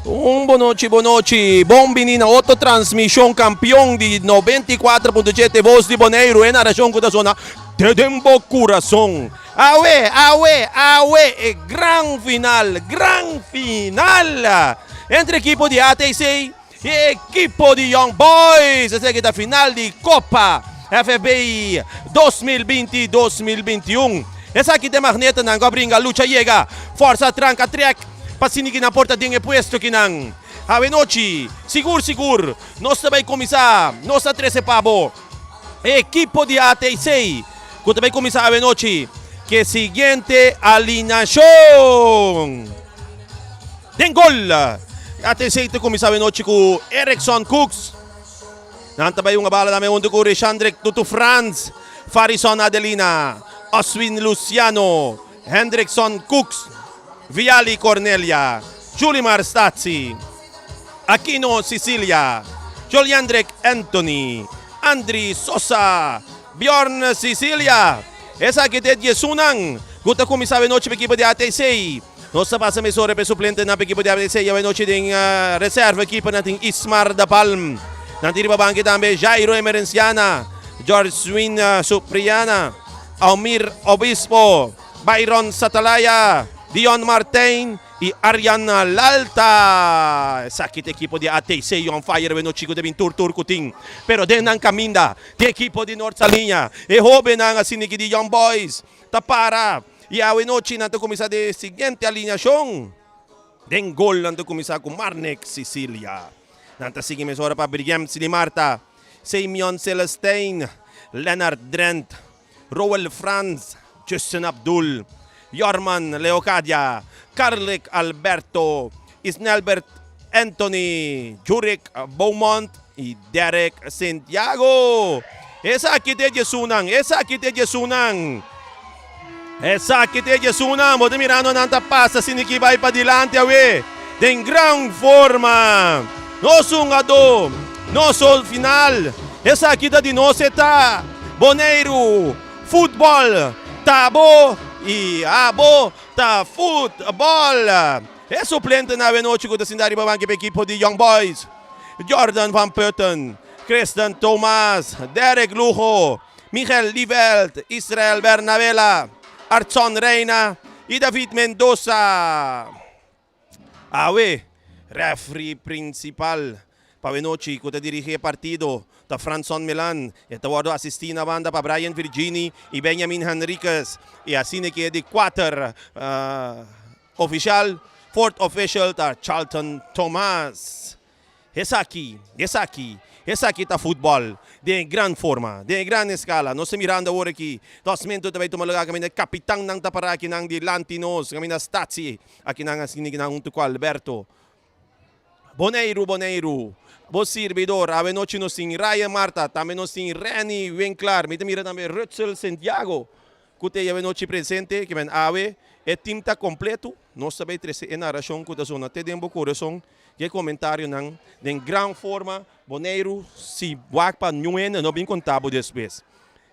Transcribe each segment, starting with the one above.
Un bonochi bonochi, bon bini na otro transmishon kampion di 94.7 Voz di Boneiru, e narashon ku ta sona te den bo kurason. Awe, awe, awe, e gran final, gran final entre ekipo di ATC i ekipo di Young Boys. Esaki ta final di Kopa FFB 2020 2021. Esaki ta e magnetanan ku a bringa lucha yega forsa tranka trek pa sini kinan por ta den e puesto kinan. Awe nochi, sigur sigur, nos ta bai kuminsá, nos ta trese pa bo e ekipo di ATC ku ta bai kuminsá awe nochi ku e siguiente alineashon. Den gol, ATC ta kuminsá awe nochi ku Erickson Cooks. Nan ta bai hunga bala tambe huntu ku Richandrik Tutu Frans, Farison Adelina, Oswin Luciano, Hendrickson Cooks, Viali Cornelia, Julimar Statie, Aquino Cicilia, Joliandrik Anthony, Andry Sosa, Bjorn Cicilia. Esaki ta e diesunnan ku ta kuminsá awe nochi pa ekipo di ATC. Nos ta pasa mesora pa e suplentenan pa ekipo di ATC awe nochi den reserva ekipo nan tin Ismar da Palm. Nan tin riba banki tambe Jairo Emerenciana, George Supriana, Almir Obispo, Byron Satalaya, Dion Martijn i Arjan Lalta. Esaki ta ekipo di ATC on fire awe nochi ku ta bin tur tur ku tin. Pero den nan kaminda tin ekipo di Noord Saliña. E hobennan asina ki di Young Boys ta para i awe nochi nan ta kuminsá den e siguiente alineashon. Den gol nan ta kuminsá ku Marnik Cicilia. Nan ta sigui mesora pa Brigem Silimarta, Semion Celestijn, Lennart Drent, Roel Frans, Justin Abdul, Jorman Leocadia, Carlick Alberto, Isnelbert Anthony, Jurick Beaumont i Derek Santiago. Esaki ta e djesunnan, esaki ta e djesunnan. Esaki ta e djesunnan. Bo ta mirando nan ta pasa asina ki bai padilanti awe den gran forma. Nos hungadó, nos hol final. Esaki ta di nos e ta Boneiru Futbòl ta bo i abo ta futbòl. E suplentenan awenochi ku ta sinta riba banki pa ekipo di Young Boys, Jordan van Putten, Christian Thomas, Derek Lugo, Miguel Lieveld, Israel Bernabela, Artson Reina i David Mendoza. Awe, refri prinsipal pa awenochi ku ta dirigí e partido ta Franson Milan. E ta wòrdu asistí na banda pa Brian Virgini i Benjamin Henriquez. I asina ke di kuater ofishal, fourth official, ta Charlton Thomas. Esaki, esaki, esaki ta futbòl den e gran forma, den e gran eskala. Nos ta mirando awor aki, tòsmentu ta bai tuma lugá kaminda e kapitannan ta pará akinan dilanti nos, kaminda Statie akinan a sinti kinan huntu ku Alberto. Boneiru, Boneiru, bo sirbidor, awe nochi nos tin Ryan Marta, tambe nos tin Renny Winklaar, mi ta mira tambe Rutzel Santiago ku ta e awe nochi presente, ke men awe e tim ta kompleto, nos ta bai trese e narashon ku ta zona te den bo kurason. Dje komentarionan den gran forma, Boneiru si wak pa niun hende no bin konta bo despues.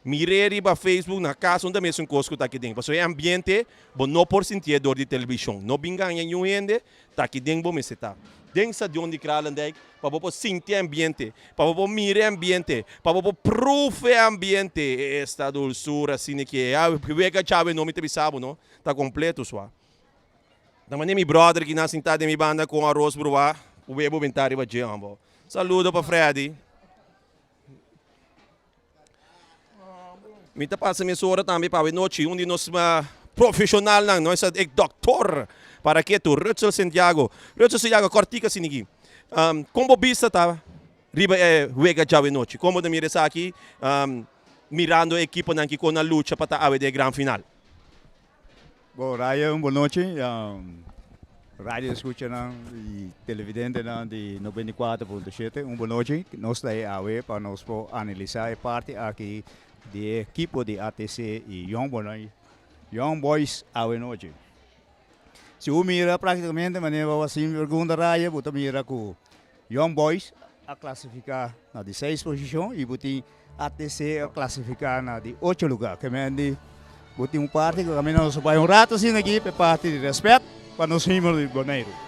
Mir'é riba Facebook na kas unda mesun kos ku ta aki den. Pasobra e ambiente bo no por sintié dor di televishon. No bin gaña niun hende, ta aki den bo mester ta. Den stadion di Kralendijk pa bo por sinti e ambiente, pa bo por mira e ambiente, pa bo por proef e ambiente. Esta dulsura asina ke wega djawe no mi ta bisa bo no, ta kompleto sua. Ta mane mi brother ki na sinta den mi banda con aros bruá cu webo benta riba dje hombo. Saludo pa Freddy. Mi ta pasa mes ora tambe pa nochi un di nos profesionalnan, no esa e doctor para ketu, Rutzel Santiago. Rutzel Santiago, cortica sinigi. Um, con bo bista ta riba e wega djawe nochi? Con bo ta mira esaki um, mirando e equiponan ki con a lucha pa ta awe den e gran final? Bon Ryan, bon nochi. Radio escuchanan y televidentenan di 94.7, un bon nochi. Nos ta e awe pa nos por analisa e parti aki di e ekipo di ATC y Young Boys, Young Boys awe nochi. Si bo mira practicamente manera bo a sin pregunta Ryan, bo ta mira cu Young Boys a clasifica na di seis posicion y bo tin ATC a clasifica na di ocho lugar. Ke men di. Bo tin un parti ku kaminda nos a bai un rato asina aki pa e parti di rèspèt pa nos himno di Boneiru.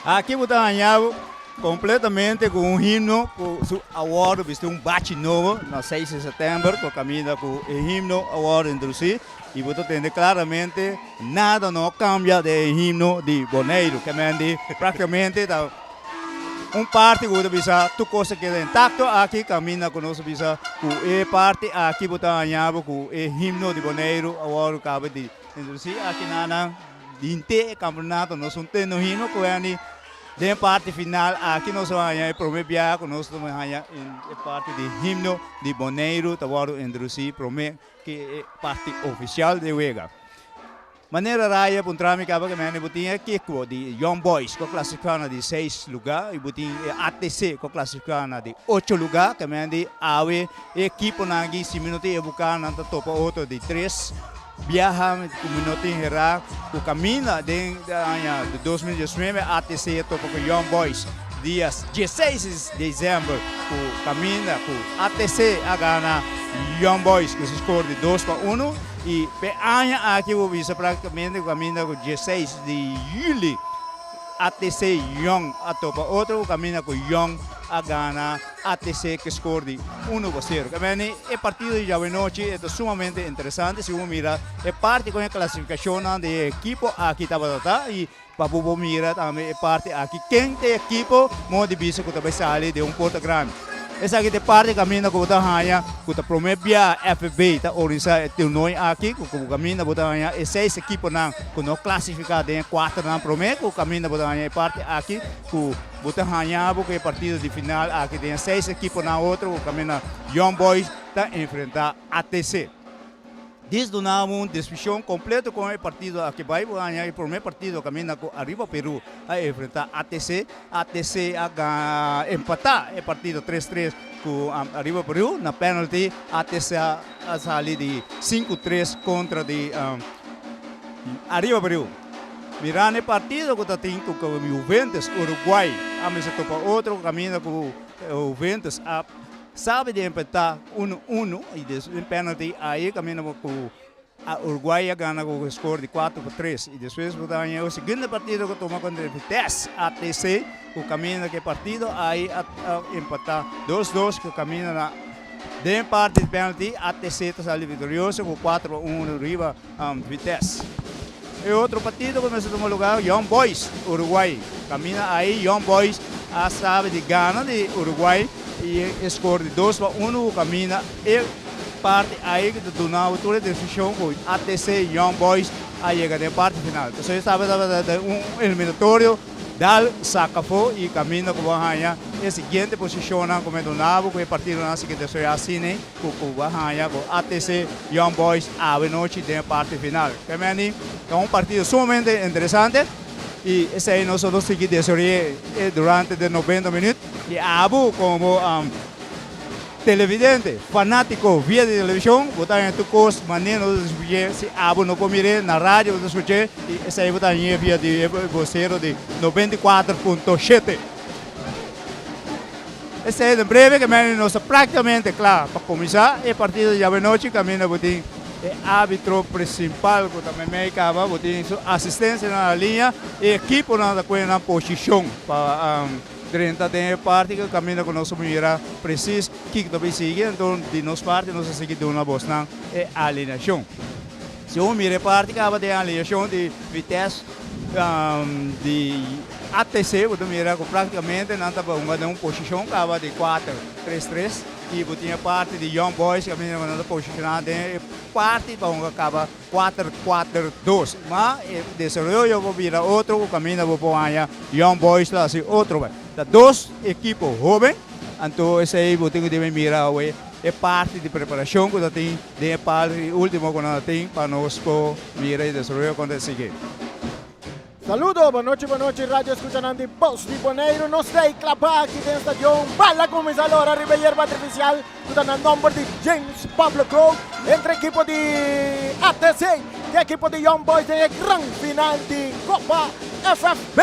Aki bo ta haña bo completamente cu un himno cu su a wordo bisti un bachi nobo na seis di september cu caminda cu e himno a wordo introduci y bo ta tende claramente nada no cambia den e himno di Boneiru. Kemendi practicamente ta Un parti ku bo ta bisa tur kos ta keda intakto aki kaminda ku nos a bisa ku e parti aki bo ta haña bo ku e himno di Boneiru a wòrdu kaba di introdusí aki na nan henter e kampeonato nos un tende un himno ku wèndi den parti final aki nos a haña e promé biaha ku nos ta haña e parti di himno di Boneiru ta wòrdu introdusí promé ku e parti ofisial di e wega. Manera Raya puntra mi caba ke mene bo tin e ekipo di Young Boys ku a klasifiká na di seis lugá i bo tin e ATC ku a klasifiká na di ocho lugá ke mene di awe e ekiponan aki si mi no tin ebuká nan ta topa otro di tres biaha ku mi no tin herá ku kaminda den aña di 2019 ATC a topa ku Young Boys dia dieseis di desèmber ku kaminda ku ATC a gana Young Boys ku su skor di dos pa uno. I p'e aña aki bo bisa praktikamente ku kaminda ku dieseis di yüli ATC Young a topa otro ku kaminda ku Young a gana ATC ku skor di uno pa sero. Kemeni e partido di djawe-nochi e ta sumamente interesante si bo mira e parti kon e klasifikashonnan di e ekipo aki tabata ta i pa bo por mira tambe e parti aki ken ta e ekipo modo di bisa ku ta bai sali den un porta grandi. Esaki ta e parti kaminda ku bo ta haña ku ta promé bia FFB ta organisá e torneo aki ku ku kaminda bo ta haña e seis ekiponan ku no klasifiká den e kuaternan promé ku kaminda bo ta haña e parti aki ku bo ta haña bo ku e partido di final aki den e seis ekiponan otro ku kaminda Young Boys ta enfrentá ATC. Dis duna un descripcion completo con e partido aki bay bo haña e prome partido caminda cu Arriba Peru a enfrenta ATC. ATC a gana empata e partido tres tres cu Arriba Peru na penalty ATC a sali di sinku tres contra di Arriba Peru. Mirando e partido cu ta tin cu Juventus Uruguay a mester topa otro caminda cu Juventus a Sabi di empatá uno uno i despues den penalty ahi kaminda bo ku Uruguay a gana ku skor di kuatro pa tres i despues bo ta haña e segundo partido ku tuma kontra Vitesse ATC ku kaminda ku e partido ahi a empatá dos dos ku kaminda na den parti di penalty ATC ta sali viktorioso ku kuatro pa uno riba Vitesse. E otro partido ku mester tuma lugar Young Boys Uruguay kaminda ahi Young Boys a sabi di gana di Uruguay i e skor di dos pa uno ku kaminda e parti ahi ku ta duna bo tur e desishon ku ATC Young Boys a yega den e parti final. Pasobra e tabata den un eliminatorio dal saka afó i kaminda ku bo a haña e siguiente posishonnan ku mi a duna bo ku e partidonan si ke desoyá asina. Ku ku a haña ku ATC Young Boys awe nochi den e parti final. Kemeni ta un partido sumamente interesante i esei nos lo sigui desaroy'é durante de noventa minüt i abo komo. Televidente, fanátiko via di televishon, bo ta haña tur kos manera nos ta skuch'é. Si abo no por mir'é na radio bo ta skuch'é i esei bo ta hañ'é via di e bosero di 94.7. Esei den breve ke meni nos ta práktikamente kla pa kuminsá e partido di djawe-nochi kaminda bo tin e árbitro prinsipal ku ta meimei kaba, bo tin su asistentenan na liña i ekiponan ta kue nan posishon pa drenta den e parti ku kaminda ku nos a mira presis kiko ta bin sigui. Anto di nos parti nos a sigui duna bosnan e alineashon. Si un mira e parti kaba den alineashon di Vitesse di ATC bo ta mira ku praktikamente nan ta hunga den un posishon kaba di kuater, tres tres i bo tin e parti di Young Boys kaminda ku nan ta posishoná den e parti pa hunga kaba kuater, kuater, dos. Ma e desaroyo por bira otro ku kaminda bo por haña Young Boys ta hasi otro bai. Ta dos ekipo hoben, anto esei bo tin ku debe mira awe e parti di preparashon ku ta tin den e parti ultimo ku nan ta tin pa nos por mira e desaroyo kon ta sigui. Saludo, bon nochi, bon nochi radio escuchanan di Bos di Boneiru. Nos ta klabá aki den stadion. Bala kuminsá lora riba e yerba artifisial ku ta na nòmber di James Pablo Crowe entre ekipo di ATC i ekipo di Young Boys den e gran final di Kopa FFB.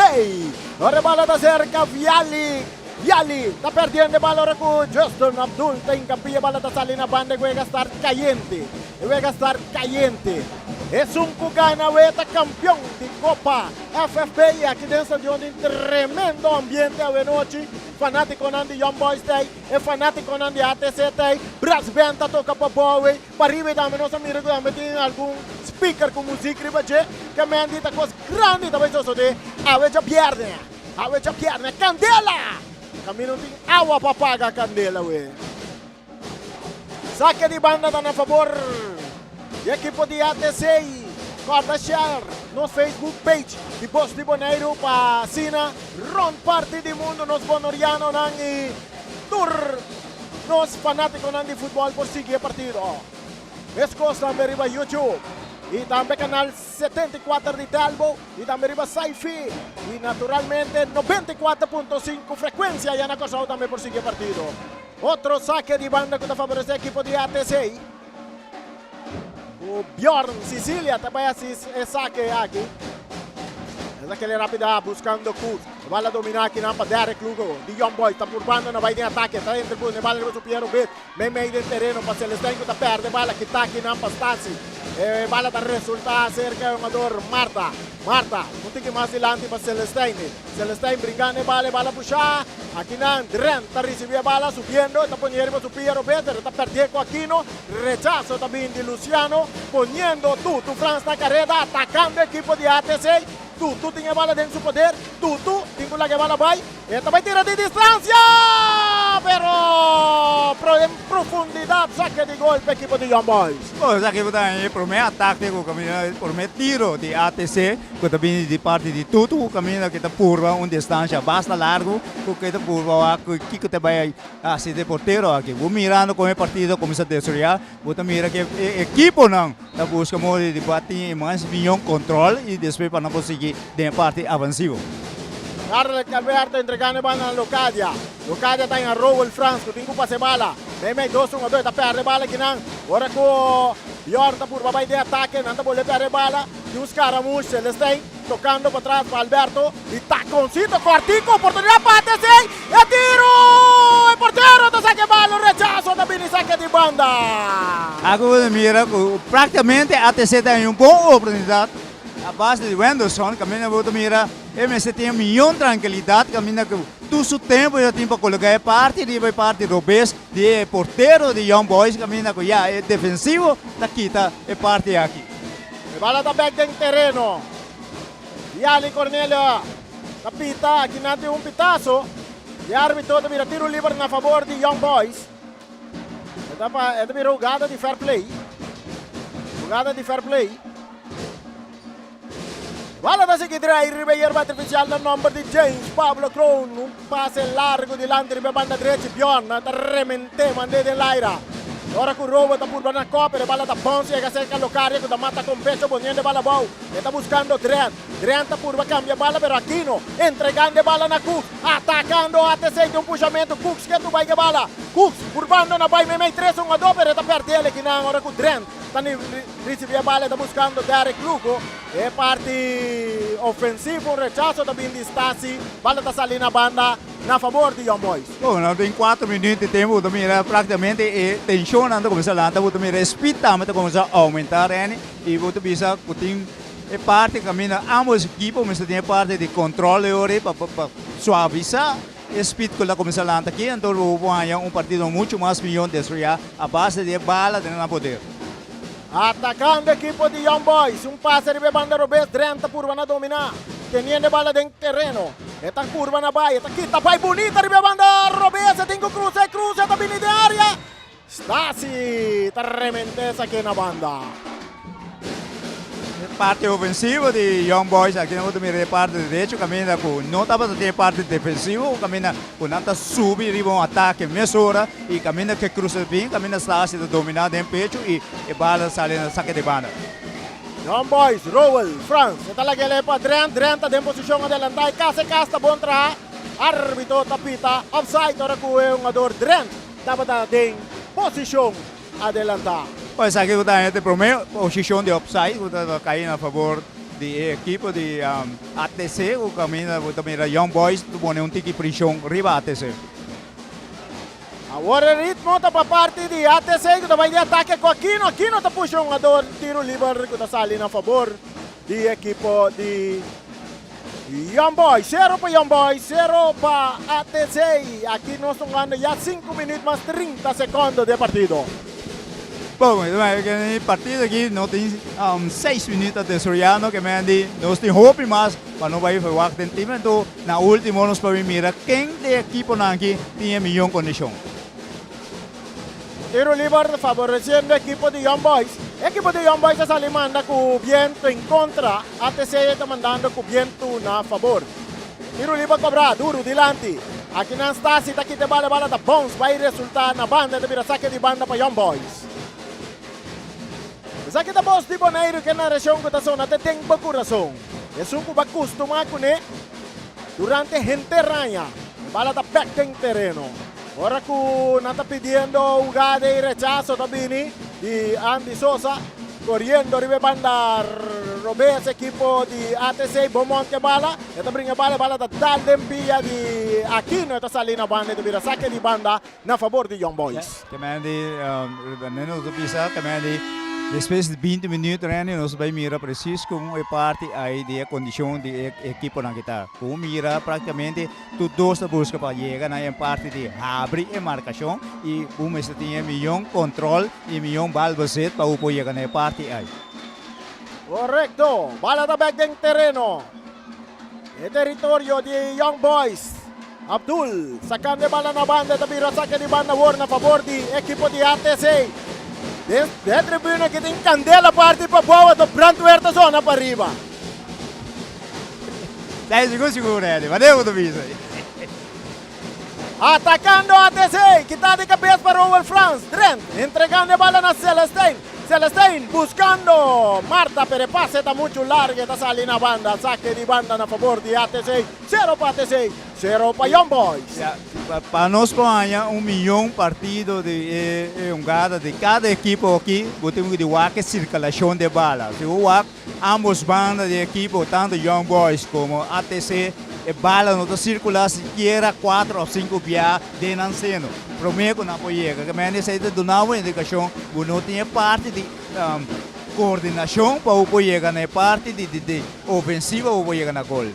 Ora e bala ta serka Viali. Viali ta perdiendo e bala ora ku Justin Abdul ta hinkampia. E bala ta sali na banda. E wega start kayente. E wega start kayente. Esun ku gana awe ta kampion di Kopa FFB i aki den stadion tin tremendo ambiente awe nochi. Fanatikonan di Young Boys ta ei, e fanatikonan di ATC ta ei, brass band ta toka pa Bowie, pariba i tambe nos a mira ku tambe tin algun speaker ku muzik riba dje. Ke men di ta kos grandi ta bai sosodé awe djabièrnè. Awe djabièrnè kandela! Kaminda no tin awa pa paga kandela awe. Sake di banda ta na fabor di ekipo di ATC. Kòrda share nos Facebook page di Bos di Boneiru pa asina rònt parti di mundu nos bonorianonan i tur nos fanátikonan di futbòl por sigui e partido. Meskos tambe riba YouTube i tambe kanal 74 di Telbo i tambe riba Sci-Fi i naturalmente 94.5 frekuensia ya na Kòrsou tambe por sigui e partido. Otro sake di banda ku ta faboresé ekipo di ATC. Ku Bjorn Sicilia ta bai hasi e sake aki. Es akele rapida buskando Koos. E bala dominá akinan pa Derrick Lugo di Young Boys. Ta purbando na bai den atake. Ta entre bus. E bala riba su pia robes. Meimei den tereno pa Celestijn ku ta pèrdè bala. Kita akinan pa Stasi. E bala ta resultá serka e hungador Marta. Marta un tiki mas dilanti pa Celestijn. Celestijn bringando e bala, e bala pushá. Akinan Drent ta risibí e bala subiendo, e ta ponié riba su pia robes, pero e ta pèrdé ku Aquino. Rechaso ta bin di Luciano, poniendo Tutu Frans na kareda, atakando ekipo di ATC. Tutu tin e bala den su poder. Tutu tin ku laga e bala bai. E ta bai tira di distansia, pero den profundidat sake di gol pa ekipo di Young Boys. Bo sa kico ta e prome atake cu caminda, e prome tiro di ATC cu ta bini di parti di Tutu cu caminda cu ta purba un distancia basta largo cu ta purba wak kico ta bay haci de portero aki. Bo mirando con e partido a cuminsa desaroya bo ta mira cu e ekiponan ta busca modo di tin e mas miyon control y despues pa nan por sigui den e parti avansivo. Carlet Alberto entregando e bala na Locadia. Locadia ta en Rowel Frans cu tin cu pasa e bala. Meimei dos hungador ta perde bala akinan. Ora cu Bjorn ta purba bay den atake nan ta bolbe perde e bala. Tin un scaramush Celestijn tocando patras pa Alberto y taconcito cortico oportunidad pa ATC. E tiro! E portero ta saca e bala un rechazo ta bini saca di banda. Aki bo ta mira cu practicamente ATC ta haña un bon oportunidad a base di Wenderson caminda bo ta mira e mester tin e miyon trankilidat kaminda ku tur su tempu ya tin pa koloká e parti riba e parti robes di e portero di Young Boys kaminda ku ya e defensivo ta kita e parti aki. E bala ta bek den tereno. Yali Cornelia ta pita aki nan tin un pitaso. E arbitro ta bira tiro liber na fabor di Young Boys. E ta pa e ta bira hugada di fair play. Hugada di fair play. Bala ta sigui drai riba e yerba artificial na nomber di James Pablo Kroon. Un pase largo dilanti riba e banda drechi. Bjorn ta remente mande den laira. Ora ku Robo ta purba na kòp, pero e bala ta bounce yega serka Locaria ku ta mata kon pecho poniendo e bala abou. E ta buskando Drent. Drent ta purba kambia bala pero Aquino entregando e bala na Cooks. Atakando ATC den un pushamentu. Cooks ke tu bai ke bala. Cooks purbando na bai meimei tres hungadó pero e ta pèrdè el ekinan ora ku Drent ta risibí e bala e ta buskando Derrick Lugo. E parti ofensivo un rechaso ta bin di Stasi. Bala ta sali na banda na fabor di Young Boys. Bon, nos tin cuatro minuut di tempo, bo ta mira practicamente e tensionnan ta cuminsa lanta, bo ta mira e speed tambe ta cuminsa aumenta, Renny, y bo ta bisa cu tin e parti caminda ambos ekipo mester tin e parti di control e ora ey pa pa suavisa e speed cu ta cuminsa lanta aki, anto bo por haya un partido mucho mas miyon desroya a base di e bala den nan poder. Atacando ekipo di Young Boys, un pase riba e banda robes, Drent ta purba na domina, teniendo e bala den tereno. E ta curba na bai, e ta kita bai bunita riba e banda robes, e tin cu cruza, e cruza, e ta bini den area. Stasi ta remente esaki na banda. E parti ofensivo di Young Boys aki nan bo ta mira e parti derecho caminda cu no tabata tin e parti defensivo caminda cu nan ta subi riba un atake mesora y caminda cu e cruza bin caminda Stasi ta domina den pecho y e bala ta sali na sake di banda. Young Boys, Rowell, Frans, e ta laga el pa Drent, Drent ta den posicion adelanta e cas e cas ta bon traha, arbitro ta pita offside ora cu e hungador Drent tabata den posicion adelantá. Pues esaki ku ta e promé posishon di offside ku ta kai na fabor di e ekipo di ATC ku kaminda ku ta mira Young Boys ta pone un tiki preshon riba ATC. Awor e ritmo ta pa parti di ATC ku ta bai di atake ku Aquino. Aquino ta pusha un hungador tiro liber ku ta sali na fabor di ekipo di Young Boys. Sero pa Young Boys, sero pa ATC. Aki nos ta hungando ya sinku minuut mas 30 sekondo di e partido. Bon, e partido aki no tin seis minuut ta desaroyando ke men di nos tin hopi mas pa no bai verwagt den tim. Anto na ultimo nos por bin mira ken di e ekiponan aki tin e miyon kondishon. Tiro liber favoreciendo ekipo di Young Boys. Ekipo di Young Boys a sali manda ku biento en kontra. ATC ta mandando ku biento na fabor. Tiro liber kobra duru dilanti. Akinan Stasi ta kita e bala, e bala ta bounce bai resulta na banda, e ta bira sake di banda pa Young Boys. Esaki ta bos di Boneiru ke narashon ku ta sona te den bo kurason. Esun ku bo a kustumá kuné durante henter aña. E bala ta bèk den tereno. Ora ku nan ta pidiendo hugada i rechaso ta bini di Andy Sosa koriendo riba e banda robes ekipo di ATC. Beaumont ke bala, e ta bringa bala, e bala ta dal den pia di Aquino, e ta sali na banda, e ta bira sake di banda na fabor di Young Boys. Kemendi, nos ta bisa, kemendi despues di binti minuut Randy nos ta bay mira precies con e parti ay di e condicion di e ekiponan ki ta. Cu mira practicamente Tur dos ta buska pa yega na e parti di habri e markashon i bo mester tin e miyon kontrol i miyon balbezit pa bo por yega na e parti ei. Korekto, bala ta bek den tereno. E teritorio di Young Boys. Abdul sakando e bala na banda, e ta bira sake di banda awor na fabor di ekipo di ATC. Den e tribuna aki tin kandela parti pa bou, anto brandweer ta zona pa riba. Sai sigur sigur Eddie, wanneer bo ta bisa? Atacando ATC, kita di cabez pa Roel Frans, Drent entregando e bala na Celestijn, Celestijn buscando Marta pero e pase ta mucho largo e ta sali na banda, saque di banda na favor di ATC, cero pa ATC, cero pa Young Boys. Ya, pa nos por haña un miyon partido di e hungada di cada ekipo aki, bo tin ku di wak e circulacion di e bala. Si bo wak Ambos banda di ekipo, tanto Young Boys como ATC, e bala no ta circula sikiera cuatro of cinco bia den nan seno, prome cu nan por yega. Ke mende esey ta duna bo indicacion cu no tin e parti di coordinacion pa bo por yega na e parti di ofensiva pa bo por yega na gol.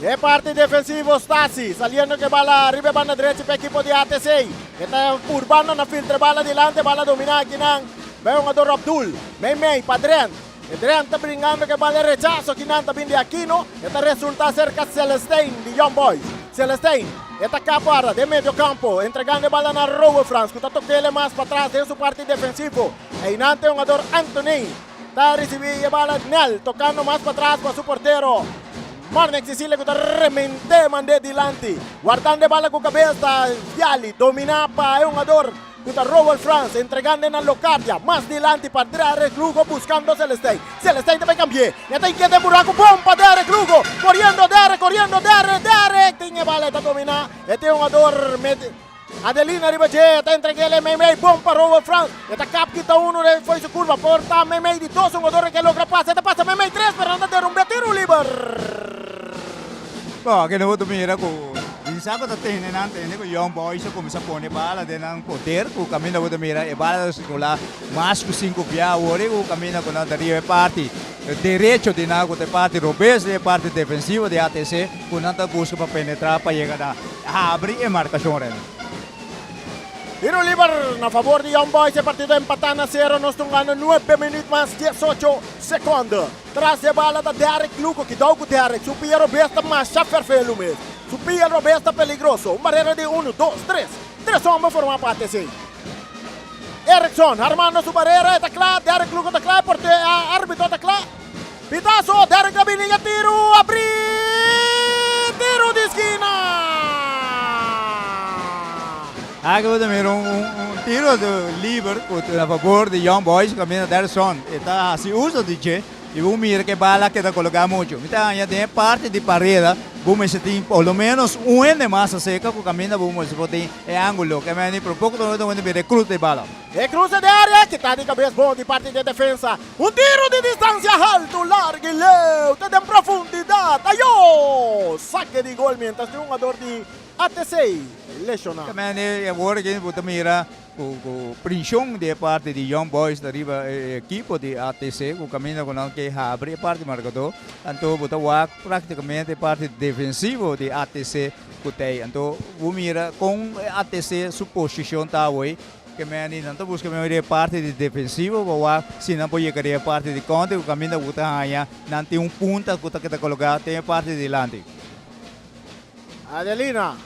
E parti defensivo Stasi saliendo cu e bala riba e banda drechi pa ekipo di ATC. E ta purbando na filtra e bala dilanti, e bala domina akinan pa e hungador Abdul. Mei mei pa Drent. E Drent ta bringando cu e bala e rechaso kinan ta bin di Aquino. E ta resulta cerca Celestein di Young Boys. Celestein e ta capa den medio campo entregando e bala na Rowe Frans cu ta tokele mas patras den su parti defensivo. Einan ta e hungador Anthony. Ta ricibi e bala Nel tocando mas patras pa su portero Marnex Cecilia cu ta remente mande dilanti. Guardando e bala cu cabes ta Viali domina pa e hungador. Ku ta Rowell Frans entregando na Locardia. Mas dilanti pa Derek Lugo buscando Celestijn. Celestijn ta bay cambi'é. E ta inquieta e buraco. Bon pa Derek Lugo. Coriendo Derek, coriendo Derek, Derek tin e bala e ta domina. E tin hungador med Adelina riba dje. E ta entreg'é meimei. Bon pa Rowell Frans. E ta kap kita uno den fo'i su curva. Por ta meimei di dos hungador ke logra pasa. E ta pasa meimei tres pero nan ta derumbe tiro liber. Bon, aki nos ta mira ku Rinsa ku ta tene nan tene ku Young Boys a kuminsá pone bala den nan poder ku kaminda bo ta mira e bala ta sirkulá mas ku sinku bia awor i ku kaminda ku nan ta riba e parti derecho di nan ku ta e parti robes di e parti defensivo di ATC ku nan ta buska pa penetrá pa yega na habri e markashon Rene. Tiro liber na favor di Young Boys e partido empatá na sero nos ta hungando nuebe minuut mas diesocho sekonde. Tras di e bala ta Derrick Luco kidou ku Derrick su pia robes ta masha ferfelu mes. Su pia robes ta peligroso. Un barera di unu, dos, tres. Tres homber forma pa ATC. Erickson armando su barera e ta kla. Derrick Luco ta kla e porte e arbitro ta kla. Pitazo Derrick ta bini e tiru abri tiru di skina. Aki bo ta mira un un tiro liber ku ta na fabor di Young Boys kaminda Derson e ta hasi uso di dje i bo mira ku e bala keda koloká muchu. Mi ta haña den e parti di pareda bo mester tin por lo menos un hende mas aserka ku kaminda bo mester por tin e ángulo ke meni pero poko ta wende mira e krus di bala. E kruse di área kita di kabes bon di parti di e defensa. Un tiro di distansia haltu, largu i leu te den profundidat. Ayo! Sake di gol mientras tin un hungador di ATC lesioná. Tambe awor aki bo ta mira ku ku prinshon di e parti di Young Boys ta riba e ekipo di ATC ku kaminda ku nan ke habri e parti markadó. Anto bo ta wak praktikamente e parti defensivo di ATC ku ta ei. Anto bo mira kon ATC su posishon ta awor ke meni nan ta buska mihor e parti di defensivo pa wak si nan por yega den e parti di kontra ku kaminda ku ta haña nan tin un punta ku ta keda koloká den e parti dilanti. Adelina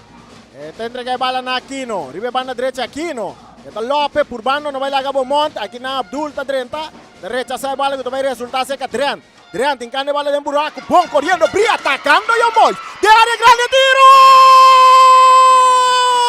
e ta entrega e bala na Aquino. Riba e banda drecha Aquino. E ta Lope purbando no bai laga Beaumont. Aki na Abdul ta drenta. Ta rechasa e bala ku ta bai resulta serka Drent. Drent hinkando e bala den buraku. Bon koriendo Bri atakando Young Boys. Den area grandi tiro!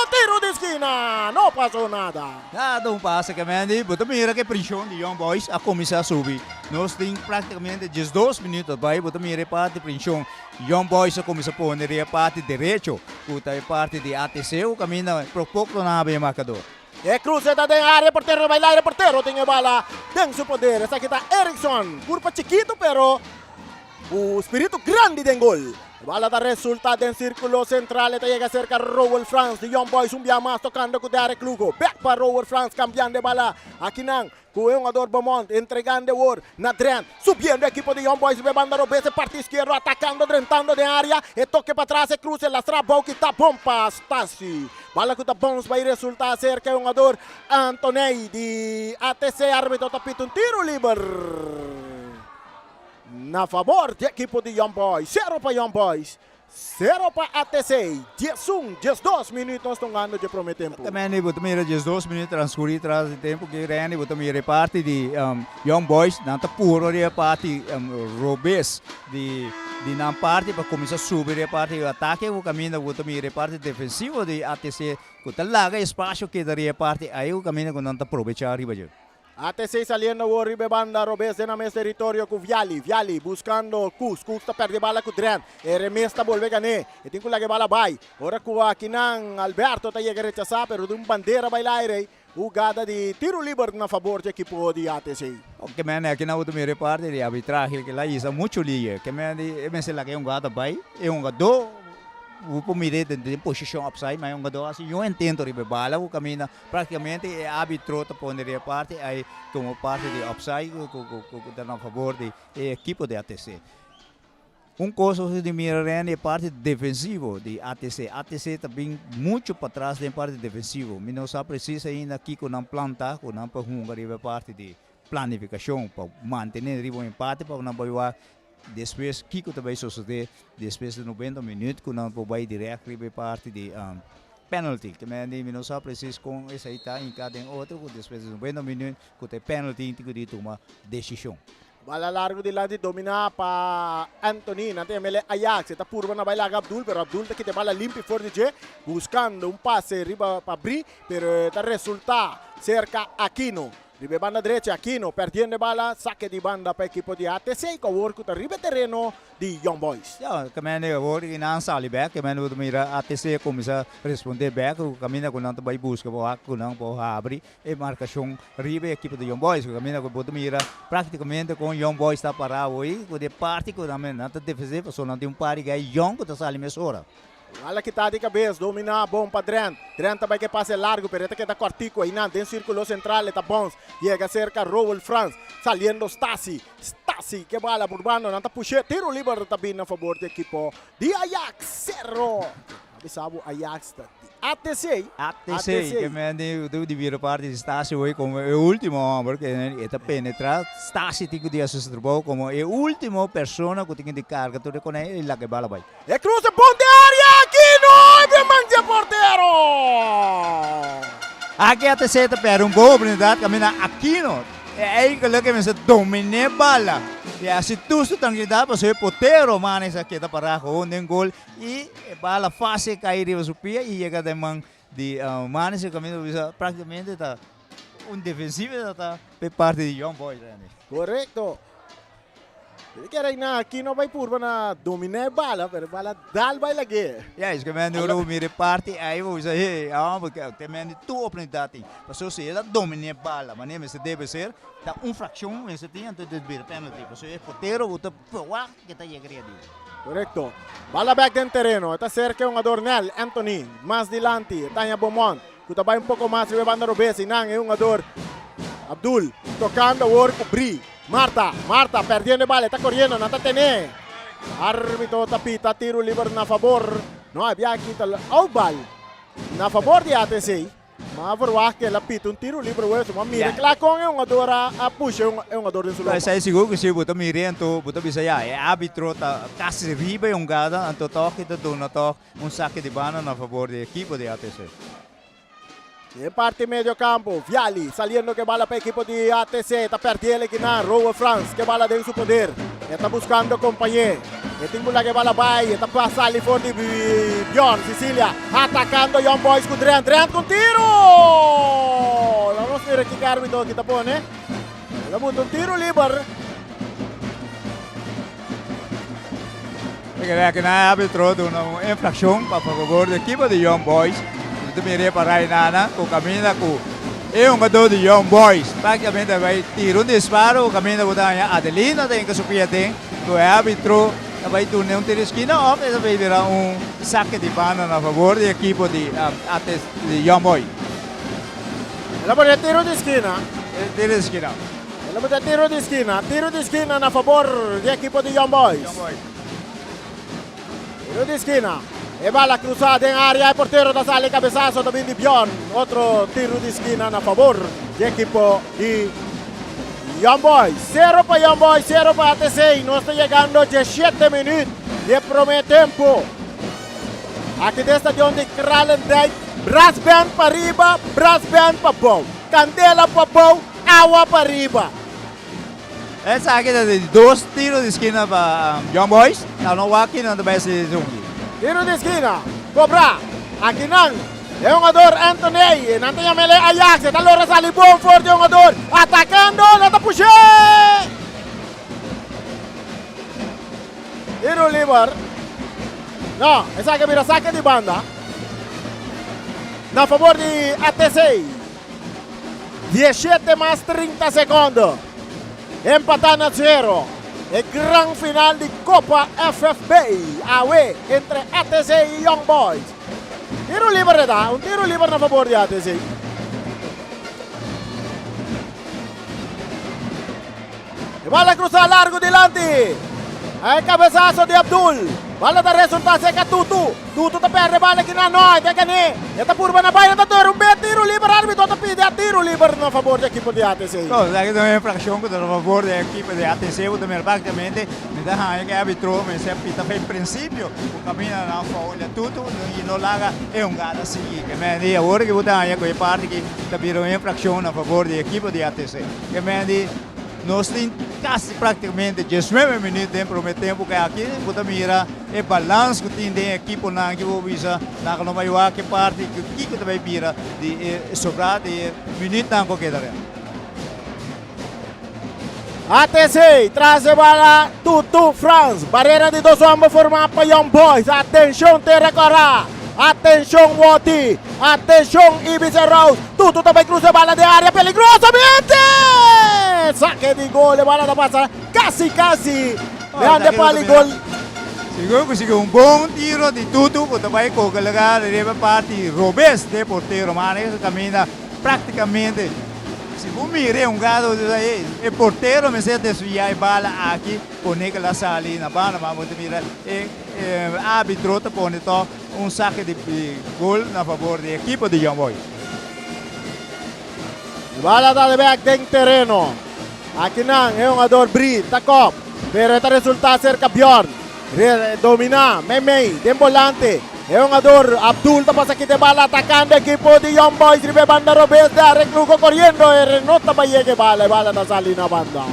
Tiro di skina. No pasó nada. Nada un pasa ke Mandy. Bo ta mira ke preshon di Young Boys a kuminsá subi. Nos tin praktikamente diesdos minuut a bai. Bo ta mira e parti preshon. Young Boys a kuminsá pone riba e parti derecho ku ta e parti di ATC ku kaminda pro poko nan a bin e markador. E kruse ta den área, portero ta bai laire, portero tin e bala den su poder. Esaki ta Erickson, kurpa chikitu pero ku spiritu grandi den gol. E bala ta resulta den sirkulo sentral, e ta yega serka Rowel Frans di Young Boys un bia mas tokando ku Derek Lugo. Bek pa Rowel Frans kambiando e bala akinan. Ku e hungador Beaumont entregando e wor na Drent. Subiendo e ekipo di Young Boys riba e banda robes e parti iskierdo atakando drentando den area. E toke patras e kruse lastra abou kita bon pa Stasi. Bala ku ta bounce bai resulta aserka e hungador Antoney di ATC. Arbitro ta pita un tiro liber na fabor di ekipo di Young Boys. Sero pa Young Boys. Sero pa ATC, 11, 12 minuut nos ta hungando dje prome tempu. Ta mende bo ta mira 12 minuut transcuri tras di tempu ki Randy bo ta mira e parti di Young Boys nan ta puro riba e parti robes di di nan parti pa cuminsa subi riba e parti di atake ku caminda bo ta mira e parti defensivo di ATC ku ta laga espacio keda riba e parti ahi ku caminda ku nan ta probecha riba dje. ATC saliendo awor riba e banda robes den nan mes teritorio ku Viali. Viali buskando Koeks. Koeks ta perde bala ku Drent. E remes ta bolbe gané. E tin ku laga e bala bai. Ora ku akinan Alberto ta yega rechasá pero di un bandera bai laire. Hugada di tiro liber na fabor dje ekipo di ATC. Ke mende akinan bo ta mira e parti di arbitrahe kila hisa muchu liye. Ke mende e mester laga e hungada bai. E hungadó bo por mira den posishon opside ma e hungadó hasi un intento riba e bala ku kaminda. Práktikamente e árbitro ta pone riba parti ei komo parti di offside ku ta na fabor di e ekipo di ATC. Un kos ku di mira Randy e parti defensivo di ATC. ATC ta bin muchu patras den parti defensivo. Mi no sa presis ainda kiko nan plan ta ku nan por hunga riba e parti di planifikashon pa mantené riba un empate pa nan por wak despues kiko ta bai sosodé despues di noventa minüt ku nan por bai dirèkt riba e parti di penalty. Te mende mi no sa presis kon esei ta hinká den otro ku despues di noventa minüt ku ta e penalty tin ku di tuma desishon. Bala largo dilanti domina pa Anthony. Nan ta yam'ele Ajax. E ta purba na bai laga Abdul, pero Abdul ta kita e bala limpi for di dje, buscando un pase riba pa Bri, pero e ta resulta cerca Aquino. Riba e banda drechi Aquino perdiendo e bala, saque di banda pa ekipo di ATC cu awor cu ta riba e tereno di Young Boys. Ya, caminda awor y nan sali bek, caminda bo ta mira ATC a cuminsa responde bek, cu caminda cu nan ta bay busca pa wak cu nan por habri e marcacion riba e ekipo di Young Boys. Cu caminda cu bo ta mira practicamente con Young Boys ta para awor, cu di parti cu nan ta defensivo, pasobra nan tin un par di guy young cu ta sali mesora. Bala kita di kabes, dominá bon pa Drent. Drent ta bai ke pase largu, pero e ta keda kòrtiku einan den sírkulo sentral. E ta bòns, yega serka Rowel Frans, saliendo Stasi. Stasi ke bala purbando, nan ta push'é. Tiro liber ta bin na fabor di ekipo di Ajax. Sero! A bisa bo Ajax ta di ATC. ATC, ke men di di bira parti di Stasi hoy komo e último hòmber ke e ta penetrá. Stasi tin ku di hasi su trabou komo e último persona ku tin di karga tur e konei i laga e bala bai. E cruce bon den area Aquino e bien man dje portero. Aki ATC ta perde un bon oportunidad caminda Aquino e eigenlijk e mester domine e bala y haci tur su tranquilidad pasobra e portero Manes a keda para gewoon den gol y e bala facil cay riba su pia y yega den man di Manes e caminda bisa practicamente ta un defensivo ta pe parti di Young Boys Randy. Correcto. Debe kere na aki no bai purba na domina e bala, pero e bala dal bai lag'é. Ya, es ke men di ora bo mira e parti ei bo bisa hey, awor bo ke te men di tur oportunidat tin. Pasobra si el a domina e bala manera mester debe ser, ta un frakshon mester tin anto ta bira penalty. Pasobra e portero bo ta verwagt ke ta yega riba di. Korekto. Bala bek den tereno. E ta serka e hungador Nel Anthony. Mas dilanti e ta haña Beaumont ku ta bai un poko mas riba e banda robes. Einan e hungador Abdul tokando awor ku Bri. Marta, Marta perdiendo e bala, e ta coriendo, nan ta tene. Arbitro ta pita tiro liber na fabor. No, e biaha aki ta outbal na fabor di ATC. Ma a verwacht cu el a pita un tiro liber hueso. Ma mira cla con e hungador a pusha e hungador den su lopa. Esey sigur cu si bo ta mira anto bo ta bisa ya e arbitro ta casi riba e hungada anto toch e ta duna toch un sake di banda na fabor di ekipo di ATC. Den parti medio campo, Viali saliendo ke bala pa ekipo di ATC. Ta perdi el ekinan, Roel Frans ke bala den su poder. E ta buscando compañe. E tin ku laga e bala bai. E ta sali for di Bjorn Sicilia. Atacando Young Boys ku Drent. Drent ku tiro! Vamos mira kiko arbitro aki ta pone. El a buta un tiro liber. E kere aki nan arbitro duna un infraccion pa favor di ekipo di Young Boys. Mi ta mira pa Rainana cu caminda cu e hungador di Young Boys practicamente a bay tira un disparo cu caminda cu ta haña Adelina ta hinca su pia den cu e arbitro ta bay duna un tiro esquina of e ta bay bira un saque di banda na favor di ekipo di di Young Boys. El a pone tiro di esquina. Tiro di esquina. El a pone tiro di esquina. Tiro di esquina na favor di ekipo di Young Boys. Young Boys. Tiro di esquina. E bala cruza den area. E portero ta sali cabezazo ta bin di Bjorn. Otro tiro di esquina na favor di ekipo di Young Boys. 0 pa Young Boys, 0 pa ATC. Nos ta yegando 17 minuut di e prome tempo. Aki den stadion di Kralendijk, brass band pa riba, brass band pa bou. Kandela pa bou, awa pa riba. Esaki ta di dos tiro di skina pa Young Boys. Ta no wak kinan ta bai hasi zumbi. Tiro di skina, kobrá. Akinan e hungador Anthony, nan ta yam'el e Ajax, e ta lora sali bon for di e hungador. Atakando, nan ta push'é! Tiro liber. No, esaki a bira sake di banda. Na favor di ATC. 17 mas 30 secondo. Empata na 0. E gran final di Copa FFB. Awe entre ATC y Young Boys. Tiro liber ta, un tiro liber na favor di ATC. E bala cruza largo dilanti. E cabezazo di Abdul. Bala ta resulta seca Tutu. Tutu ta perde bala ki na no. E gane. E ta purba na baina ta dor un be tiro liber. Arbitro ta pidi a tiro liber na favor di equipo di ATC. No, esaki ta un infraccion cu ta na favor di equipo di ATC. Cu ta mira practicamente mi ta haya cu e arbitro mester pita pa e principio cu caminda nan foul a Tutu y no laga e hungada sigui. Ke men di awor cu bo ta haya cu e parti aki ta bira un infraccion na favor di equipo di ATC. Ke men di. Nos tin kasi praktikamente diesnuebe minüt den promé tempu ku aki bo ta mira e balans ku tin den e ekiponan aki bo bisa laga nos bai wak e parti ku kiko ta bai bira di e sobrá di e minütnan ku a keda ren. ATC tras e bala Tutu Frans. Barera di dos homber formá pa Young Boys. Atenshon Tera Kòrá. Atenshon Woti. Atenshon Ibis Rose. Tutu ta bai krusa e bala den área peligrosamente. Sake di gol. E bala ta pasa kasi kasi. Leande pal i gol. Sigur ku sigui un bon tiro di Tutu ku ta bai koka lugar riba parti robes di e portero. Mane su kaminda praktikamente si bo mira e hungado e portero mester desviá e bala aki pone ku el a sali na banda. Ma bo ta mira e arbitro ta pone tòg un sake di gol na fabor di ekipo di Young Boys. E bala ta de bek den tereno. Akinan e hungador Bri ta kop, pero e ta resulta serka Bjorn. Domina meimei den bolante. E hungador Abdul ta pasa kita e bala atakando ekipo di Young Boys riba e banda robes. Derek Lugo koriendo e no ta bai yega e bala, e bala ta sali na banda.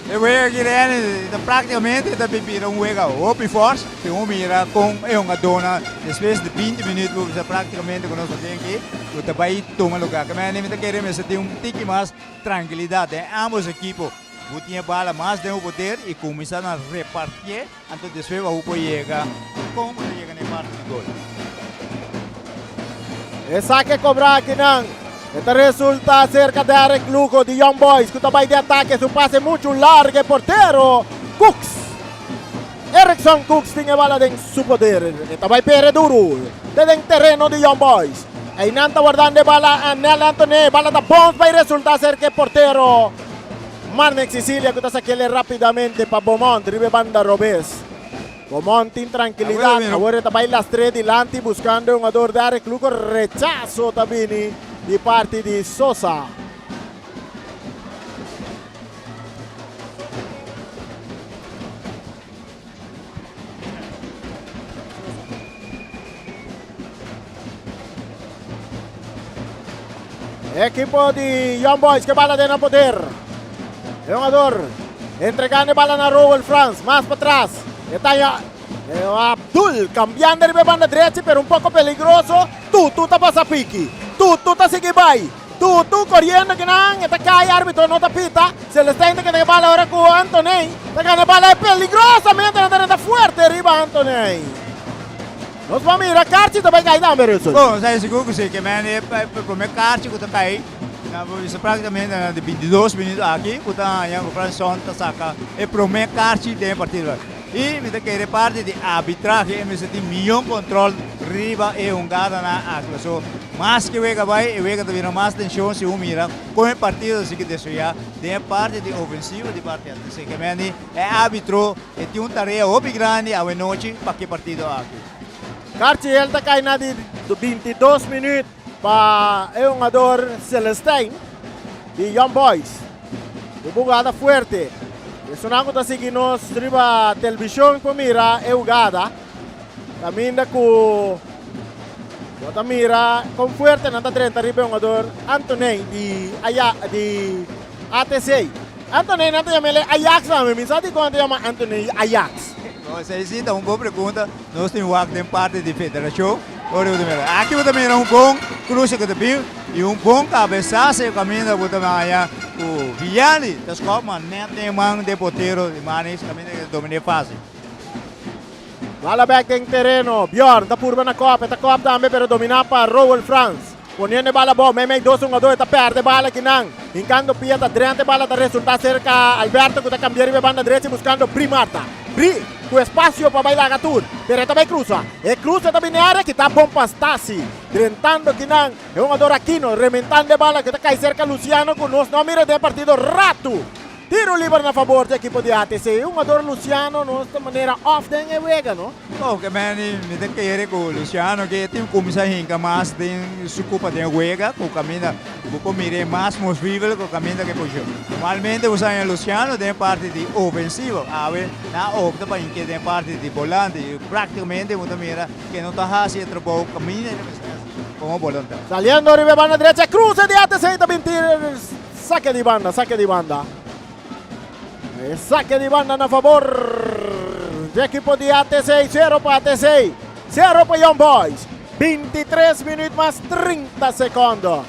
E wega aki Rene ta praktikamente ta bira un wega hopi fors. Si un mira kon e hungadónan despues di binti minüt bo bisa praktikamente ku nos ta den aki ku ta bai tuma lugá. Ke manera mi ta kere mester tin un tiki mas trankilidat den ambos ekipo. Bo tin e bala mas den bo poder i kuminsá na repartié anto despues bo por yega kon bo ta yega na e parti di gol. E sake kobrá akinan e ta resulta serka Derek Lugo di Young Boys ku ta bai di atake. Su pase muchu largu e portero Cooks. Erickson Cooks tin e bala den su poder. E ta bai pere duru te den tereno di Young Boys. Einan ta wardando e bala Anel Anthony. Bala ta bons bai resulta serka e portero Marnix Cicilia ku ta sakele rapidamente pa Beaumont riba e banda robes. Beaumont tin trankilidat. Awor e ta bai lastr'é dilanti buskando e hungador Derrick Lugo. Rechaso ta bini di parti di Sosa. Ekipo di Young Boys ke bala den nan poder. E hungador entregando e bala na Rowell Frans. Mas pa tras. E ta Abdul cambiando riba e banda drechi pero un poco peligroso. Tutu ta pasa piki. Tutu ta sigui bai. Tutu coriendo kinan e ta cay arbitro no ta pita. Celestijn ta keda e bala ora cu Anthony ta gana e bala peligrosamente nan ta renta fuerte riba Anthony. Nos por mira karchi ta bai kai tambe Russell. Bon, sa sigur cu si, ke men e prome karchi cu ta kai na bo bisa practicamente na di 22 minuut aki cu ta haña cu Franson ta saca e prome karchi den e partido. I mi ta kere parti di arbitrahe e mester tin miyon control riba e hungadanan aki paso mas ke wega bai e wega ta bira mas tension si un mira kon e partido ta sigui desoya den e parti di ofensivo di parti ATC. Ke meni e arbitro e tin un tarea hopi grandi awenochi pa ke partido aki. Karchi el ta kai na di 22 minuut pa e hungador Celestijn di Young Boys. Un hugada fuerte. Esunnan ku ta sigui nos riba televishon por mira e hugada. Kaminda ku bo ta mira kon fuerte nan ta drenta riba e hungador Anthony di Aya di ATC. Anthony nan ta yama el Ajax tambe. Mi sa dikon nan ta yama Anthony Ajax. Bon, esei si ta un bon pregunta. Nos tin wak den parti di federashon. Ora bo ta mira. Aki bo ta mira un bon cruce ku ta bin i un bon cabezazo e caminda bo ta haya ku Vialli ta skop ma net den man den portero di Manix caminda ke ta dominé fácil. Bala bek den tereno. Bjorn ta purba na kop. E ta kop tambe pero dominá pa Rowel Frans. Poniendo e bala abou. Meimei dos hungadó e ta pèrdè e bala kinan. Hinkando pia ta drenta e bala ta resultá serka Alberto ku ta kambia riba e banda drechi buskando Bri Marta. Bri ku espasio pa bai laga tur pero e ta bai krusa. E krusa ta bini área kita bon pa Stasi. Drentando kinan e hungador Aquino rementando e bala ku ta kai serka Luciano ku nos no a mira den e partido ratu. Tiro liber na fabor di ekipo di ATC. E hungador Luciano no ta manera off den e wega no. Oh ke meni mi ta kere ku Luciano ke tin kuminsá hinka mas den su kupa den wega ku kaminda bo por mir'é mas movible ku kaminda ke posishon. Normalmente bo sa haña Luciano den parti di ofensivo, awe nan a opta pa hink'é den parti di bolante i praktikamente bo ta mira ke no ta hasi e trabou kaminda e ta mester hasi komo bolante. Saliendo riba e banda drecha, cruce di ATC ta bin tira. Sake di banda, sake di banda. E sake di banda na fabor di ekipo di ATC. 0 pa ATC, 0 pa Young Boys. 23 minuut mas 30 secondo.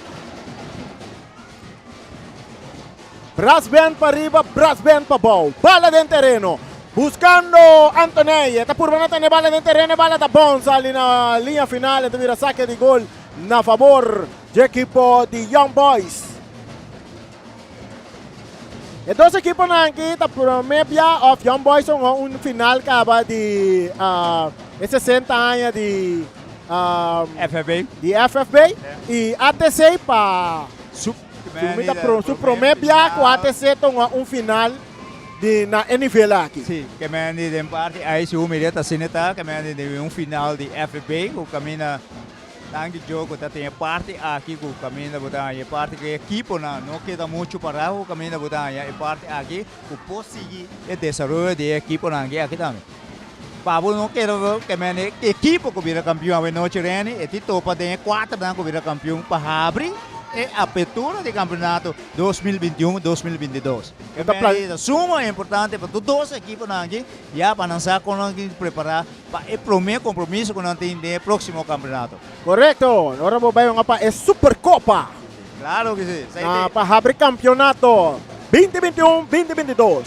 Brass band pa riba, brass band pa bou. Bala den tereno. Buscando Antoney. Ta purba na tene bala den tereno. Bala ta bounce ali na linea final. Ta bira sake di gol na fabor di ekipo di Young Boys. E dos ekiponan aki ta prome bia of Young Boys un un final kaba di uh, e 60 aña di um, FFB. di FFB y ATC pa Su, su, pro, su prome bia ku ATC ta un final di na e nivel aki. Si, ke men di den parti ai si mireta sineta, ke men di un final di FFB ku camina Danki Joe ku ta tin e parti aki ku kaminda bo ta haña e parti ku e ekiponan no keda muchu pará ku kaminda bo ta haña e parti aki ku por sigui e desaroyo di e ekiponan aki aki tambe. Pa bo no keda ke men e ekipo ku bira kampion awe nochi Renny e tin topa den e kuaternan ku bira kampion pa habri e apertura di kampeonato 2021, 2022. E ta plan. Ta suma importante pa tur dos ekiponan aki ya pa nan sa kon nan tin prepara Pa e prome compromiso cu nan tin den e proximo campeonato. Correcto, ora bo bay hunga pa e Supercopa. Claro que si. Na pa habri campeonato 2021, 2022.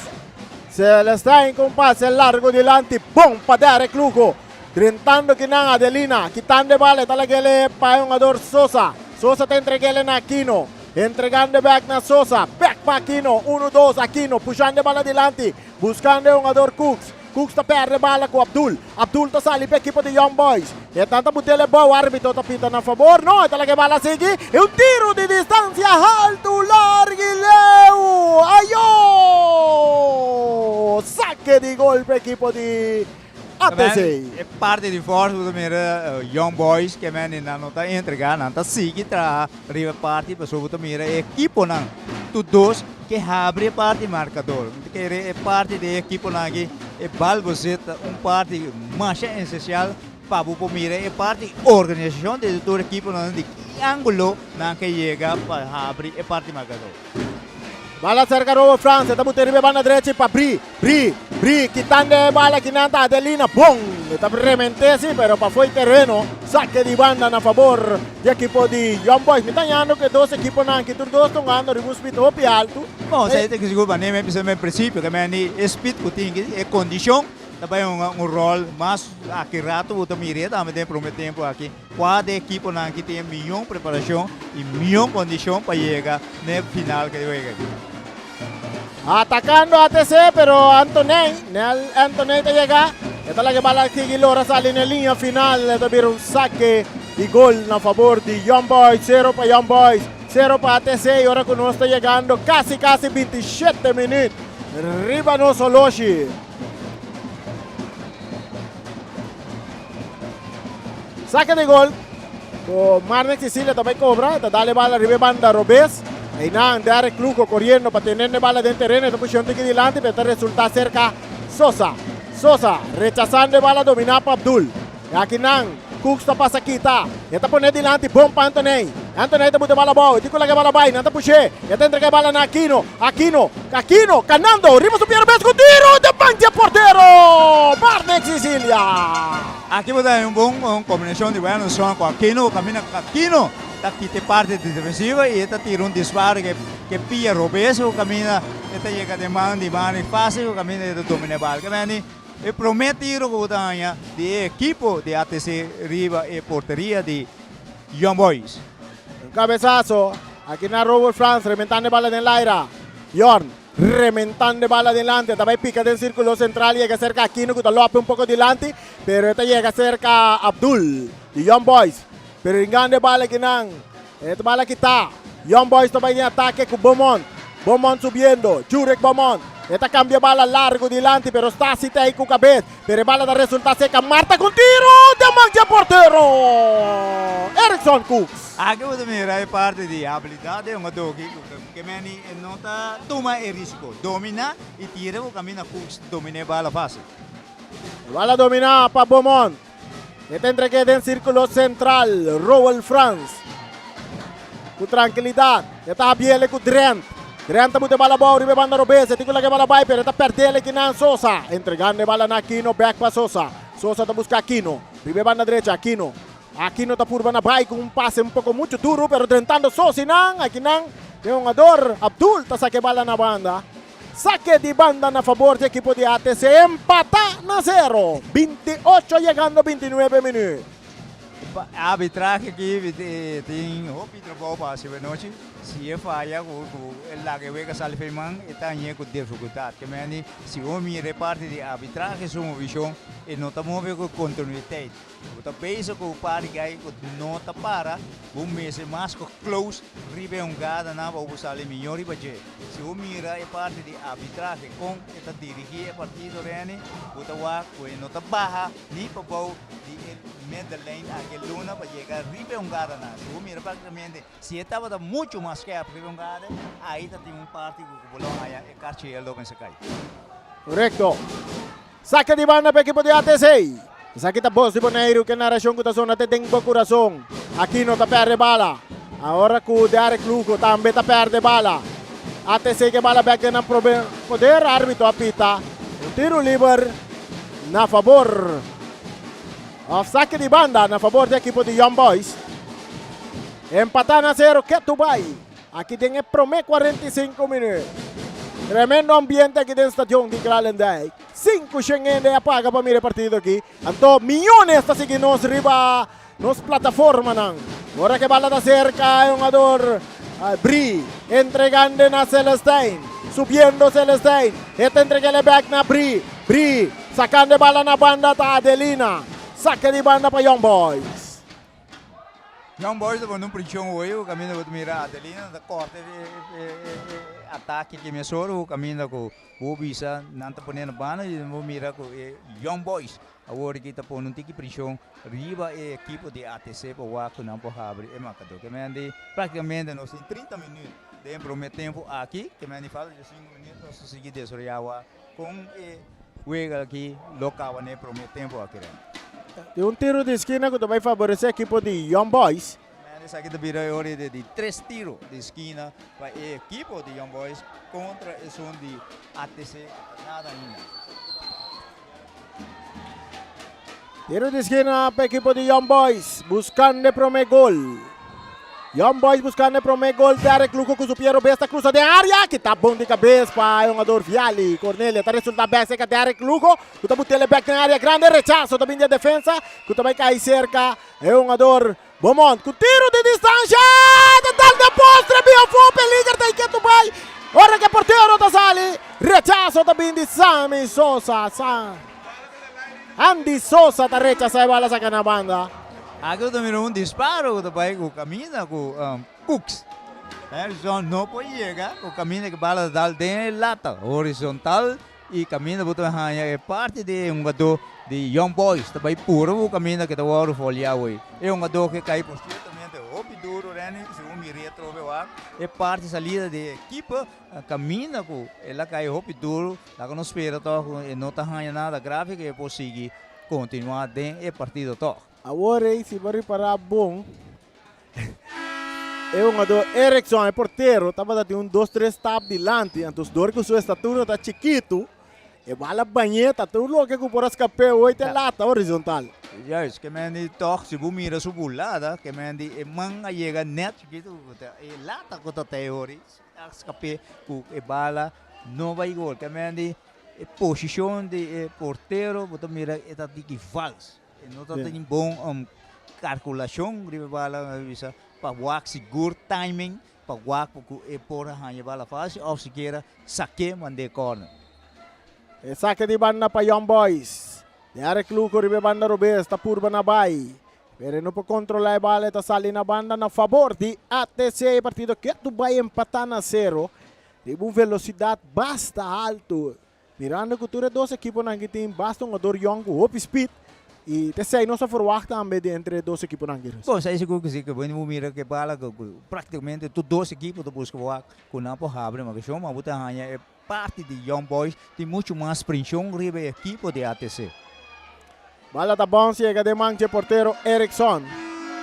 Celestijn con pase largo dilanti, bon pa Derek Lugo. Drentando kinan Adelina, kitando e bala, ta lagele pa e hungador Sosa. Sosa ta entregele na Aquino, entregando back na Sosa, back pa Aquino, 1-2 Aquino, pushando e bala dilanti, buscando e hungador Cooks. Cooks ta perde bala ku Abdul. Abdul ta sali pa ekipo di Young Boys. E tanta butele bou, arbitro ta pita na fabor. No, e ta laga e bala sigui. E un tiro di distancia haltu, largu i leu. Ayo! Sake di gol pa ekipo di ATC. E parti di forsa bo ta mira Young Boys ke men nan no ta entrega, nan ta sigui traha riba e parti pasobra bo ta mira e ekiponan tur dos Ke habri e parti markador. Mi ta kere e parti di e ekiponan aki, e bal bo zit ta un parti masha esensial pa bo por mira e parti organisashon di tur ekiponan di ki angulo nan ke yega pa habri e parti markador. Bala serka Robo Frans, e ta buta riba e banda drechi pa Bri, Bri, Bri, kitando e bala kinan ta Adelina, bon! E ta remente si, pero pa fo'i tereno, sake di banda na fabor di ekipo di Young Boys. Mi ta hañando ku e dos ekiponan aki tur dos ta hungando riba un speed hopi altu. Bon, esei ta sigur manera mi a bisa na prinsipio, ke men di e speed ku tin aki, e kondishon ta bai hunga un ròl mas aki rato bo ta mira tambe den e prome tempu aki. Kua di e ekiponan aki tin e mihó preparashon i mihó kondishon pa yega na e final ku e wega aki? Atacando ATC pero Antoney, Nel Antoney ta yega. E ta laga e bala sigui lora sali na e linea final. E ta bira un sake di gol na fabor di Young Boys. Zero pa Young Boys, zero pa ATC. Y ora cu nos ta yegando casi casi 27 minuut riba nos holoshi. Sake di gol ku Marnix Cecilia ta bai kobra. Ta dal e bala riba e banda robes. Einan Derek Lugo koriendo pa tene e bala den tereno. E ta pusha un tiki dilanti pero ta resulta serka Sosa. Sosa rechasando e bala dominá pa Abdul. E akinan Cooks ta pasa kita. E ta pone dilanti bon pa Anthony. Anthony ta buta e bala abou. E tin ku laga e bala bai. Nan ta push'é. E ta entrega e bala na Aquino. Aquino, Aquino, kanando riba su pier bes ku tiro den man di e portero Marnix Cecilia. Aki bo ta haña un bon kombinashon di Wendelson ku Aquino. Kaminda ku Aquino ta kita e parti di defensiva i e ta tira un disparo ku e pia robes ku kaminda e ta yega den man di Marnix fásil ku kaminda e ta domina e bal. Kemeni e promé tiro ku bo ta haña di e ekipo di ATC riba e porteria di Young Boys. Un cabezazo aki na Robert Frans rementando e bala den laira. Bjorn rementando e bala delante. Ta bay pica den circulo central. Yega cerca Aquino cu ta lope un poco dilanti. Pero e ta yega cerca Abdul di Young Boys. Pero ringando e bala akinan. E bala kita. Young Boys ta bay den atake cu Beaumont. Beaumont subiendo. Jurek Beaumont. E ta cambia bala largo dilanti pero Stasi ta ahí cu cabez. Pero e bala ta resulta seca. Marta cu tiro den man dje portero Erickson Cooks. Aki bo ta mira e parti di habilidad den hungador aki cu ke meni e no ta tuma e risico. Domina y tira cu caminda Cooks domina e bala facil. E bala domina pa Beaumont. E ta entregue den circulo central. Roel Frans cu trankilidad. E ta habiele cu Drent. Drenta buta e bala abou riba e banda robes. E tin ku laga e bala bai pero e ta pèrdè el ekinan Sosa. Entregando e bala na Aquino bèk pa Sosa. Sosa ta buska Aquino. Riba e banda drecha Aquino. Aquino ta purba na bai ku un pase un poko muchu duru pero drentando Sosa i nan akinan e hungador Abdul ta saka e bala na banda. Sake di banda na fabor di ekipo di ATC empatá na sero. 28 yegando 29 minüt. Pa arbitrahe aki tin hopi trabou pa hasi anochi. Si e faya ku e laga e wega sali for e man e ta hañ'é ku difikultat. Ke mende si bo mira e parti di arbitrahe su movishon e no ta move ku kontinuitet. Bo ta bezig ku un par di gai ku no ta para, bo mester mas ku close riba e hungadanan pa bo sali mihó riba dje. Si bo mira e parti di arbitrahe kon e ta dirigí e partido Renny, bo ta wak ku e no ta baha ni pabou di e middenlijn aki e luna pa yega riba e hungadanan. Si bo mira praktikamente si e tabata muchu mas skerp riba e hungada, ai ta tin un parti ku bo lo haña e karchi yellow mester kai. Korekto. Sake di banda pa ekipo di ATC. Esaki ta bos di Boneiru ku e narashon ku ta sona te den bo kurason. Aquino ta pèrdè bala. Ahora ku Derek Lugo tambe ta pèrdè bala. ATC ke bala bèk den nan poder. Arbitro a pita un tiru liber na fabor òf sake di banda na fabor di ekipo di Young Boys. Empatá na sero ketu bai. Aki den e prome 45 minuut. Tremendo ambiente aki den stadion di Kralendijk. 500 hende a paga pa mira e partido aki. Anto miyones ta sigui nos riba nos plataformanan. Ora ke bala ta serka e hungador Bri entregando na Celestijn. Subiendo Celestijn. E ta entreg'el e bek na Bri. Bri sakando e bala na banda ta Adelina. Sake di banda pa Young Boys. Young Boys ta pone un prishon hoy ku kaminda bo ta mira Adelina ta korta e atake ki mesora ku kaminda ku bo bisa nan ta pone na banda i bo mira ku e Young Boys awor aki ta pone un tiki prishon riba e ekipo di ATC pa wak ku nan por habri e markador. Ke men di praktikamente nos tin 30 minüt den prome tempu aki ke men di falta 5 minüt nos ta sigui desaroyá wak Kon e wega aki lo kaba na e prome tempu aki Rene? Tin un tiro di skina ku ta bai faboresé ekipo di Young Boys. Man, esaki ta bira e ora di tres tiro di skina pa e ekipo di Young Boys kontra esun di ATC ku ta nada ainda. Tiro di skina pa ekipo di Young Boys buskando e prome gol. Young Boys buskando e prome gol. Derek Lugo ku su pie robes ta krusa den área. Kita bon di kabes pa e hungador Viali. Cornelia ta resulta bek serka Derek Lugo ku ta butele bek den área grande. Rechaso ta bin di e defensa ku ta bai kai serka e hungador Beaumont ku tiro di distansha. Ta dal den postre bin afó. Peliger ta iketu bai ora ku e portero ta sali. Rechaso ta bin di Sammy Sosa. Andy Sosa ta rechasá e bala saka na banda. Aki bo ta mira un disparo ku ta bai ku kaminda ku Cooks. Harrison no por yega ku kaminda ku bala ta dal den e lata horizontal i kaminda bo ta haña e parti di e hungadó di Young Boys ta bai pura ku kaminda ku ta wòrdu foliá awor. E hungadó ke kai por siertamente hopi duru Renny segun mi retrobe wak e parti salida di e ekipo kaminda ku el a kai hopi duru. Laga nos spera tòg ku e no ta haña nada grave ku e por sigui kontinuá den e partido tòg. Awor ei si bo ripará bon, e hungadó Eriksson, e portero, tabata tin un dos tres stap dilanti, anto dor ku su estatura ta chikitu, e bala bañ'é ta tur loke ku por a skap'é hoy te lata horizontal. Juist, ke men di tòg si bo mira su bulada, ke men di e man a yega nèt chikitu ku ta e lata ku ta tei hori, a skap'é ku e bala No bay gol. Te men di e posicion di e portero bo ta mira e ta diki vals. E no ta tin bon um, calculacion riba e bala bisa pa wak sigur timing pa wak ku e por a haña e bala fácil of sikiera saké mand'é corner. E sake di banda pa Young Boys. Derek Lugo riba e banda robes ta purba na bay. Pero e no por controla e bala e ta sali na banda na fabor di ATC. E partido ketu bay empata na sero. Riba un velosidat basta haltu. Mirando ku tur e dos ekiponan ki tin basta un hungador yòn ku hopi speed i ta esei nos a ferwagt tambe di entre e dos ekiponan ki. Bon, esei sigur ku si, ku bo mira ku e bala ku praktikamente tur dos ekipo ta buska wak ku nan por habri markashon, ma bo ta haña e parti di Young Boys tin muchu mas prenshon riba e ekipo di ATC. Bala ta bounce yega den man dje portero Erickson.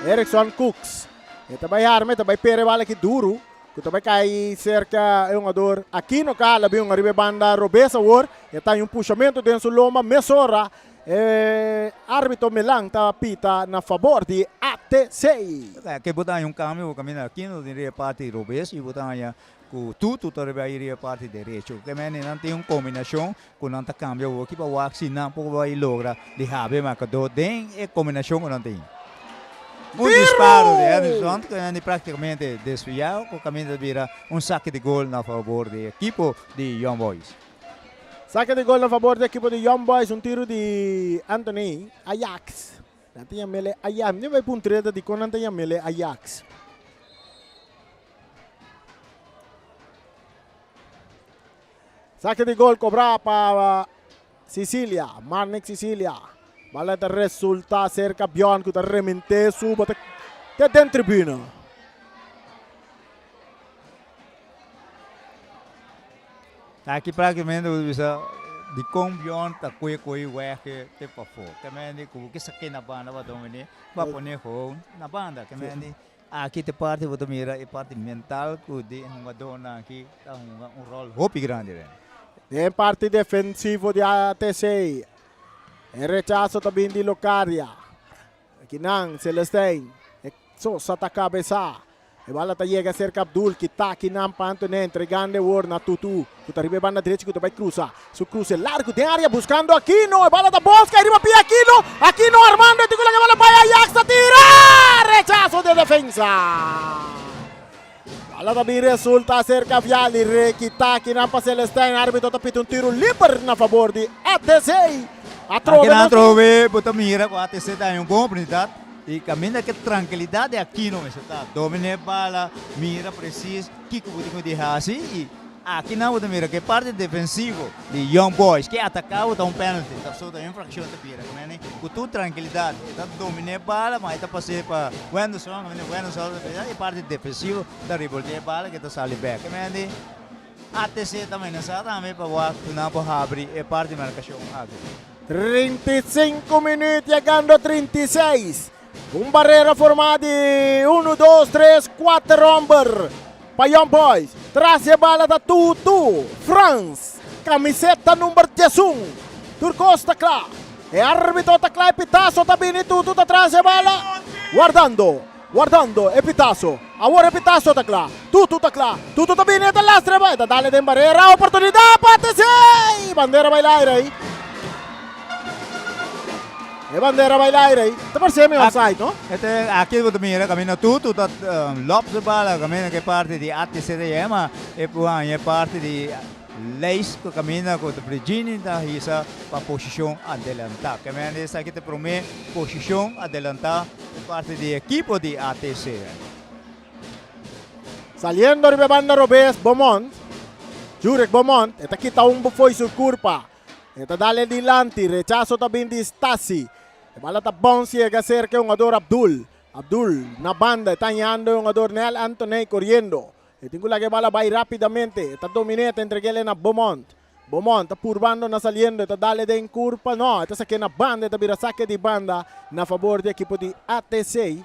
Erickson Cooks. E ta bai harma, e ta bai pere e bala aki duru. Ku ta bai kai serka e hungador Aquino Cala bin hunga riba e banda robes awor. E ta un pushamentu den su lomba mesora e arbitro Melan ta pita na fabor di ATC. Ke bo ta haña un kambio bo kaminda Aquino tin riba e parti robes i bo ta haña ku Tutu ta riba ei riba e parti derecho. Ke mende nan tin un kombinashon ku nan ta kambia awor ki pa wak si nan por bai logra di habri e markador den e kombinashon ku nan tin. Un disparo di Edison ku nan di praktikamente desviá ku kaminda ta bira un sake di gol na fabor di e ekipo di Young Boys. Sake di gol na fabor di ekipo di Young Boys, un tiru di Anthony Ajax. Nan ta yam'el Ajax. Mi tin bai puntr'e ta dikon nan ta yam'el Ajax. Sake di gol kobrá pa Sicilia, Marnick Sicilia. Bala ta resulta serka Bjorn ku ta remente su bota te den tribuna. Aki práktikamente bo ta bisa dikon Bjorn ta kue kue wège te pafó. Kemendi ku bo ke sake na banda pa dominé, bo a pone gewoon na banda. Kemendi Aki te parti bo ta mira e parti mental ku di e hungadónan aki ta hunga un ròl hopi grandi den. Den parti defensivo di ATC, e rechaso ta bin di Locadia. Akinan Celestijn, e Sosa ta kabesá. E bala ta yega serka Abdul, kita akinan pa Antoine, entregando e wor na Tutu, ku ta riba e banda drechi ku ta bai krusa. Su cruce largo den area buscando Aquino. E bala ta bosca y riba pia Aquino. Aquino armando e tikula ke bala bai Ajax ta tira! Rechazo de defensa. Bala ta bin resulta cerca Viali. Rekita akinan pa Celestijn. Arbitro ta pita un tiro liber na favor di ATC. Atrobe Akinan atrobe bo ta mira ku ATC ta haña un bon oportunidat y kaminda ke trankilidat di Aquino mester ta. Domina e bala, mira presis kiko bo tin ku di hasi y Aki nan bo ta mira ku e parti defensivo di Young Boys ke ataká bo ta un penalty, ta so ta un infrakshon ta bira. Ku ku tur trankilidat e ta dominá e bala ma e ta pas'é pa Wenderson, Wenderson ta bira e parti defensivo ta revolt'é e bala ke ta sali bèk. Ku ATC ta menasá tambe pa wak ku nan por habri e parti markashon aki. 35 minüt yegando 36. Un barera formá di unu, dos, tres, kuater hòmber. Pa Young Boys, tras di e bala ta Tutu Frans, kamiseta number 11. Tur kos ta kla. E arbitro ta kla, e pitaso ta bini, Tutu ta tras di e bala, wardando, wardando e pitaso. Awor e pitaso ta kla, Tutu ta kla, Tutu ta bini, e ta lastra e bala, e ta dale den barera, oportunidat pa ATC! Bandera bai laire ei. E bandera bai laire ei. Ta parse mi offside, no? Este aki bo ta mira caminda tutu ta lop su bala caminda ke parti di ATC ta yema e por haña e parti di Leis ku caminda ku ta Brigini ta hisa pa posicion adelanta. Caminda esaki ta prome posicion adelanta di parti di ekipo di ATC. Saliendo riba e banda robes Beaumont, Jurek Beaumont, e ta kita un bufoi su curpa. E ta dal e dilanti, rechaso ta bin di Stasi. E bala ta bounce yega cerca e hungador Abdul. Abdul na banda, e ta hañando e hungador Nel Anthony coriendo. E tin cu laga e bala bay rapidamente. E ta domine, e ta entreg'el na Beaumont. Beaumont ta purbando na saliendo, e ta dal e den curpa, no, e ta sake na banda, e ta bira sake di banda na favor di ekipo di ATC.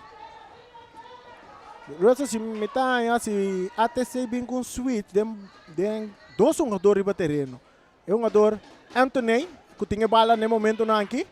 Russell, si mi ta haña si ATC bin cu un switch den den dos hungador riba tereno. E hungador Anthony cu tin e bala n'e momentonan aki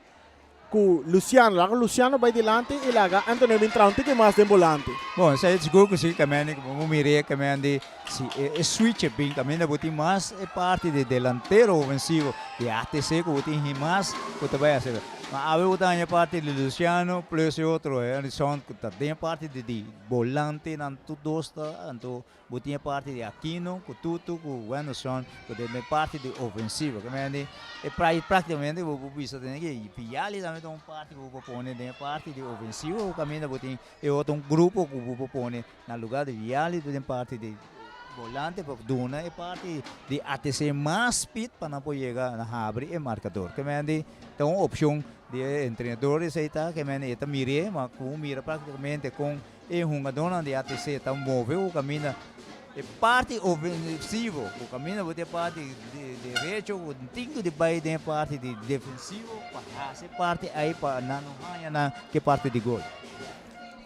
cu Luciano. Laga Luciano bay dilanti y laga Anthony bin traha un tiki mas den bolante. Bon, esei sigur cu si caminda cu bo mira e caminda si e switch a bin caminda bo tin mas e parti di delantero ofensivo di ATC cu bo tin mas cu ta bay haci. Ma awe bo ta haña parti di Luciano plus e otro Anderson cu ta den parti di bolante nan tur dos ta anto Bo tin e parti di Aquino cu Tutu cu Wenderson cu den e parti di ofensivo. Ke mende e practicamente bo por bisa tene ke Viali tambe ta un parti cu bo por pone den e parti di ofensivo caminda bo tin e otro un grupo cu bo por pone na lugar di Viali den parti di volante pa duna e parti di ATC mas speed pa nan por yega na habri e marcador. Ke mende ta un opcion di e entrenador esey ta ke mende e ta mire ma cu bo mira practicamente con E hungadónan di ATC ta move ku kaminda e parti ofensivo, ku kaminda bo tin e parti derecho ku tin ku di bai den e parti di defensivo pa hasi e parti ei pa nan no haña nan ke parti di gol.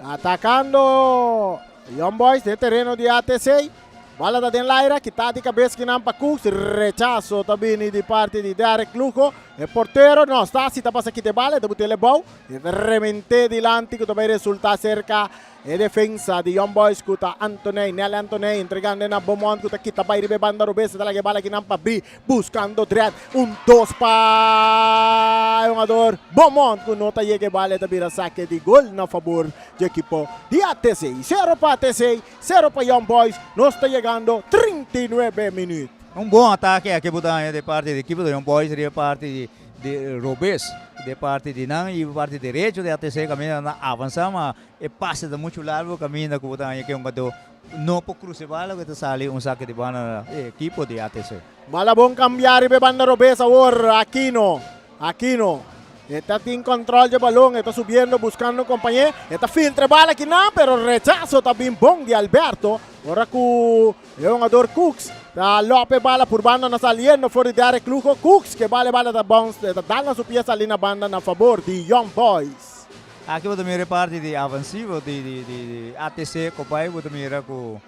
Atakando. Young Boys den tereno di ATC. Bala ta den laira, kita di kabes kinan pa Cooks. Rechaso ta bini di parti di Derek Lugo. E portero no sta si ta pasa kita e bala, e ta but'e bou. E ta remente dilanti ku ta bai resulta serka e defensa di Young Boys ku ta Antoney, Nel Antoney entregando na Beaumont ku ta kita bai riba e banda robes. E ta laga e bala kinan pa Bri buscando Dredd. Un dos pa e hungador Beaumont ku no ta yega e bala, e ta bira sake di gol na fabor di ekipo di ATC. 0 pa ATC, 0 pa Young Boys. Nos ta yegando 39 minuut. Un bon atake aki bo ta haña di parti di ekipo di Young Boys riba parti di di robes di parti di nan y parti derecho di ATC kaminda nan a avansa ma e pase ta muchu largo kaminda ku bo ta haña ke hungadó no por krusa e bala ku ta sali un sake di banda na e ekipo di ATC. Bala bon kambia riba e banda robes awor Aquino. Aquino e ta tin control dje balon, e ta subiendo buscando un compañé, e ta filtra e bala akinan pero rechazo ta bin bon di Alberto ora cu e hungador Cooks ta lop e bala purbando na saliendo for di Derek Lugo. Cooks ke bala e bala ta bounce, e ta dal na su pia sali na banda na fabor di Young Boys. Aki bo ta mira e parti di avansivo di di di ATC Copay bo ta mira cu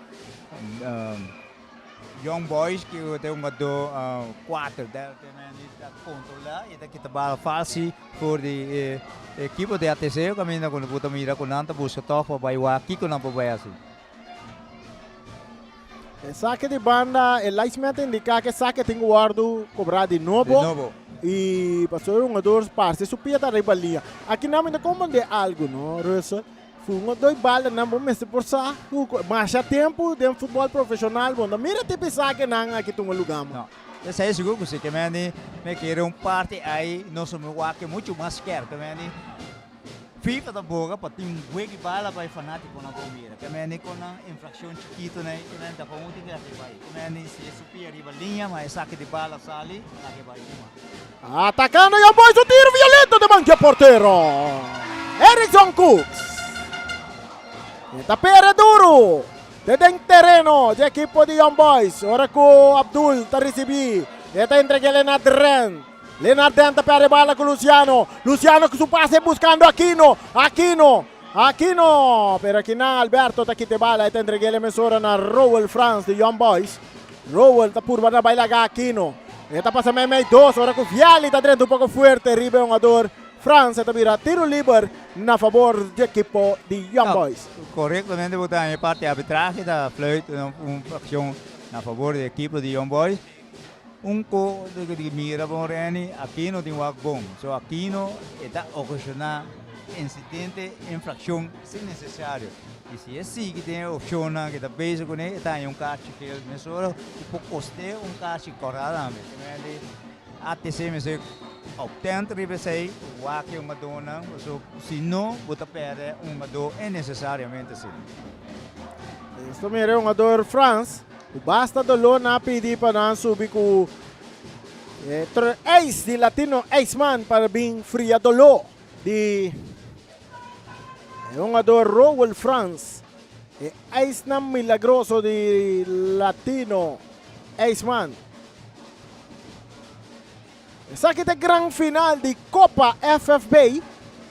Young Boys ku ta hungadó kuater derde men ta kontrolá i ta kita bala fásil for di e ekipo di ATC kaminda ku bo ta mira ku nan ta buska tòg pa bai wak kiko nan por bai hasi. E sake di banda e linesman ta indiká ku e sake tin ku wòrdu kobrá di nobo. Di nobo. I pasobra e hungador parse su pia ta riba liña. Aki nan mi ta komprendé algu no Russell. Fungo doi balda nan bo mester por sa ku masha tempu den futbol profeshonal bo no mira tipo esakinan aki tuma luga mo. No, esei sigur ku si ke meni me kere un parti ai nos lo wak muchu mas skerp ke meni FIFA ta boga pa tin un weki bala pa e fanatikonan por mira ke meni kon nan infrakshon chikito nei ke meni ta pa un tin ke hasi bai ke meni si e supia riba liña ma esaki di bala sali lake bai tuma. Atacando Young Boys, un tiro violento de man dje portero Erickson Cooks. E ta pere duro te den tereno dje ekipo di Young Boys. Ora ku Abdul ta risibi, e ta entrega Leonard Ren. Leonard Den ta perde bala ku Luciano. Luciano ku su pase buscando Aquino. Aquino, Aquino. Pero akinan Alberto ta kita e bala. E ta entrega el mesora na Rowell Frans di Young Boys. Rowell ta purba na bai laga Aquino. E ta pasa meimei dos ora ku Viali ta drenta un poko fuerte riba e hungador Frans. E ta bira tiro liber na fabor di ekipo di Young Boys. Korektamente bo ta haña e parti arbitrahe ta fluit un akshon na fabor di ekipo di Young Boys. Un ko di mira bon Renny, Aquino tin wak bon. So Aquino e ta okashoná insidente, infrakshon sin nesesario. I si e sigui den e opshonnan ku e ta bezig kuné, e ta haña un karchi gel mesora ku por kost'é un karchi kòrá tambe. Simplemente ATC mester optent riba esei, wak e hungadónan, pasobra si no bo ta pèrdè un hungadó innesesariamente asina. Esto mira e hungador Frans ku basta doló nan a pidi pa nan subi ku e ace di Latino Iceman pa bin fria doló di e hungador Rowell Frans. E ijsnan milagroso di Latino Iceman. Esaki ta e gran final di Copa FFB.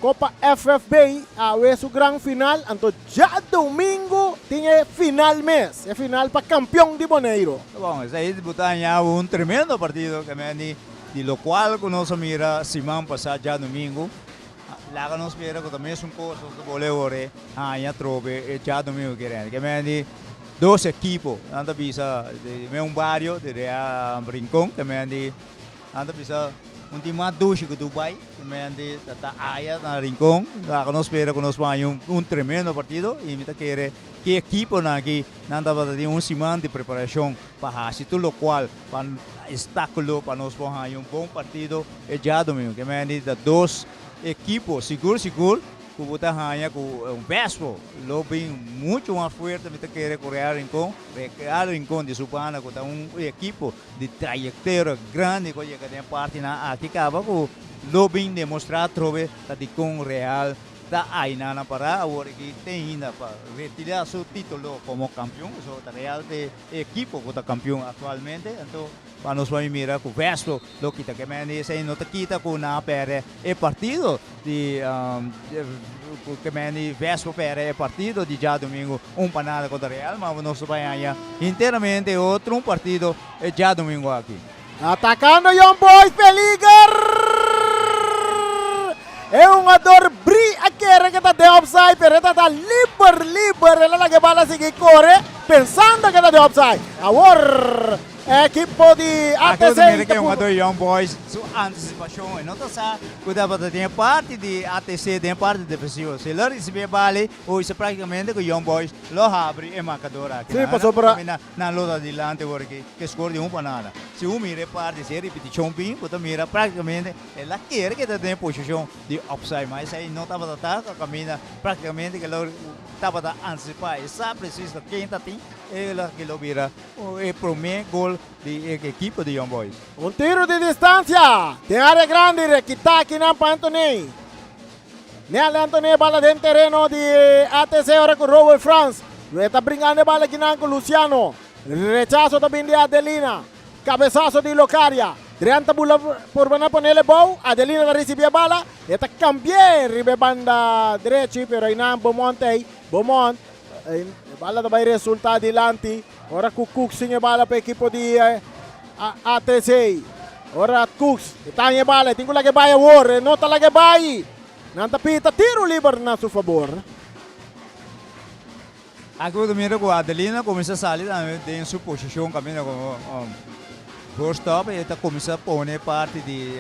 Copa FFB awe su gran final, anto djadomingo tin e final mes, e final pa campeon di Boneiro. Bon, esei bo ta haña un tremendo partido ke meni di lokual ku nos a mira siman pasá djadomingo. Laga nos mira ku ta mesun kos nos ta bole ora e haña atrobe e djadomingo ki rende. Ke meni dos ekipo, nan ta bisa di meun bario, di Rincon, ke meni nan ta bisa un tin mas dushi ku Dubai, ke meni ta ta aya na Rincon. Laga nos spera ku nos por haña un tremendo partido i mi ta kere ki ekiponan aki nan tabata tin un siman di preparashon pa hasi tur lokual pa estákulo pa nos por haña un bon partido e djadomingo. Ke meni ta dos ekipo sigur sigur ku bo ta haña ku un Vespo lo bin mucho mas fuerte mi ta kere ku Real Rincon. Real Rincon di su banda ku ta un ekipo di trayectoria grandi ku a yega den e partinan aki kaba ku lo bin demostrá atrobe ta dikon Real. Ta aina na pará awor aki te ainda pa retirá su título komo kampion, pasobra ta Real ta e ekipo ku ta kampion aktualmente. Anto pa nos bai mira ku Vespo lo kita ke mende esei no ta kita ku nan a pèrdè e partido di ku ke mende Vespo pèrdè e partido di djadumingu un pa nada kontra Real, ma nos ta bai haña hinteramente otro un partido e djadumingu aki. Atacando Young Boys, peliger! E hungador Bri a kere ke ta den offside, pero e ta ta liber, liber. El a laga e bala sigui kore, pensando ke ta den offside. Awor e ekipo di Aki bo ATC ta mira ta ke purba. hungador Young Boys su antisipashon. E no ta sa ku tabata den e parti di ATC, den e parti defensivo. Si el a risibi e bala, hoy sa praktikamente ku Young Boys lo habri e markador aki. Sí, Nan a pasobra. kamina Nan lo ta dilanti ora ki ke skor di un pa nada. Si un mira e parti, si e ripitishon bin, bo ta mira praktikamente el a kere ke ta den e posishon di offside, ma esei no tabata ta kaminda praktikamente ke lo tabata antisipá. E sa presis ta ken ta tin e lo ke lo bira e promé gol di e ekipo di Young Boys. Un tiro di distansia den área grandi rekitá akinan pa Anthony. Nel Anthony e bala den tereno di ATC ora ku Rowel Frans e ta bringando e bala kinan ku Luciano. Rechaso ta bin di Adelina. Cabesaso di Locaria. Drian ta bula purba na ponele bou. Adelina ta ricibi e bala. E ta cambi'é riba e banda drechi pero einan Beaumont ei. Beaumont e bala ta bai resulta dilanti ora ku Cooks sin e bala pa ekipo di ATC. Ora Cooks e ta haña e bala e tin ku laga e bai awor. E no ta laga e bai. Nan ta pita tiro liber na su fabor. Aki bo ta mira ku Adelina kuminsá sali tambe den su posishon kaminda komo shortstop e ta kuminsá pone parti di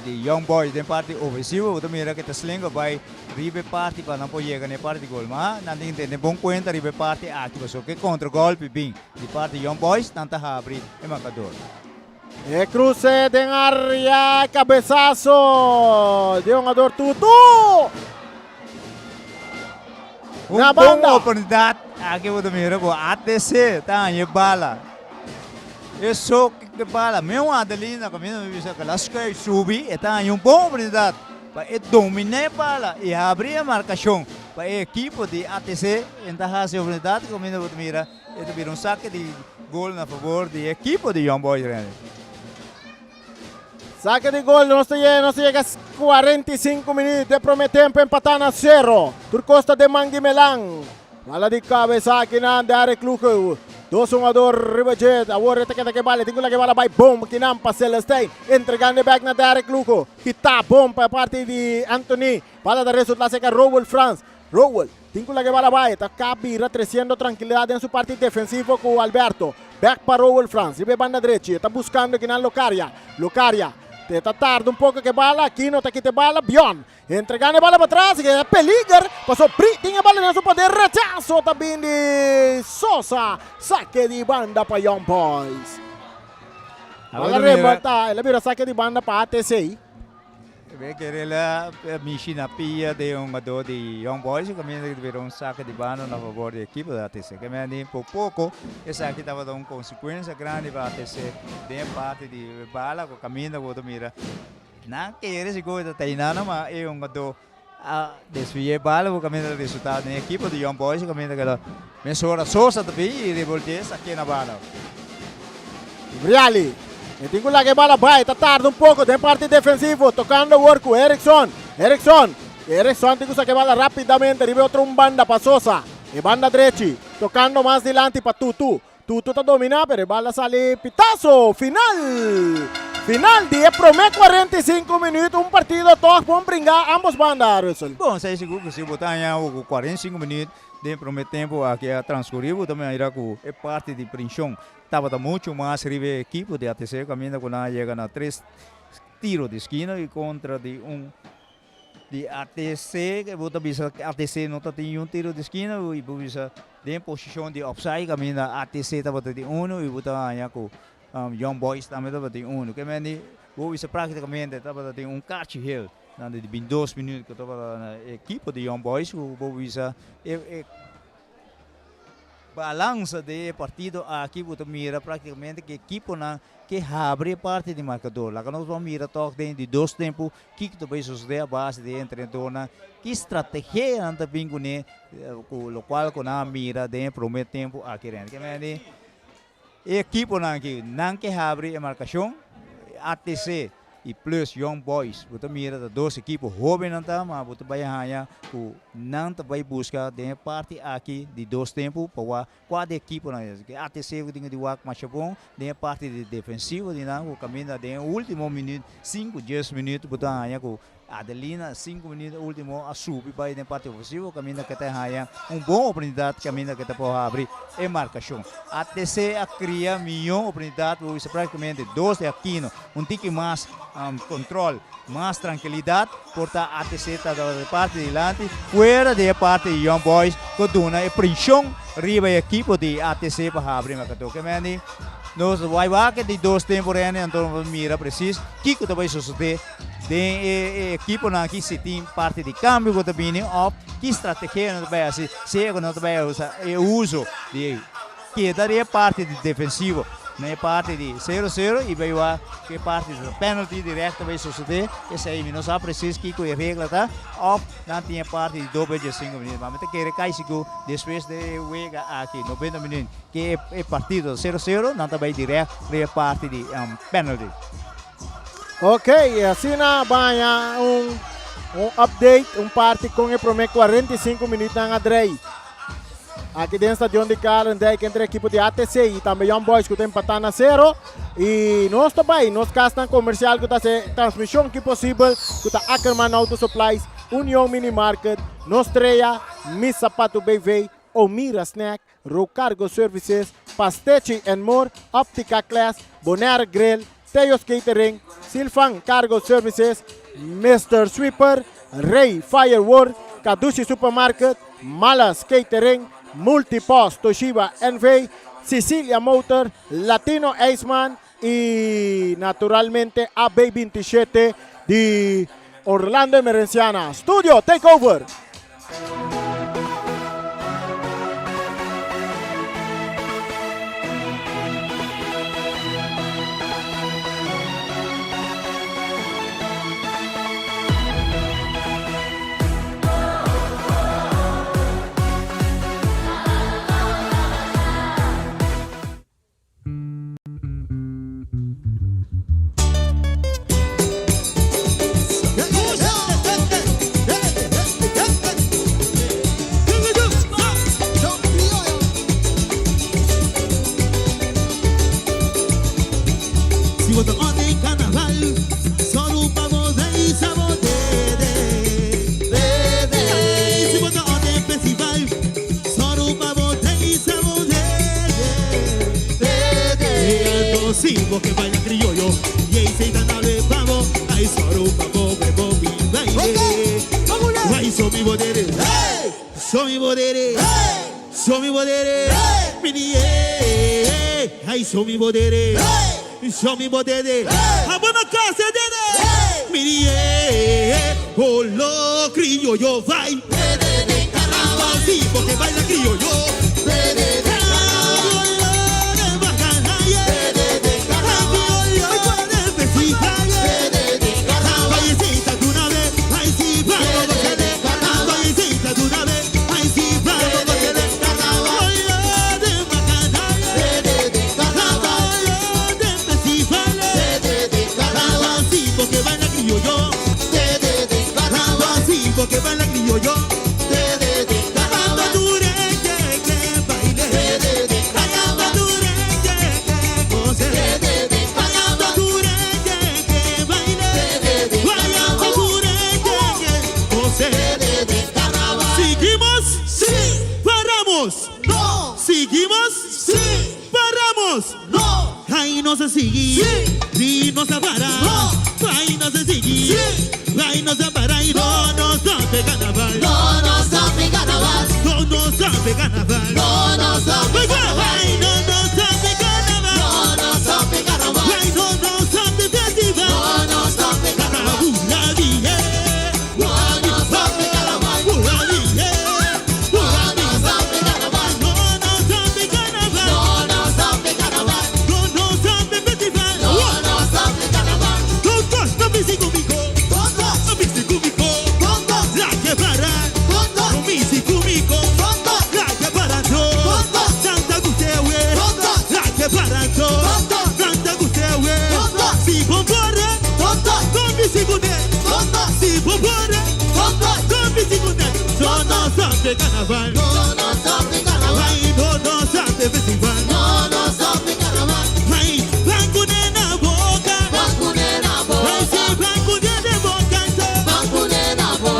di Young Boys den parti ofensivo. Bo ta mira ku e ta slinga bai riba e parti pa nan por yega na e parti di gol. Ma nan tin tene bon kuenta riba e parti aki pasobra ku e kontragolpi bin di parti Young Boys nan ta habri e markador. E cruce den area, cabezazo di hungador Tutu. Un bon oportunidad aki bo ta mira cu ATC ta haña e bala. E so ke bala, meun Adelina caminda mi bisa cu el a schuif subi, e ta haña un bon oportunidad pa e domina e bala y habri e marcacion pa e ekipo di ATC. En ta haci e oportunidad caminda bo ta mira. E ta bira un sake di gol na favor di e ekipo di Young Boys Renny. Sake di gol, nos ta yega, nos ta yega 45 minuut de prome tempo empatá na sero. Tur kos ta den man di Melan. Bala di kabesa akinan Derek Lugo. Dos hungador riba dje. Awor e ta keda ke bala. Tin ku laga e bala bai bom kinan pa Celestijn. Entregando e bek na Derek Lugo. Kita bom pa parti di Anthony. Bala ta resulta seka Rowel Frans. Rowel tin ku laga e bala bai, ta ka bira tresiendo trankilidat den su parti defensivo ku Alberto. Bèk pa Rowel Frans riba e banda drechi, e ta buskando kinan Locaria. Locaria te ta tarda un poko ku e bala, Aquino ta kita e bala, Bion entregando e bala patras, e peliger, paso Bri tin e bala den su poder, rechaso ta bin di Sosa, sake di banda pa Young Boys. Bala rebota, el a bira sake di banda pa ATC. Be kere la mishi na pia di un hungador di Young Boys y caminda ki ta bira un saque di banda na favor di ekipo di ATC. Ke men di por poco esaki tabata un consecuencia grandi pa ATC den e parti di bala cu caminda cu bo ta mira nan kere sigur ta teinan ma e hungador a desvia e bala cu caminda ta resulta den ekipo di Young Boys caminda cu lo mesora Sosa ta bin y revoltea sake na bala. Reali e tin ku laga e bala bai, ta tarda un poko den parti defensivo, tokando awor ku Eriksson. Eriksson, Eriksson tin ku saka e bala rapidamente riba e otro un banda pa Sosa. E banda drechi, tokando mas dilanti pa Tutu. Tutu ta dominá pero e bala sali pitazo final. Final di e promé 45 minuut, un partido tòg bon bringá ambos banda, Russell. Bon, esei sigur ku si bo ta haña ku 45 minuut den promé tempu aki a transkurí, bo ta mira ku e parti di prenshon Tabata muchu mas riba e ekipo di ATC kaminda ku nan a yega na tres tiro di skina i kontra di un di ATC ke bo ta bisa ATC no ta tin niun tiro di skina i bo bisa den posishon di opside kaminda ATC tabata tin unu i bo ta haña ku Young Boys tambe tabata tin unu. Ke men di bo bisa praktikamente tabata tin un karchi hel nan di bintidos minüt ku tabata na e ekipo di Young Boys ku bo bisa e. Balansa den e partido aki bo ta mira praktikamente ku ekiponan ke habri e parti di markador. Laga nos ban mira tòg den di dos tempu kiko ta bai sosodé a base di e entrenadornan, ki strategia nan ta bin kuné ku lokual ku nan a mira den e promé tempu aki. Rende ke mende e ekiponan aki nan ke habri e markashon, ATC i Plus Young Boys. Bo ta mira ta dos ekipo hóbennan ta, ma bo ta bai haña ku nan ta bai buska den e parti aki di dos tempu pa wak kua di ekiponan es. ATC ku tin ku di wak masha bon den e parti di defensivo di nan ku kaminda den e último minüt, sinku, dies minüt bo ta haña ku Adelina sinku minüt último a subi bai den parti ofensivo kaminda ke ta haña un bon oportunidat kaminda ke ta por habri e markashon. ATC a kria mihó oportunidat bo bisa praktikamente dos di Aquino un tiki mas kontrol, mas trankilidat por ta ATC ta di parti dilanti fuera di e parti di Young Boys ku duna e preshon riba e ekipo di ATC pa habri markadó. Ke mende nos bai wak di dos tempu rende anto nos mira presis kiko ta bai sosodé. Den e ekiponan aki si tin parti di kambio ku ta bini òf ki strategia nan ta bai hasi sea ku nan ta bai usa e uso di keda den e parti di defensivo na e parti di sero sero i bai wak ku e parti di penalty dirèkt ta bai sosodé esei mi no sa presis kiko e regla ta òf nan tin e parti di doble diesinku minüt ma mi ta kere kai sigur despues di e wega aki nobenta minüt ke e partido ta sero sero nan ta bai dirèkt riba e parti di penalty. Ok, asina baña un un update, un parti con e prome 45 minuutnan a drei. Aki den stadion di Kralendijk entre ekipo di ATC y tambe Young Boys ku ta empatá na sero. Y nos ta bai nos kasnan komersial ku ta hasi transmishon ki posibel ku ta Ackerman Auto Supplies, Union Mini Market, Nostrea, Mis Zapato BV, Omira Snack, Rocargo Services, Pastechi and More, Optica Class, Bonaire Grill, Theo's Catering, Silvan Cargo Services, Mister Sweeper, Rey Firework, Kadushi Supermarket, Malas Catering, Multipost Toshiba NV, Sicilia Motor, Latino Ijsman y naturalmente AB 27 di Orlando Emerenciana. Studio, take over! Si bo ta orde den carnaval, solo pa bo reisa bo dede. Si bo ta orde den festival, solo pa bo reisa bo dede. Anto si bo ke baila crioyo, yey sey ta na le pa bo, ay solo pa bo bebo mi baile. Ay so mi bo dede, so mi bo dede, so mi bo dede, mi di eh, ay so mi bo dede. Show mi bo dede. Abo na casa dede. Mi di eh. Olo criollo vai. Si bo ke baila criollo. Olo de bacanaye. Criollo de festival. Vallecita de una vez. Ay si vamos Vallecita de una vez. Ay si vamos Olo de bacanaye. Seguimos? Sí! Paramos? No! Seguimos? Sí! Paramos! No! Ay nos a sigui! Sí! Ni nos a para! No! Ay nos a sigui! Sí! Ay nos a para y no nos tope carnaval! No nos tope carnaval! No nos tope carnaval! No nos tope carnaval! Ay no nos tope carnaval! No nos tope carnaval! Ay no nos tope festival! No nos tope carnaval! Ula vie! No nos tope carnaval! Ula vie! No nos tope carnaval! No nos tope. bisti kuné. Si bo por, kon bisti kuné. No no stop de carnaval. Ay, no no stop de festival. Ay, van kuné na boka. Ay, si van kuné de boka.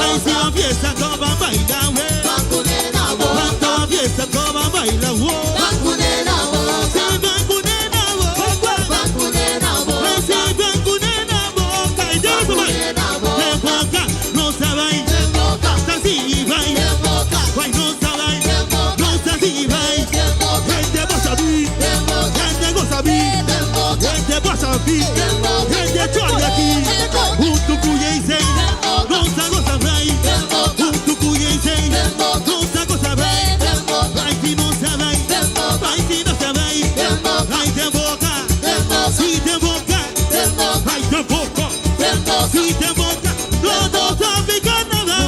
Ay, si la fiesta no va a bailar, wey. Cuando fiesta no va a bailar, wow. Si van kuné na boka. Ay, si van kuné na boka. Ay, ya no se va. De boca, no se va. Así va. Ay, no se va. No se así va. Gente goza vi. Gente goza vi. Gente goza vi. Gente chora aquí. Junto com Yeisei. No se goza vai. Junto com Yeisei. No se goza vai. Vai si no se vai. Vai si no se vai. Ay, de boca. Si de boca. Ay, de boca. Si de boca. No, no sabe carnaval.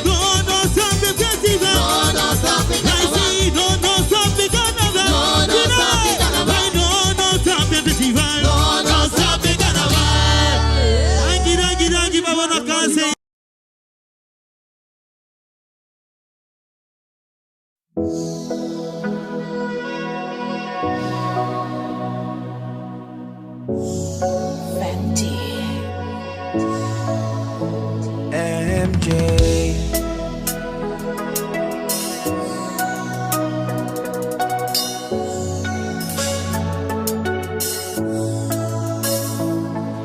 No, no sabe festival. Ay, sí, no, no sabe carnaval. Ay, no, no sabe festival. No sabe carnaval. Ay, danki, danki, pa na kas. Fenty. MJ.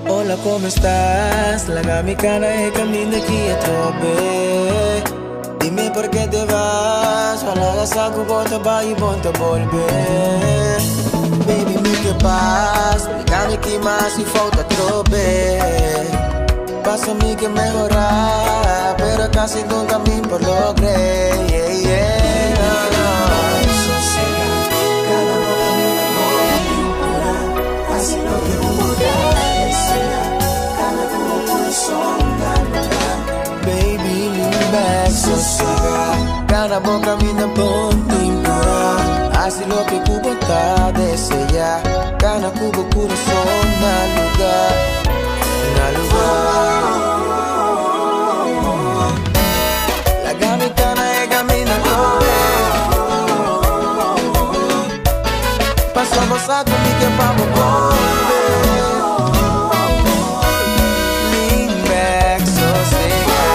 Hola, ¿cómo estás? Laga mi kana e kaminda aki atrobe. Dime por qué te vas. Palabra saco bota bay y bonta volver. Baby, mi ke pas. Splika ki m'a hasi fout atrobe. Paso mi ke mehorá, pero kasi nunka mi por logr'é. Yeah, no. Sosegá, kana bo kaminda bon pintura. Hasi loke bo ta deseá. Kana bo kurason na lugá. Baby, lean back, sosegá. Kana bo kaminda bon pintura. Hasi loke bo ta deseá. Kana bo kurason na lugá. Na lugá. Laga mi kana e kaminda atrobe. Paso bo sa ku mi ke pa bo bolbe. Lean back, sosegá.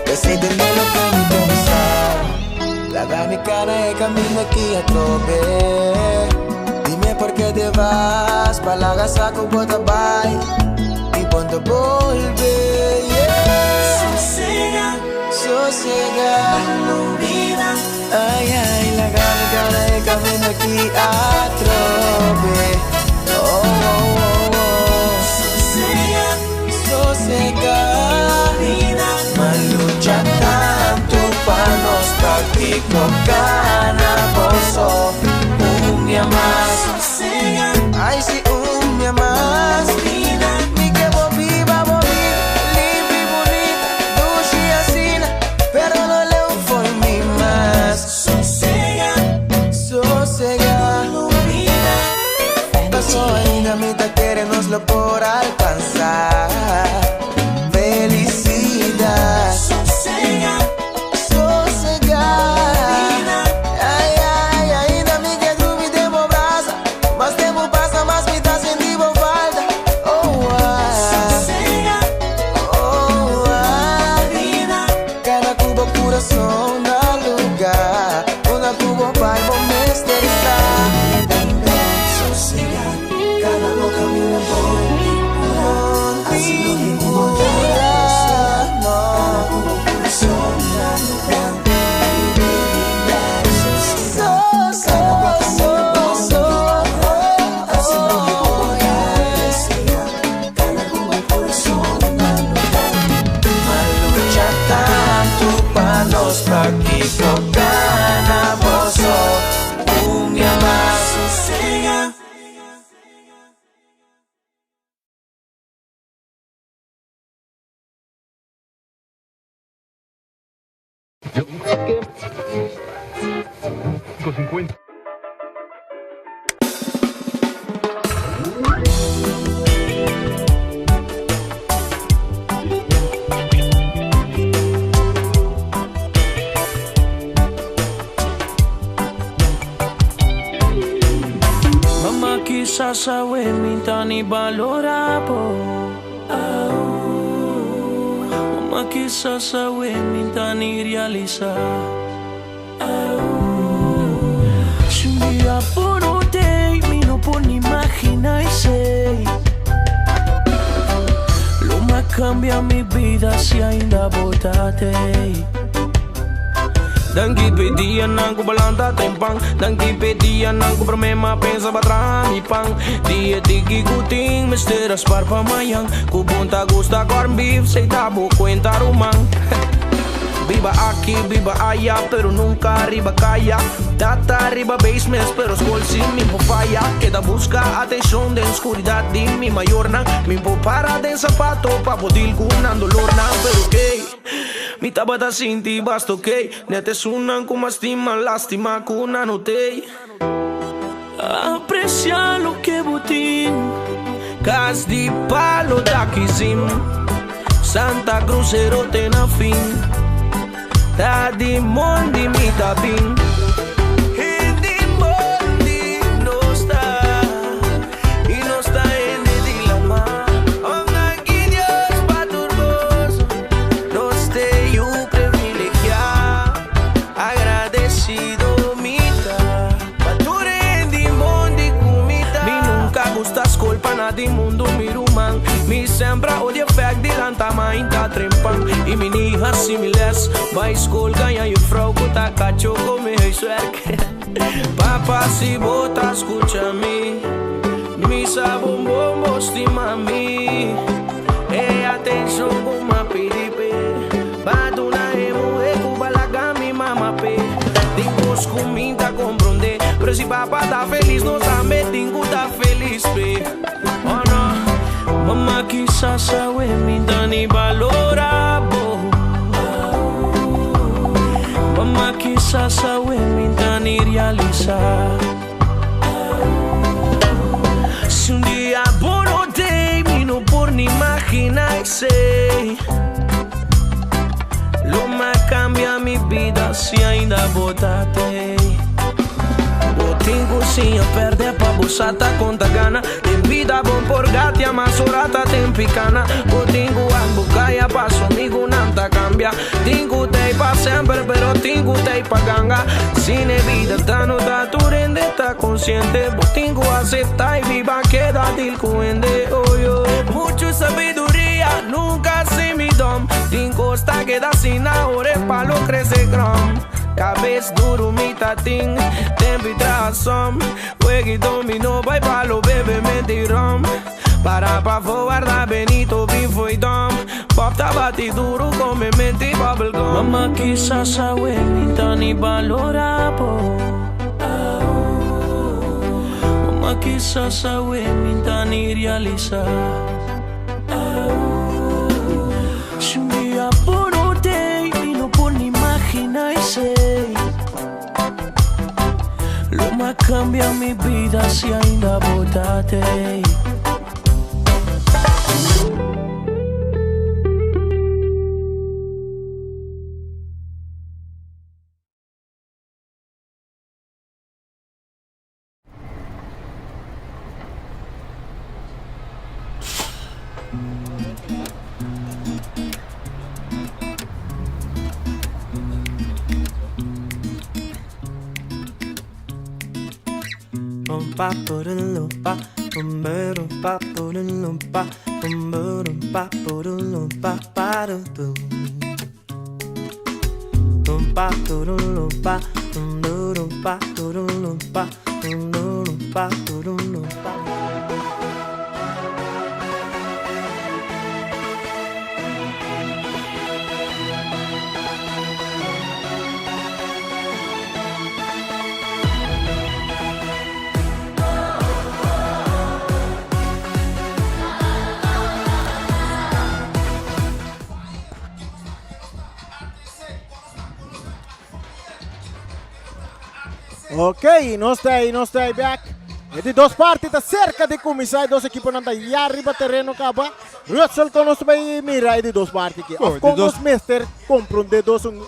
Kasi tende loke mi ta bisa. Laga mi kana e kaminda aki atrobe. Dime por qué te vas. Palabra saco bota bay y ponte volve. Yeah. Sosegá, sosegá. Ay, ay, laga mi kana e kaminda aki atrobe. Oh. Sosegá, sosegá. M'a lucha tantu pa nos pakiko kana boso un dia mas. Ay, si un dia mas. Mi ke bo biba, bo biba, limpi, bunita, dushi asina, pero no leu for mi mas. Sosegá, sosegá. Paso ainda mi ta kere nos lo por alkansá. Felisidat. Sosegá, sosegá. Ay, ay, ainda mi ke drumi den bo brasa. Mas tempu pasa, mas mi ta sinti bo falta. Oh, ah. Oh, ah. Kana ku bo kurason na lugá. Unda ku bo bai bo mester ta. Sosegá, kana bo kaminda bon pintura. Hasi loke bo ta deseá. Kana ku bo kurason na lugá. Sosegá, kana bo kaminda bon pintura. Hasi loke bo ta deseá. Kana ku bo kurason na lugá. M'a lucha tantu pa nos pakiko kana boso un dia mas. Sosegá. 50. Kisas awe mi ta ni balora bo Mama kisas awe mi ta ni realisa Si un dia bo no tei mi no por ni imagina esei Lo m'a cambia mi bida si ainda bo ta tei. Danki p'e dianan ku balanta trempan Danki p'e dianan ku promé m'a pensa pa traha mi pan Di e tiki ku tin mester a spar pa mañan Ku bon ta gusta corn beef sey ta bo kuenta ruman Biba aki biba aya pero nunka riba kaya Tata riba basement pero skol si mi por faya Keda buska atenshon den skuridat di mi mayornan Mi por para den sapato pa por deal ku nan dolornan Pero ey. Mi tabata sinti basta ok Net esunnan ku mas stima lastima ku nan no tei. Aprecia loke bo tin. Kas di palo ta kizim. Santa Cruz ero te na fin. Ta di mondi mi ta bin. Hende mondi nos ta. Y nos ta hende di lama. Oh danki Dios pa tur cos. Nos te yu privilegia. Agradecido mi ta. Pa tur hende mondi cu mi ta. Mi nunca gusta scol pa na di mundo mi ruman. Mi sempre a odia fek di lanta mainta trempan. Y mi ni haci mi les. Bay scol gaña juffrouw cu ta cacho come huiswerk. Papa si bo ta scucha mi Mi sa bon bon bo stima mi E atencion cu m'a pidi p'e Ba duna e muhe cu ba laga mi mama p'e Tin cos cu mi ta compronde Pero si papa ta feliz nos tambe tin cu ta feliz p'e Oh no Mama kisas awe mi ta ni balora bo Mama kisas awe mi ta ni realisa Si un dia bo no tei mi no por ni imagina esei Lo m'a cambia mi bida si ainda bo ta tei Bo tin cu siña perde pa bo sa ta con ta gana Den bida bon por gatia mas ora ta den picana Bo tin cu wak bo caya paso amigunan ta cambia Tin cu tei pa semper pero tin cu tei pa ganga Sin e bida ta no ta tur hende ta consciente Bo tin cu acepta y biba keda deal cu hende oh yo Mucho sabiduria nunca si mi dom Tin cos ta keda sin ahora e palo crece grom Cabes duro mi ta tin tempo y traha som Juega y domino bay palo bebe menti rom Para pafo warda Benito bifo y dom Pop ta bati duro come menti bubble gum Mama kisas awe mi ta ni balora bo Mama kisas awe mi ta ni realisa Si un dia bo no tei mi no por ni imagina esei Lo m'a cambia mi bida si ainda bo ta tei. Ok, nos ta ahí, nos ta ahí back. E di dos parti ta cerca di cuminsa. E dos equiponan ta ya riba terreno caba. Russell kon nos bai mira e di dos parti aki? Of kon nos mester komprondé dos un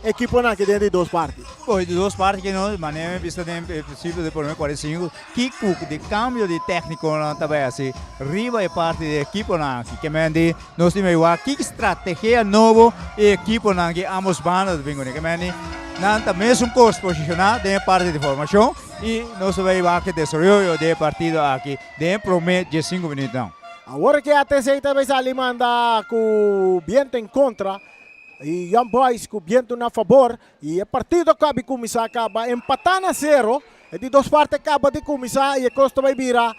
ekiponan aki den di dos parti? Bo, e di dos parti aki no, manera mi bisa den e prinsipio di prome 45, kiko di kambio di teknikonan ta bai hasi riba e parti di ekiponan aki? Ke men di nos tin bai wak ki strategia nobo e ekiponan aki ambos banda ta bin kuné. Ke men di nan ta mesun kos posishoná den e parti di formashon i nos ta bai wak e desaroyo di e partido aki den e prome 15 minütnan. Awor ke ATC ta bai sali manda ku biento en kontra i Young Boys ku biento na fabor i e partido a kabi kuminsá kaba empatá na sero. E di dos parti a kaba di kuminsá i e kos ta bai bira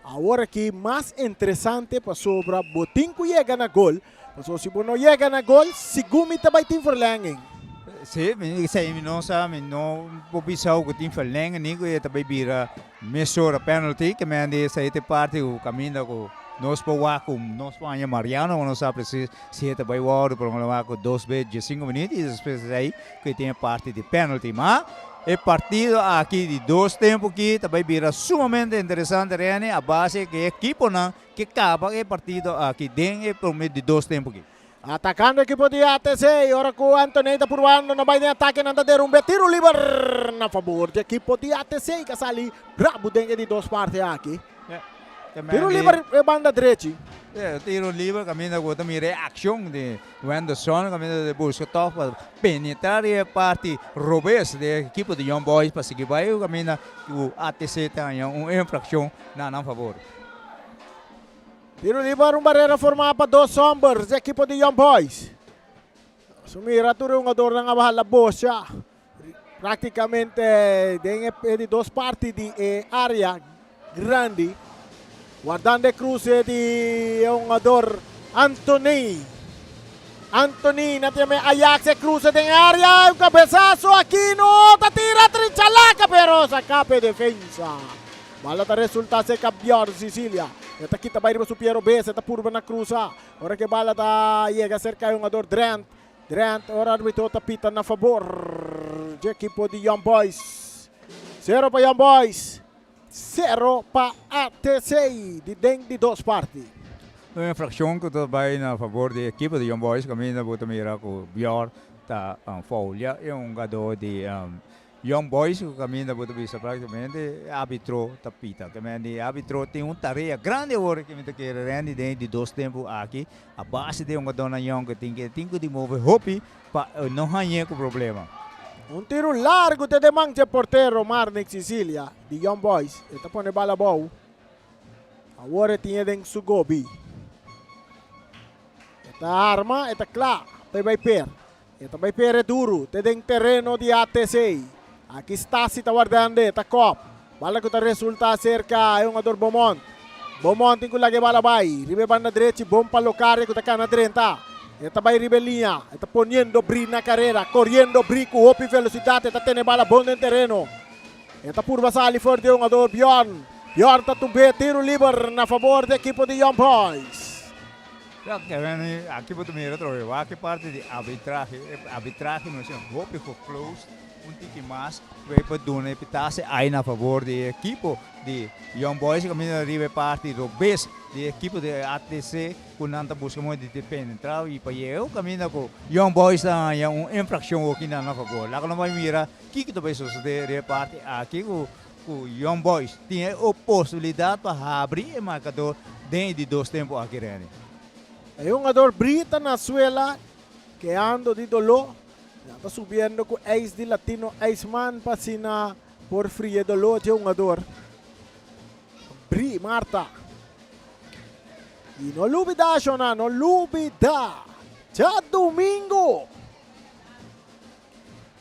awor aki mas interesante pasobra bo tin ku yega na gol pasobra si bo no yega na gol sigun mi ta bai tin verlenging. Sí, mi esei mi no sa, mi no por bisa ku tin verlenging ni ku e ta bai bira Mesora penalty ke men di esei ta e parti ku kaminda ku nos por wak ku nos por haña Mariano ku nos sa presis si e ta bai wòrdu por lo wak ku dos be diesinku minüt i despues esei ku e tin e parti di penalty. Ma e partido aki di dos tempu aki ta bai bira sumamente interesante Rene a base ku e ekiponan ke kaba e partido aki den e prome di dos tempu aki. Atacando ekipo di ATC ora cu Anthony ta purbando no bay den atake nan ta derumbe tiro liber na fabor di ekipo di ATC ca sali brabo den e di dos parti aki. Tiro liber e banda drechi. Tiro liber caminda cu ta mira e accion di Wenderson caminda ta busca toch pa penetra di e parti robes di e ekipo di Young Boys pa sigui bay caminda cu ATC ta haña un infraccion na nan fabor. Tiro liber un barera formá pa dos hòmber di ekipo di Young Boys. Su mira tur e hungadornan a baha la bosha práktikamente den e di dos parti di e área grandi. Wardando e kruse di e hungador Anthony. Anthony na tiene Ajax e kruse den e área. Un kabesaso Aquino ta tira trinchalaka pero sakape defensa. Bala ta resulta serka Bjorn Sicilia. E ta kita bai riba su pie robes, e ta purba na krusa. Ora ku e bala ta yega serka e hungador Drent. Drent, ora arbitro ta pita na fabor dje ekipo di Young Boys. Sero pa Young Boys, sero pa ATC di den di dos parti. Un infraccion cu ta bay na fabor di ekipo di Young Boys caminda bo ta mira cu Bjorn ta foulia e hungador di Young Boys ku kaminda bo ta bisa praktikamente e arbitro ta pita. Ke men di e arbitro tin un tarea grandi awor ke mi ta kere Randy den di dos tempu aki a base di hungadónan yòn ku tin ke tin ku di move hopi pa no hañ'é ku problema. Un tiru largu te den man dje portero Marnick Cicilia di Young Boys. E ta pone bala abou. Awor e tin e den su gobi. E ta arma, e ta kla pa e bai per. E ta bai pere duru te den tereno di ATC. Aki Stasi ta wardando e ta kop. Bala ku ta resulta serka e hungador Beaumont. Beaumont tin ku laga e bala bai riba e banda drechi bon pa Locaria ku ta kana drenta. E ta bai riba e liña. E ta poniendo Bri na karera. Koriendo Bri ku hopi velosidat e ta tene bala bon den tereno. E ta purba sali for di e hungador Bjorn. Bjorn ta tumb'é tiru liber na fabor di ekipo di Young Boys. Ya, Kevin, aki bo ta mira otro vez, wak e parti di arbitrahe, e arbitrahe no esei hopi geclosed, un tiki mas, ku e por duna e pitase ai na favor di e ekipo di Young Boys, kaminda riba e parti robes di e ekipo di ATC ku nan ta buska mooi di penetra i pa yega kaminda ku Young Boys ta haña un infrakshon hoki nan na favor. Laga nos bai mira kiko ta bai sosode riba e parti aki ku Ku Young Boys tin e oposibilidat pa habri e markador den e di dos tempu aki, Renny. E hungador Brita na suela keando di doló. Nan ta subiendo ku ijs di Latino Ijsman pa asina por fria e doló dje hungador Bri Marta. I no lubida shona, no lubida djadumingu!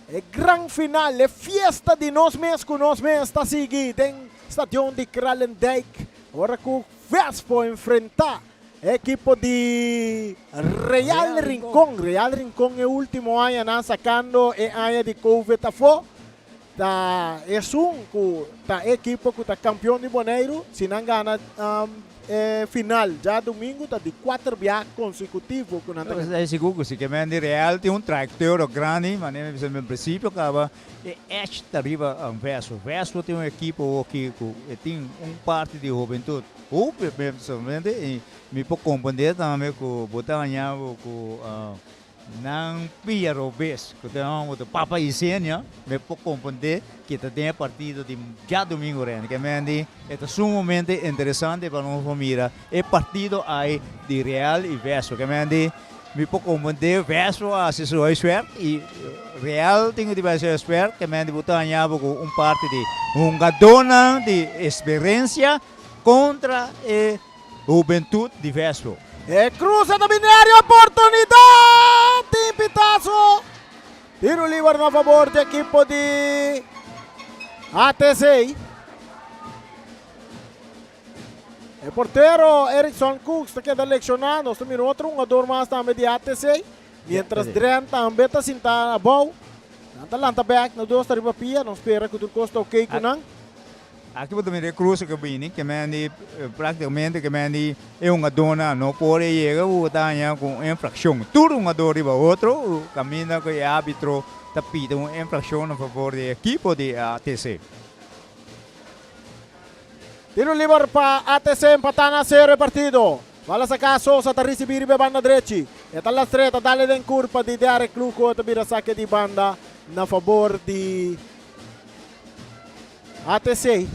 E gran final, e fiesta di nos mes ku nos mes ta sigui den stadion di Kralendijk ora ku Vespo enfrenta e ekipo di Real Rincon. Real Rincon e ultimo añanan sakando e aña di Covid afó ta esun ku ta e ekipo ku ta kampion di Boneiru. Si nan gana E final djadumingu ta di kuater bia konsekutivo ku nan ta gana. Esei sigur ku si ke men di Real tin un trayektoria grandi, manera mi bisa den prinsipio kaba e edge ta riba Vespo. Vespo tin un ekipo hoki ku e tin un parti di hubentut. Hopi personalmente y mi por comprende tambe cu bo ta haña bo cu nan pia robes cu ta homber ta papa Isenia, mi por comprende ki ta den e partido di djadomingo rende. Ke men di e ta sumamente interesante pa nos por mira e partido ai di Real y Vespo. Ke men di mi por comprende Vespo a haci su huiswerk y Real tin cu di bay su huiswerk. Ke men di bo ta haña bo cu un parti di hungadónan di experiencia Kontra e hubentut di Vespo. E cruza ta bini area oportunidad tin pitazo. Tiro liber na favor di ekipo di ATC. E portero Erickson Cooks ta keda lecciona. Nos ta mira otro hungador mas tambe di ATC. Mientras Dren tambe ta sinta abou. Nan ta lanta bek na dos ta riba pia. Nos spera cu tur cos ta ok cu nan. Aki bo ta mira e cruce cu bini, ke men di practicamente ke men di e hungadornan no por e yega cu ta haña cu un infraccion. Tur hungador riba otro caminda cu e arbitro ta pidi un infraccion na favor di e ekipo di ATC. Tiro liber pa ATC empata na cero e partido. Bala saca Sosa ta ricibi riba e banda drechi. E ta lastre ta dale den curpa di Derek Luco e ta bira saque di banda na favor di ATC.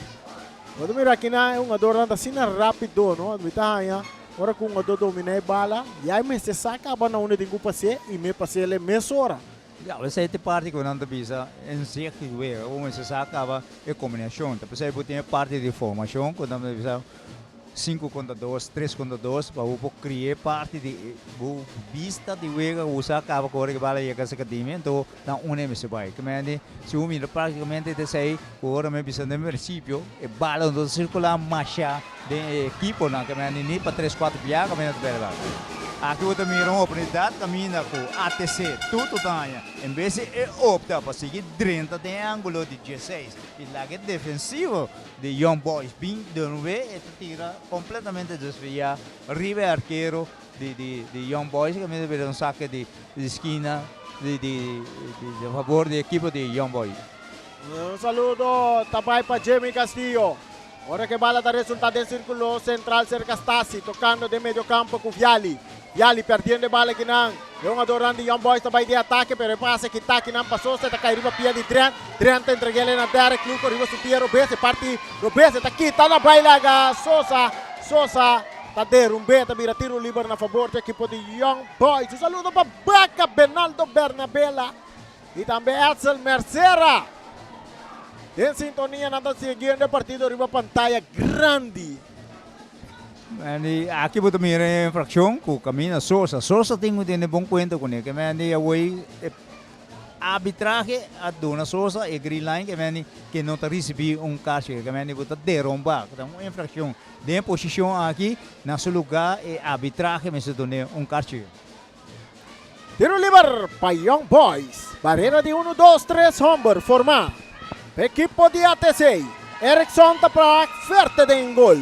Bo ta mira akinan e hungadornan ta asina rapido no. Mi ta haña ora ku hungador domina e bala ya e mester sa kaba na unda e tin ku pas'é i me pas'el e mesora. Ya, esei ta e parti ku nan ta bisa inzicht di wega, bo mester sa kaba e kombinashon. Ta p'esei bo tin e parti di formashon ku nan ta bisa sinku kontra dos, tres kontra dos, pa bo por kria e parti di bo bista di wega ku bo sa kaba ku ora ku e bala yega serka di mi, anto nan unda e mester bai. Ke mende si bo mira praktikamente ta esei ku ora mi a bisa den prinsipio e bala no ta sirkulá masha den e ekiponan. Ke mende ni pa tres kuater biaha kaminda ta pèrdè bala. Aki bo ta mira un oportunidat kaminda ku ATC tutu ta haña. En bes di e opta pa sigui drenta den e angulo di dieseis i laga e defensivo di Young Boys bin denwe e ta tira kompletamente desviá riba e arkero di di Young Boys kaminda ta bira un sake di skina di di fabor di ekipo di Young Boys. Un saludo ta bai pa Jimmy Castillo. Ora ku e bala ta resulta den sirkulo sentral serka Stasi tokando den medio kampo ku Viali. Viali perdiendo e bala kinan. E hungadornan di Young Boys ta bai den atake pero e pase kita kinan pa Sosa e ta kai riba pia di Drent. Drent ta entreg'el na Derek Luco riba su pia robes e parti robes e ta kita na bai laga Sosa. Sosa ta derumbe ta bira tiro liber na fabor di ekipo di Young Boys. Un saludo pa Baka Benaldo Bernabela. Y tambe Edsel Mercera. Den sintonia nan ta siguiendo e partido riba pantaya grandi. Mandy, aki bo ta mira e infraccion cu Camina Sosa. Sosa tin cu tene bon cuenta cune. Ke Mandy awey e arbitrahe a duna Sosa e green line ke Mandy ke no ta ricibi un kashi. Ke Mandy bo ta deromba. Ta un infraccion. Den e posicion aki na su lugar e arbitrahe mester dune un kashi. Tiro liber pa Young Boys. Barera di unu, dos, tres homber formá pa ekipo di ATC. Erickson ta pra fuerte den gol.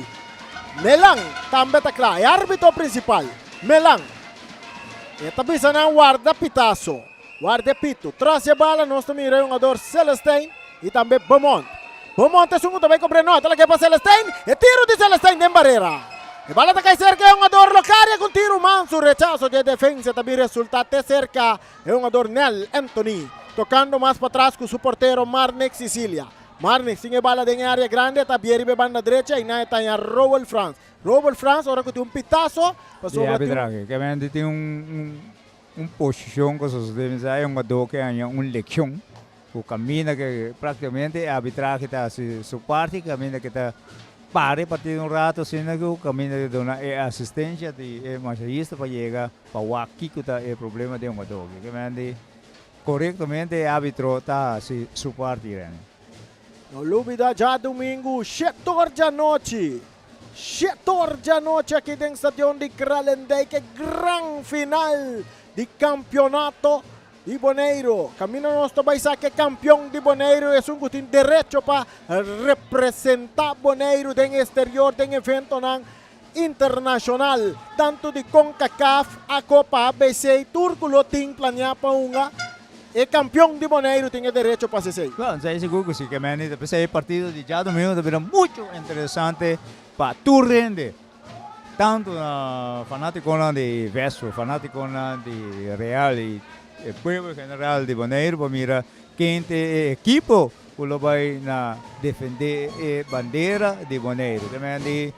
Melan tambe ta kla. E arbitro prinsipal, Melan. E ta bisa nan warda pitaso. Warda e pito. Tras di e bala nos ta mira e hungador Celestijn i tambe Beaumont. Beaumont esun ku ta bai kobr'é no. Ta lag'é pa Celestijn. E tiro di Celestijn den barera. E bala ta kai serka e hungador Locaria ku un tiro mansu. Rechaso di e defensa ta bin resultá te serka e hungador Nel Anthony. Tokando mas patras ku su portero Marnix Cicilia. Marnix tin e bala den e área grandi. E ta bia riba e banda drecha i nan e ta haña Roel Frans. Roel Frans ora ku tin un pitaso pasobra tin un. Di arbitrahe. Tin un Un posicion cu sosode mi sa e hungador ke haña un leccion cu caminda ke practicamente e arbitrahe ta haci su parti, caminda ke ta para e partido un rato asina cu caminda ta duna e asistencia di e masahista pa yega pa wak kico ta e problema di e hungador. Kende corectamente e arbitro ta haci su parti, Rene. No lubida djadumingu shetor djanochi, shetor djanochi aki den stadion di Kralendijk e gran final di kampionato di Boneiru. Kaminda nos ta bai sa ke kampion di Boneiru esun ku tin derecho pa representá Boneiru den exterior den eventonan internashonal tantu di Concacaf a Copa ABC tur ku lo tin planeá pa hunga. E kampion di Boneiru tin e derecho pa hasi esei. Bueno, esei sigur ku si, ke meni ta p'esei e partido di djadumingu ta bira muchu interesante pa tur hende, tantu na fanatikonan di Vespo, fanatikonan di Real i e pueblo general di Boneiru pa mira ken ta e ekipo ku lo bai na defendé e bandera di Boneiru. Ke meni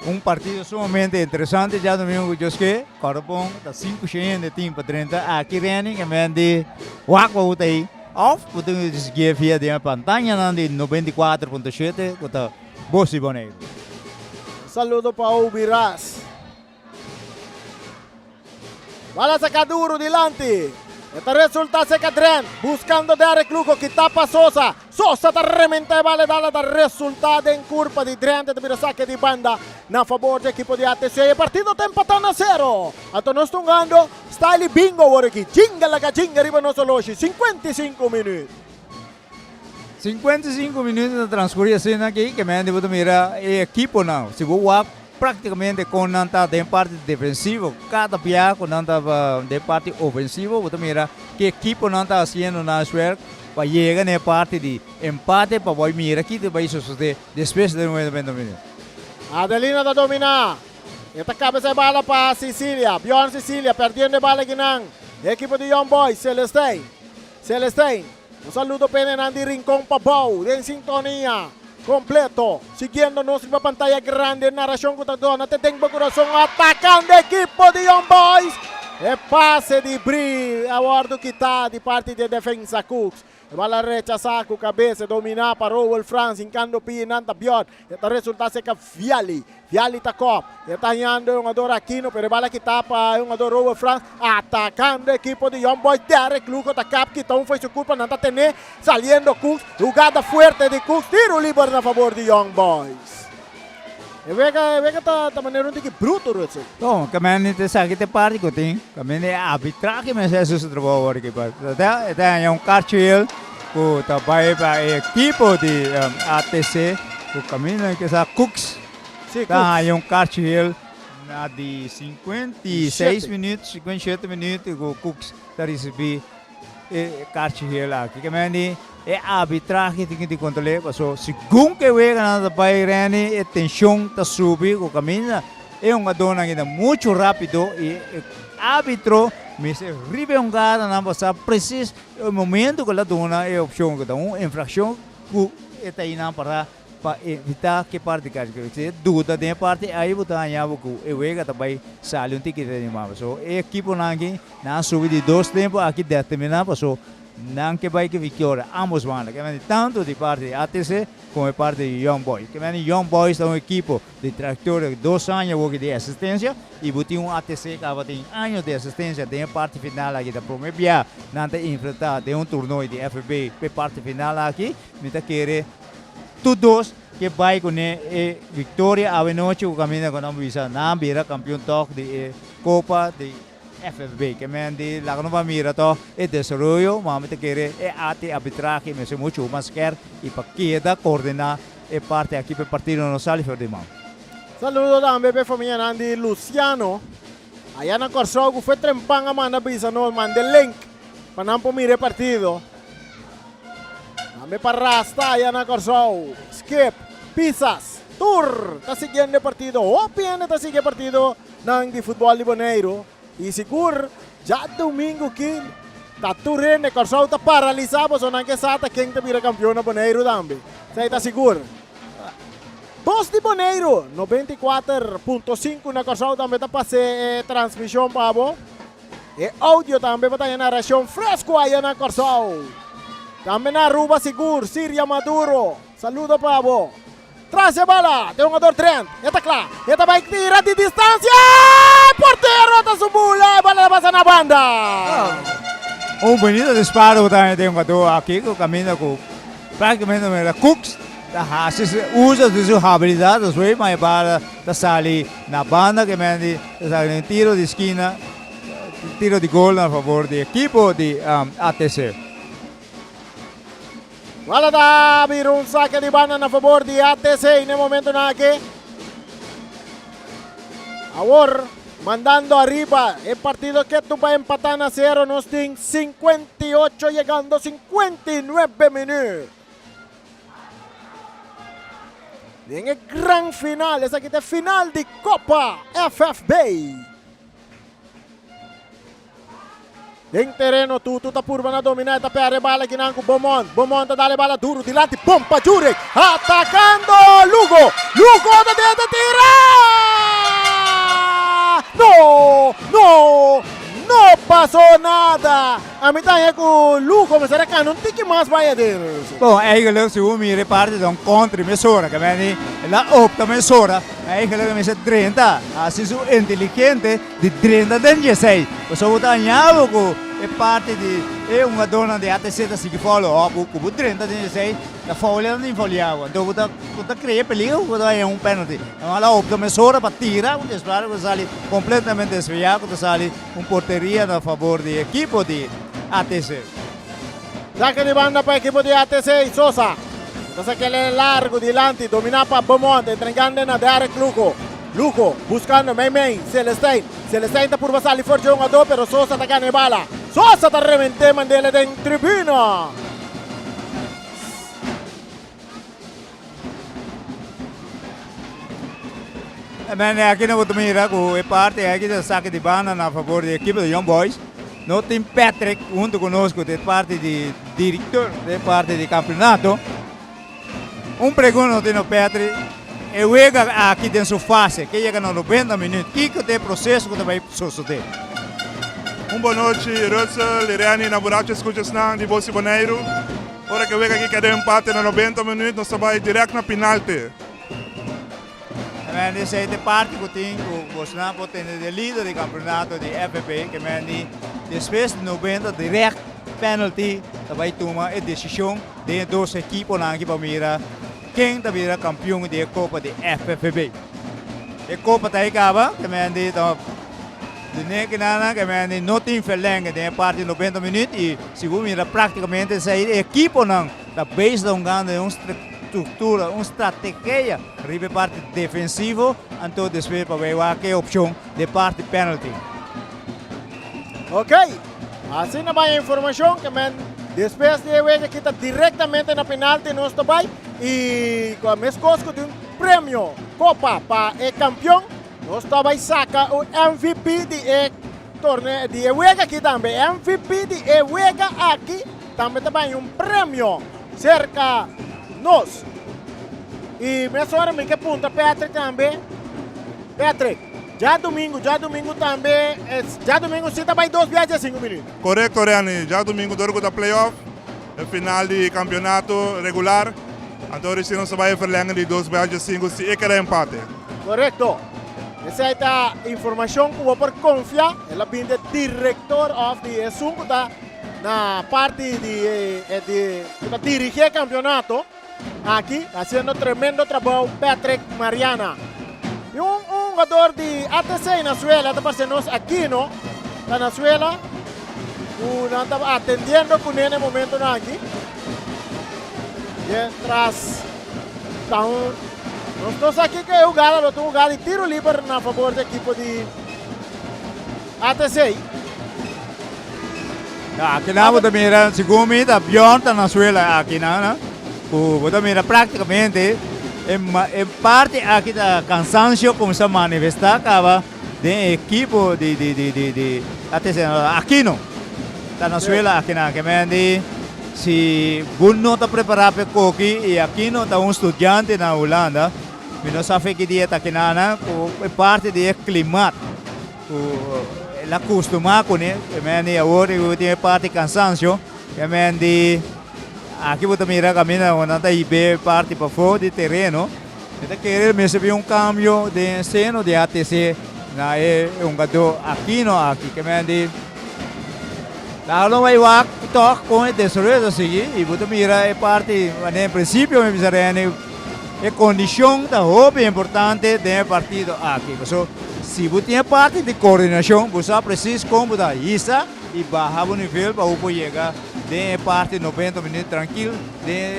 Un partido sumamente interesante djadomingo ku Dios ke. Kòrda bon ta sinku shen hende tin pa drenta aki Renning en men di wak pa bo ta ei. Òf bo tin ku siguié via den e pantañanan di 94.7 ku ta Bos di Boneiru. Un saludo pa Obi Ras. Bala saca duro dilanti. E ta resulta seca Drent. Buscando Derek Lugo ki tapa Sosa. Sosa ta rementa e bala e bala ta resulta den curpa di Drent. E ta bira saque di banda na favor di equipo di ATC. E partido ta empata na cero. Anto nos ta hungando style bingo awor aki. Jinga laga jinga riba nos oloshi. 55 minuut. 55 minuut ta transcurri asina aki ke men bo ta mira e ekiponan. Si bo wak practicamente con nan ta den parti defensivo, cada bia cu nan ta den parti ofensivo bo ta mira ke ekiponan ta haciendo nan werk pa yega na e parti di empate pa bo mira ki ta bay sosode despues den 90 minuut. Adelina ta domina. E ta cabeza e bala pa Cecilia. Bjorn Cecilia perdiendo e bala akinan. E ekipo di Young Boys, Celestijn. Celestijn. Un saludo p'e di Rincon Pabou den sintonia completo. Siguiendo nos riba pantaya grandi, narracion cu ta dona te den bo curason atacando ekipo di Young Boys. E pase di Bril a wordo kita di parti di defensa Cooks. E bala rechasa cu cabeza domina pa Rowell Frans hincando pie nan ta Bjorn. E ta resulta seca Viali. Viali ta kop. E ta hañando e hungador Aquino, pero e bala kita pa e hungador Rower Frans. Atakando ekipo di Young Boys. Derrick Lugo ta kap kita un fo'i su kurpa. Nan ta tene saliendo Cooks. Hugada fuerte di Cooks. Tiro liber na fabor di Young Boys. E wega, e wega ta, ta manera un tiki bruto, Rutsel. Bon, kamen ta esaki ta e parti ku tin. Kamen e arbitrahe mester hasi su trabou awor aki. E ta haña un karchi ku ta bai pa e ekipo di ATC ku kaminda ke sa Cooks. Sí, Ta Cooks. haña un karchi hel na di 56 minuut, 57 minuut ku Cooks ta risibí e karchi hel aki. Ke men di e arbitrahe tin di kontrol'é paso segun ku e weganan ta bai Renny e tenshon ta subi ku kaminda e hungadónan ta muchu rápido i e árbitro mester riba e hungadanan pa sa presis e momento ku el a duna e opshon ku ta un infrakshon ku e ta einan para Pa evitá ke parti kashi ku si e duda den e parti ei bo ta haña bo ku e wega ta bai sali un tiki desanimá. Paso e ekiponan aki nan a subi di dos tempu aki determiná paso nan ke bai ke viktoria ambos banda. Ke mende tantu di parti di ATC komo e parti di Young Boys. Ke mende Young Boys ta un ekipo di trayektoria di dos aña awor di esistensia i bo tin un ATC kaba tin años di esistensia den e parti final aki. Ta promé bia nan ta enfrentá den un torneo di FB p'e parti final aki. Mi ta kere Tur dos ke bai kuné e viktoria awe nochi ku kaminda ku nan bisa nan bira kampion tòg di e kopa di FFB. Ke men di laga nos ban mira tòg e desaroyo, ma mi ta kere e arte arbitrahe mester muchu mas skèrp i pa keda koordiná e parti aki pa e partido no sali for di man. Saludo tambe pa e famianan di Luciano aya na Kòrsou ku fue trempan a manda bisa nos manda e link pa nan por mira e partido. Tambe pa Rasta aya na Kòrsou. Skip, Pisas, tur ta siguiendo e partido. Hopi hende ta sigui e partidonan di futbòl di Boneiru. I sigur djadumingu ki ta tur hende Kòrsou ta paralisá pasobra nan ke sa ta ken ta bira kampion na Boneiru tambe. Esei ta sigur. Bos di Boneiru, 94.5 na Kòrsou tambe ta pas'é e transmishon pa bo. E audio tambe pa ta e narashon fresco aya na Kòrsou. Tambe na Aruba sigur, Siria Maduro. Saludo pa bo. Tras e bala, te hungador Trent. E ta kla. E ta bai tira di distansia. Portero ta su bula. E bala ta pasa na banda. Un bunito disparo ku ta den hungador aki ku kaminda ku praktikamente mira Cooks ta hasi uso di su habilidat despues ma e bala ta sali na banda ke men di ta sali den tiro di skina, tiro di gol na favor di ekipo di ATC. Bala ta bira un sake di banda na favor di ATC na e momentonan aki. Awor. Mandando ariba e partido ketu pa empatá na sero nos tin 58 yegando 59 minüt. Den e gran final, esaki ta e final di Kopa FFB. Den tereno Tutu ta purba na dominá e ta pèrdè bala kinan ku Beaumont. Beaumont ta dal e bala duru dilanti bon pa Jurek. Atakando Lugo. Lugo ta den ta tira! No! No! No pasó nada! A mi ta haña ku Lugo mester a kana un tiki mas bai aden. Bon, eigenlijk si bo mira e parti ta un kontra mesora, ke men di el a opta mesora, eigenlijk e mester drenta, hasi su inteligente di drenta den djesei. Pasobra bo ta haña bo ku e parti di e hungadónan di ATC ta sigui follow up bo, ku bo drenta den djesei ta foulia nan tin foulia bo. Anto bo ta bo ta krea peligro ku bo ta haña un penalty. Nan a opta mesora pa tira un desplare ku ta sali kompletamente desviá ku ta sali un porteria na fabor di ekipo di ATC. Sake di banda pa ekipo di ATC y Sosa ta sakele largo dilanti domina pa Beaumont entregando na Derek Lugo. Lugo buscando mei mei Celestijn. Celestijn ta purba sali for dje hungador pero Sosa ta gana e bala. Sosa ta revente mandele den tribuna. Men aki no bo ta mira ku e parti aki ta saki di banda na fabor di ekipo di Young Boys. No tin Patrick hunto ku nos ku ta e parti di director di e parti di kampeonato. Un pregunta no tin no Patrick, e wega aki den su fase ke yega na 90 minuut, kiko ta e proseso ku ta bai sosode? Un bonochi Russell, Irene na burachi escuchasnan di Bos di Boneiru. Ora ku e wega aki keda empate na 90 minuut nos ta bai direct na pinalte. Men esei ta e parti ku tin ku bosnan por tende di e lider di kampeonato di FFB ke men di despues di 90 direct penalty ta bai tuma e desishon den e dos ekiponan aki pa mira ken ta bira kampion di e kopa di FFB. E kopa ta ei kaba ke men di ta di nekinan ke men di no tin verlenge den e parti di 90 minuut i si bo mira praktikamente esei e ekiponan ta bezig ta hungando den un struktura, un strategia riba e parti defensivo anto despues pa bay wak e opcion den parti penalty. Ok, asina bay e informacion ke men despues di e wega kita directamente na penalty nos ta bay y cu mescos cu tin un premio copa pa e campeon nos ta bay saca un MVP di e torneo di e wega aki tambe MVP di e wega aki tambe ta bay un premio cerca nos. Y mesora mi ke punta Patrick tambe. Patrick, djadumingu, djadumingu tambe, djadumingu si ta bay dos biaha dje sinku minuut. Korekto Renny, djadumingu dor ku ta playoff, e final di kampionato regular, anto risi nos ta bay e verlenging di dos biaha dje sinku si e keda empate. Korekto. Esei ta informashon ku bo por konfia, el a bin di e direktor òf di esun ku ta na parti di di ku ta dirigi e kampionato. Aki haciendo tremendo trabou Patrick Mariana. Y un un jugador di ATC na suela ta parce nos Aquino ta na suela cu nan ta atendiendo cune na e momentonan aki. Mientras ta un nos no sa kico e hugada lo ta un hugada di tiro liber na favor di ekipo di ATC. Akinan bo ta mira segun mi ta Bjorn ta na suela akinan ku bo ta mira praktikamente e parti aki ta kansansio kuminsá manifestá kaba den e ekipo di di di di di ATC Aquino ta na suela akinan ke men di si bo no ta prepará pa e koki i Aquino ta un studiante na Hulanda mi no sa fe ki dia ta akinan ku e parti di e klimat. Ku el a kustumá kuné, e men di awor i tin e parti kansansio, e men di aki bo ta mira kaminda ku nan ta hib'é parti pafó di tereno. Mi ta kere mester bin un kambio den seno di ATC na e hungadó Aquino aki, ke men di laga lo bai wak tòg kon e desaroyo ta sigui i bo ta mira e parti manera en prinsipio mi bisa Rene e kondishon ta hopi importante den e partido aki, paso Si bo tin e parti di koordinashon, bo sa presis kon bo ta hisa i baha bo nivel pa bo por yega den e parti 90 minüt trankil den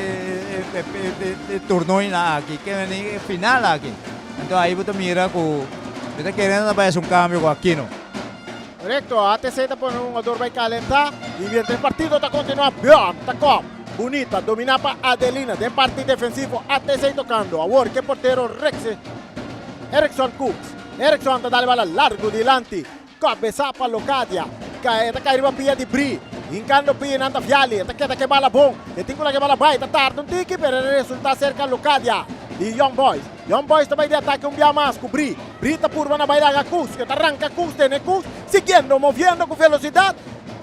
e tornoinan aki, ke meni e final aki. Anto ahi bo ta mira ku Mi ta kere nan ta bai hasi un kambio ku Aquino. Korekto, ATC ta pone un hungador bai kalentá i mientras e partido ta kontinuá Bjorn ta kòp. Bunita, dominá pa Adelina den parti defensivo ATC tokando awor ke portero Rex Erickson Cooks. Erickson ta dal e bala largu dilanti. Kabesa pa Locadia. E ta kai riba pia di Bri. Hinkando pia nan ta Viali. E ta keda ke bala bon. E tin ku laga e bala bai. Ta tarda un tiki pero e resulta serka Locadia di Young Boys. Young Boys ta bai di atake un bia mas ku Bri. Bri ta purba na bai laga Cus. E ta ranka Cus tene Cus siguiendo moviendo ku velosidat.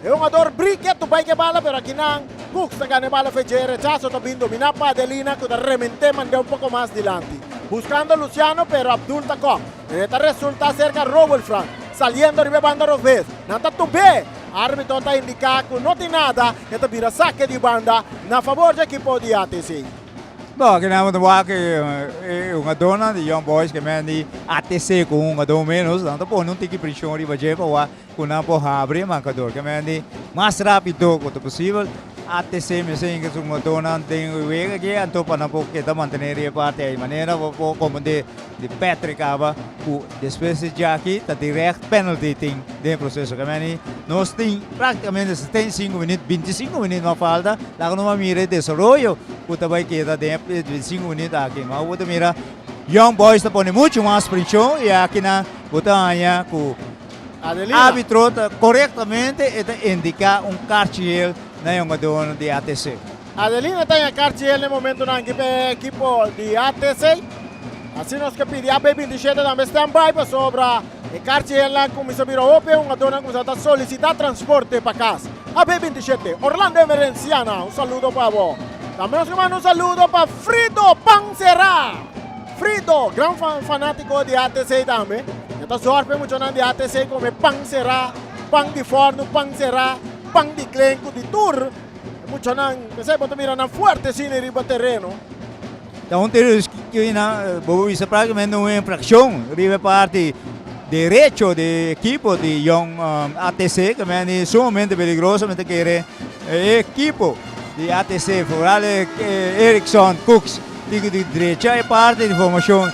E hungador Bri ketu bai ke bala pero akinan Cooks ta gana e bala fe dje. Rechaso ta bin domina pa Adelina ku ta remente mand'e un poko mas dilanti. Buskando Luciano pero Abdul ta kòp. E ta resulta serka Rowel Frank saliendo riba e banda robes. Nan ta tub'é. Arbitro ta indiká ku no tin nada. E ta bira sake di banda na fabor dje ekipo di ATC. Bo, aki nan bo ta wak e hungadónan di Young Boys ke men di ATC ku un hungadó ménos. Nan ta pone un tiki preshon riba dje pa wak ku nan por habri e markador. Ke men di mas rápido ku ta posibel. ATC mester hinka su hungadónan den e wega aki anto pa nan por keda mantené riba e parti ei. Manera bo por komprendé di Patrick aba ku despues di djaki ta direct penalty tin den e proseso. Ke men di nos tin praktikamente 75 minüt, 25 minüt mas falta. Laga nos a mira e desaroyo ku ta bai keda den e 25 minüt aki. Ma bo ta mira Young Boys ta pone muchu mas preshon i akinan bo ta haña ku Adelina. Arbitro ta korektamente e ta indiká un karchi hel na e hungadónan di ATC. Adelina ta haña karchi hel na e momentunan aki pa e ekipo di ATC. Asina nos ke pidi AB 27 tambe stand by pasobra e karchi helnan kuminsá bira hopi e hungadónan kuminsá ta solisitá transporte pa kas. AB 27, Orlando Emerenciana, un saludo pa bo. Tambe nos ke manda un saludo pa Frido Panserá. Frido, gran fanátiko di ATC tambe. E ta zòrg pa e muchanan di ATC kome pan será, pan di fòrnu, pan será, pan di klenku, di tur. E muchanan, p'esei bo ta mira nan fuerte asina riba tereno. Ta un tiro di skina, bo por bisa práktikamente un infrakshon riba e parti derecho di e ekipo di Young ATC, ku men sumamente peligroso, mi ta kere e ekipo di ATC, foral Erickson Cooks. Tin ku drecha e parti di formashon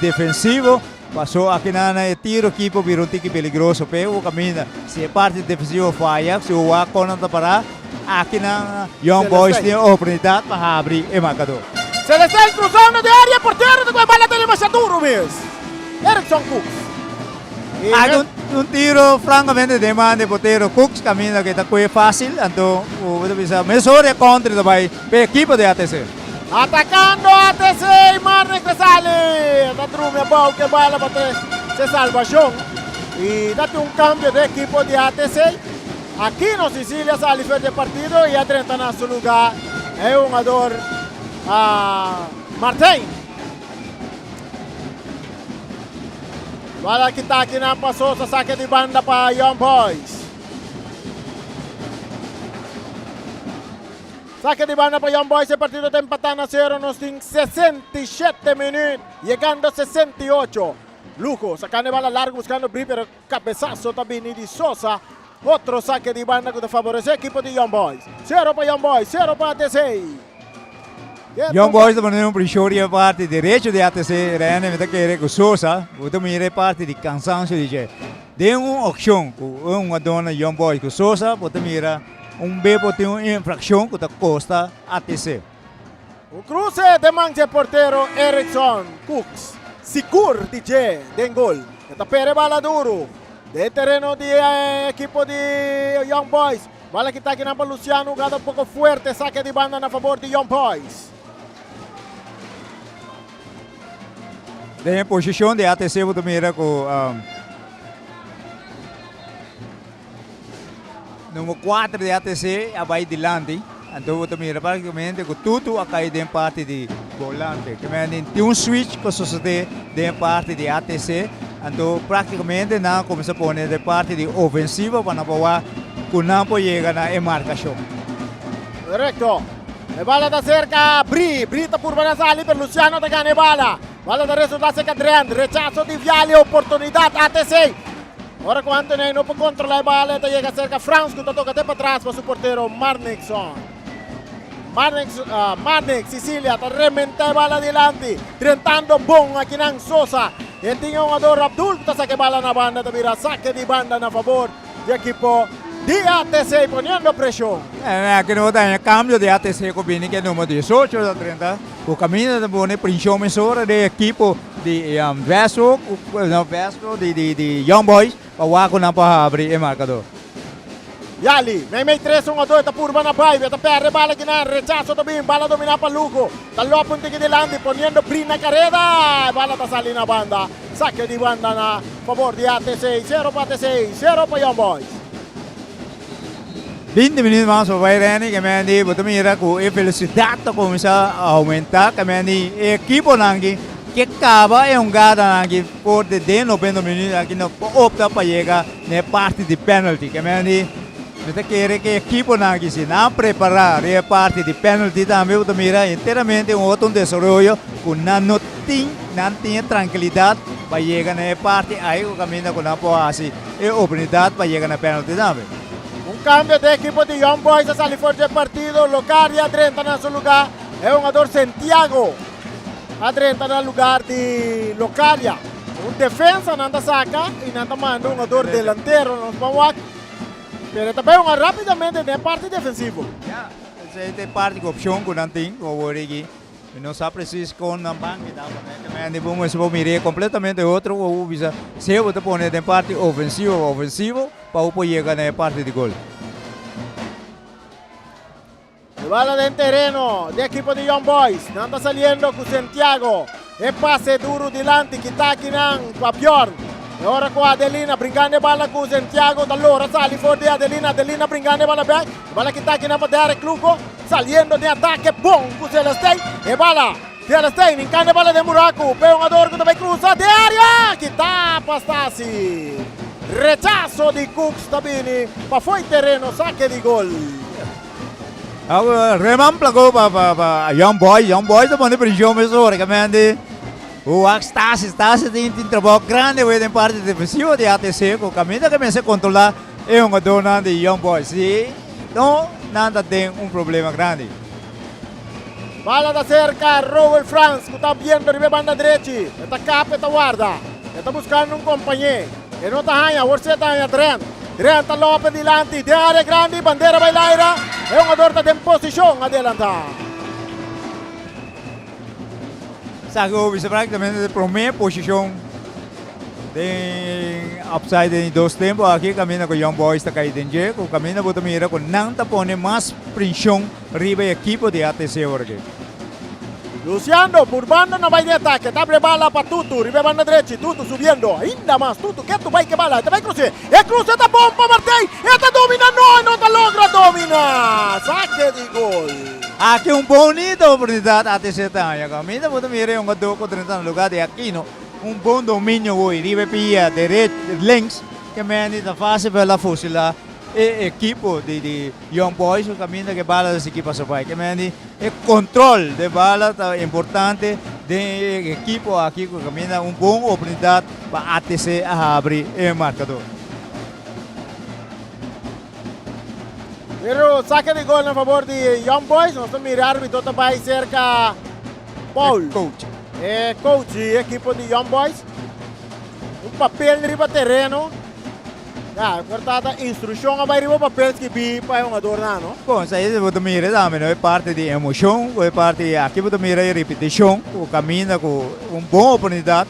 defensivo. Paso akinan e tiro aki por bira un tiki peligroso p'e ku kaminda. Si e parti defensivo faya, si bo wak kon nan ta pará, akinan Young Boys tin e oportunidat pa habri e markador. Celestin cruzando de área, portero ta ku e bala ta demasiado duro mes. Erickson Cooks. Aki un tiro francamente den man di portero Cooks kaminda ku ta kue fásil, anto bo ta bisa mesora e kontra ta bai p'e ekipo di ATC. Atacando ATC, Marnix ta sali, ta drumi abou ke bala pa trece salvacion y ta tin un cambio den ekipo di ATC. Aquino Sicilia sali for di e partido y a drenta na su lugar e hungador Martijn. Bala kita akinan pa Sosa, sake di banda pa Young Boys. Sake di banda pa Young Boys, e partido ta empatá na sero, nos tin 67 minuut, yegando 68. Lujo sakando e bala largo buskando Bri, pero kabesaso ta bini di Sosa. Otro sake di banda ku ta faboresé ekipo di Young Boys. Sero pa Young Boys, sero pa ATC. Young Boys ta pone un preshon riba e parti derecho di ATC, Rene mi ta kere ku Sosa, bo ta mira e parti di kansansio di dje. Den un okshon ku un hungadó na Young Boys ku Sosa, bo ta mira Un be por tin un infraccion cu ta costa ATC. Un cruce den man dje portero Erickson Cooks sigur di dje den gol. E ta pere bala duro den tereno di e ekipo di Young Boys. Bala kita akinan pa Luciano, hugada un poco fuerte, sake di banda na favor di Young Boys. Den e posicion di ATC bo ta mira cu Number 4 di ATC a bai dilanti, anto bo ta mira praktikamente ku Tutu a kai den parti di bolante. Ke men tin un switch ku a sosode den parti di ATC, anto praktikamente nan a kuminsá pone den parti di ofensiva pa nan por wak ku nan por yega na e markashon. Korekto. E bala ta serka Bri. Bri ta purba na sali pero Luciano ta gana e bala. Bala ta resulta serka Drent. Rechaso di Viali, oportunidat ATC. Ora ku Anthony no por kontrolá e bala e ta yega serka Frans ku ta toka te patras pa su portero Marnixon. Marnix, Marnix Sicilia ta rementá e bala dilanti, drentando bon akinan Sosa. E tin e hungador Abdul ku ta saka e bala na banda ta bira sake di banda na fabor di ekipo di ATC poniendo preshon. Aki no ta e kambio di ATC ku bini ku e number 18 ta drenta ku kaminda ta pone prinshon mesora di ekipo di Westhoek, no Westhoek di Young Boys pa wak ku nan por habri e markador. Yali, meimei tres hungador ta purba na bai, ta perde bala kinan, rechaso ta bin, bala domina pa Lugo, ta lop un tiki dilanti poniendo Brin na kareda, e bala ta sali na banda, sake di banda na fabor di ATC, sero pa ATC, sero pa Young Boys. 20 minuut mas pa bai Renny, ke men di bo ta mira ku e velosidat ta kuminsá oumentá, ke men di e ekiponan aki ke kaba e hungadanan aki for di den 90 minuut aki no por opta pa yega na e parti di penalty. Ke men di mi ta kere ku e ekiponan aki si nan prepará riba e parti di penalty tambe bo ta mira enteramente un otro desaroyo ku nan no tin, nan tin e trankilidat pa yega na e parti ai ku kaminda ku nan por hasi e oportunidat pa yega na penalty tambe. Un cambio den ekipo di Young Boys a sali for dje partido, Locadia a drenta na su lugar, e hungador Sentiago a drenta na lugar di Locadia. Un defensa nan ta saca y nan ta manda un hungador delantero, nos ban wak, pero e ta bay hunga rapidamente den e parti defensivo. Ya, esey ta e parti cu opcion cu nan tin awor aki. Mi no sa precies con nan ban kita pone ke men di bo mester por mir'é completamente otro ku bo bisa si bo ta pone den parti ofensivo o ofensivo pa bo por yega na e parti di gol. E bala den tereno di ekipo di Young Boys. Nan ta saliendo ku Santiago. E pase duru dilanti kita akinan pa Bjorn. E ora ku Adelina brinkando e bala ku Santiago ta lora sali for di Adelina. Adelina brinkando e bala bek. E bala kita akinan pa Derek Lugo. Saliendo den atake bon ku Celestijn. E bala Celestijn hinkando e bala den buraku. Pe hungador ku ta bai krusa den area. Kita pa Stasi. Rechaso di Cooks ta bini pa fo'i tereno sake di gol. Reman plagó pa pa pa Young Boys. Young Boys ta pone preshon mesora ke men di wak Stasi. Stasi tin tin trabou grandi awe den parti defensivo di ATC ku kaminda ke mester kontrolá e hungadónan di Young Boys. Si no nan ta den un problema grandi. Bala ta serka Roel Frans ku ta biendo riba e banda drechi. E ta kap, e ta warda. E ta buskando un kompañé. E no ta haña, awor si e ta haña Drent. Drent ta lope dilanti den área grandi, bandera bai laira. E hungador ta den posishon adelantá. Esaki bo bisa práktikamente ta e promé posishon den upside den e dos tempu aki kaminda ku Young Boys ta kai den dje ku kaminda bo ta mira ku nan ta pone mas prenshon riba e ekipo di ATC ora aki. Luciano purbando na bai di atake, ta abre bala pa Tutu riba e banda drechi, Tutu subiendo ainda mas, Tutu ketu bai ke bala, e ta bai cruce, e cruce ta bon pa Martey, e ta domina, no e no ta logra domina, sake di gol. Aki un bonita oportunidad ATC ta haña, caminda bo ta mira e hungador cu drenta na lugar di Aquino, un bon dominio hoy riba e pia derech, links, ke mende ta facil pa el a fusila e ekipo di di Young Boys cu caminda ke bala ta sigui pasa bai. Ke mende e control de bala ta importante den e ekipo aki cu caminda un bon oportunidad pa ATC a habri e marcador. Pero saque di gol na favor di Young Boys. Nos ta mira arbitro ta bai cerca Paul. E coach. E coach di ekipo di Young Boys. Un papel riba tereno. Ya, por ta instrukshon a bai riba papel skibí pa e hungadornan, no? Bon, esei bo ta mira tambe, no? E parti di emocion, ku e parti aki bo ta mira e ripetishon ku kaminda ku un bon oportunidat.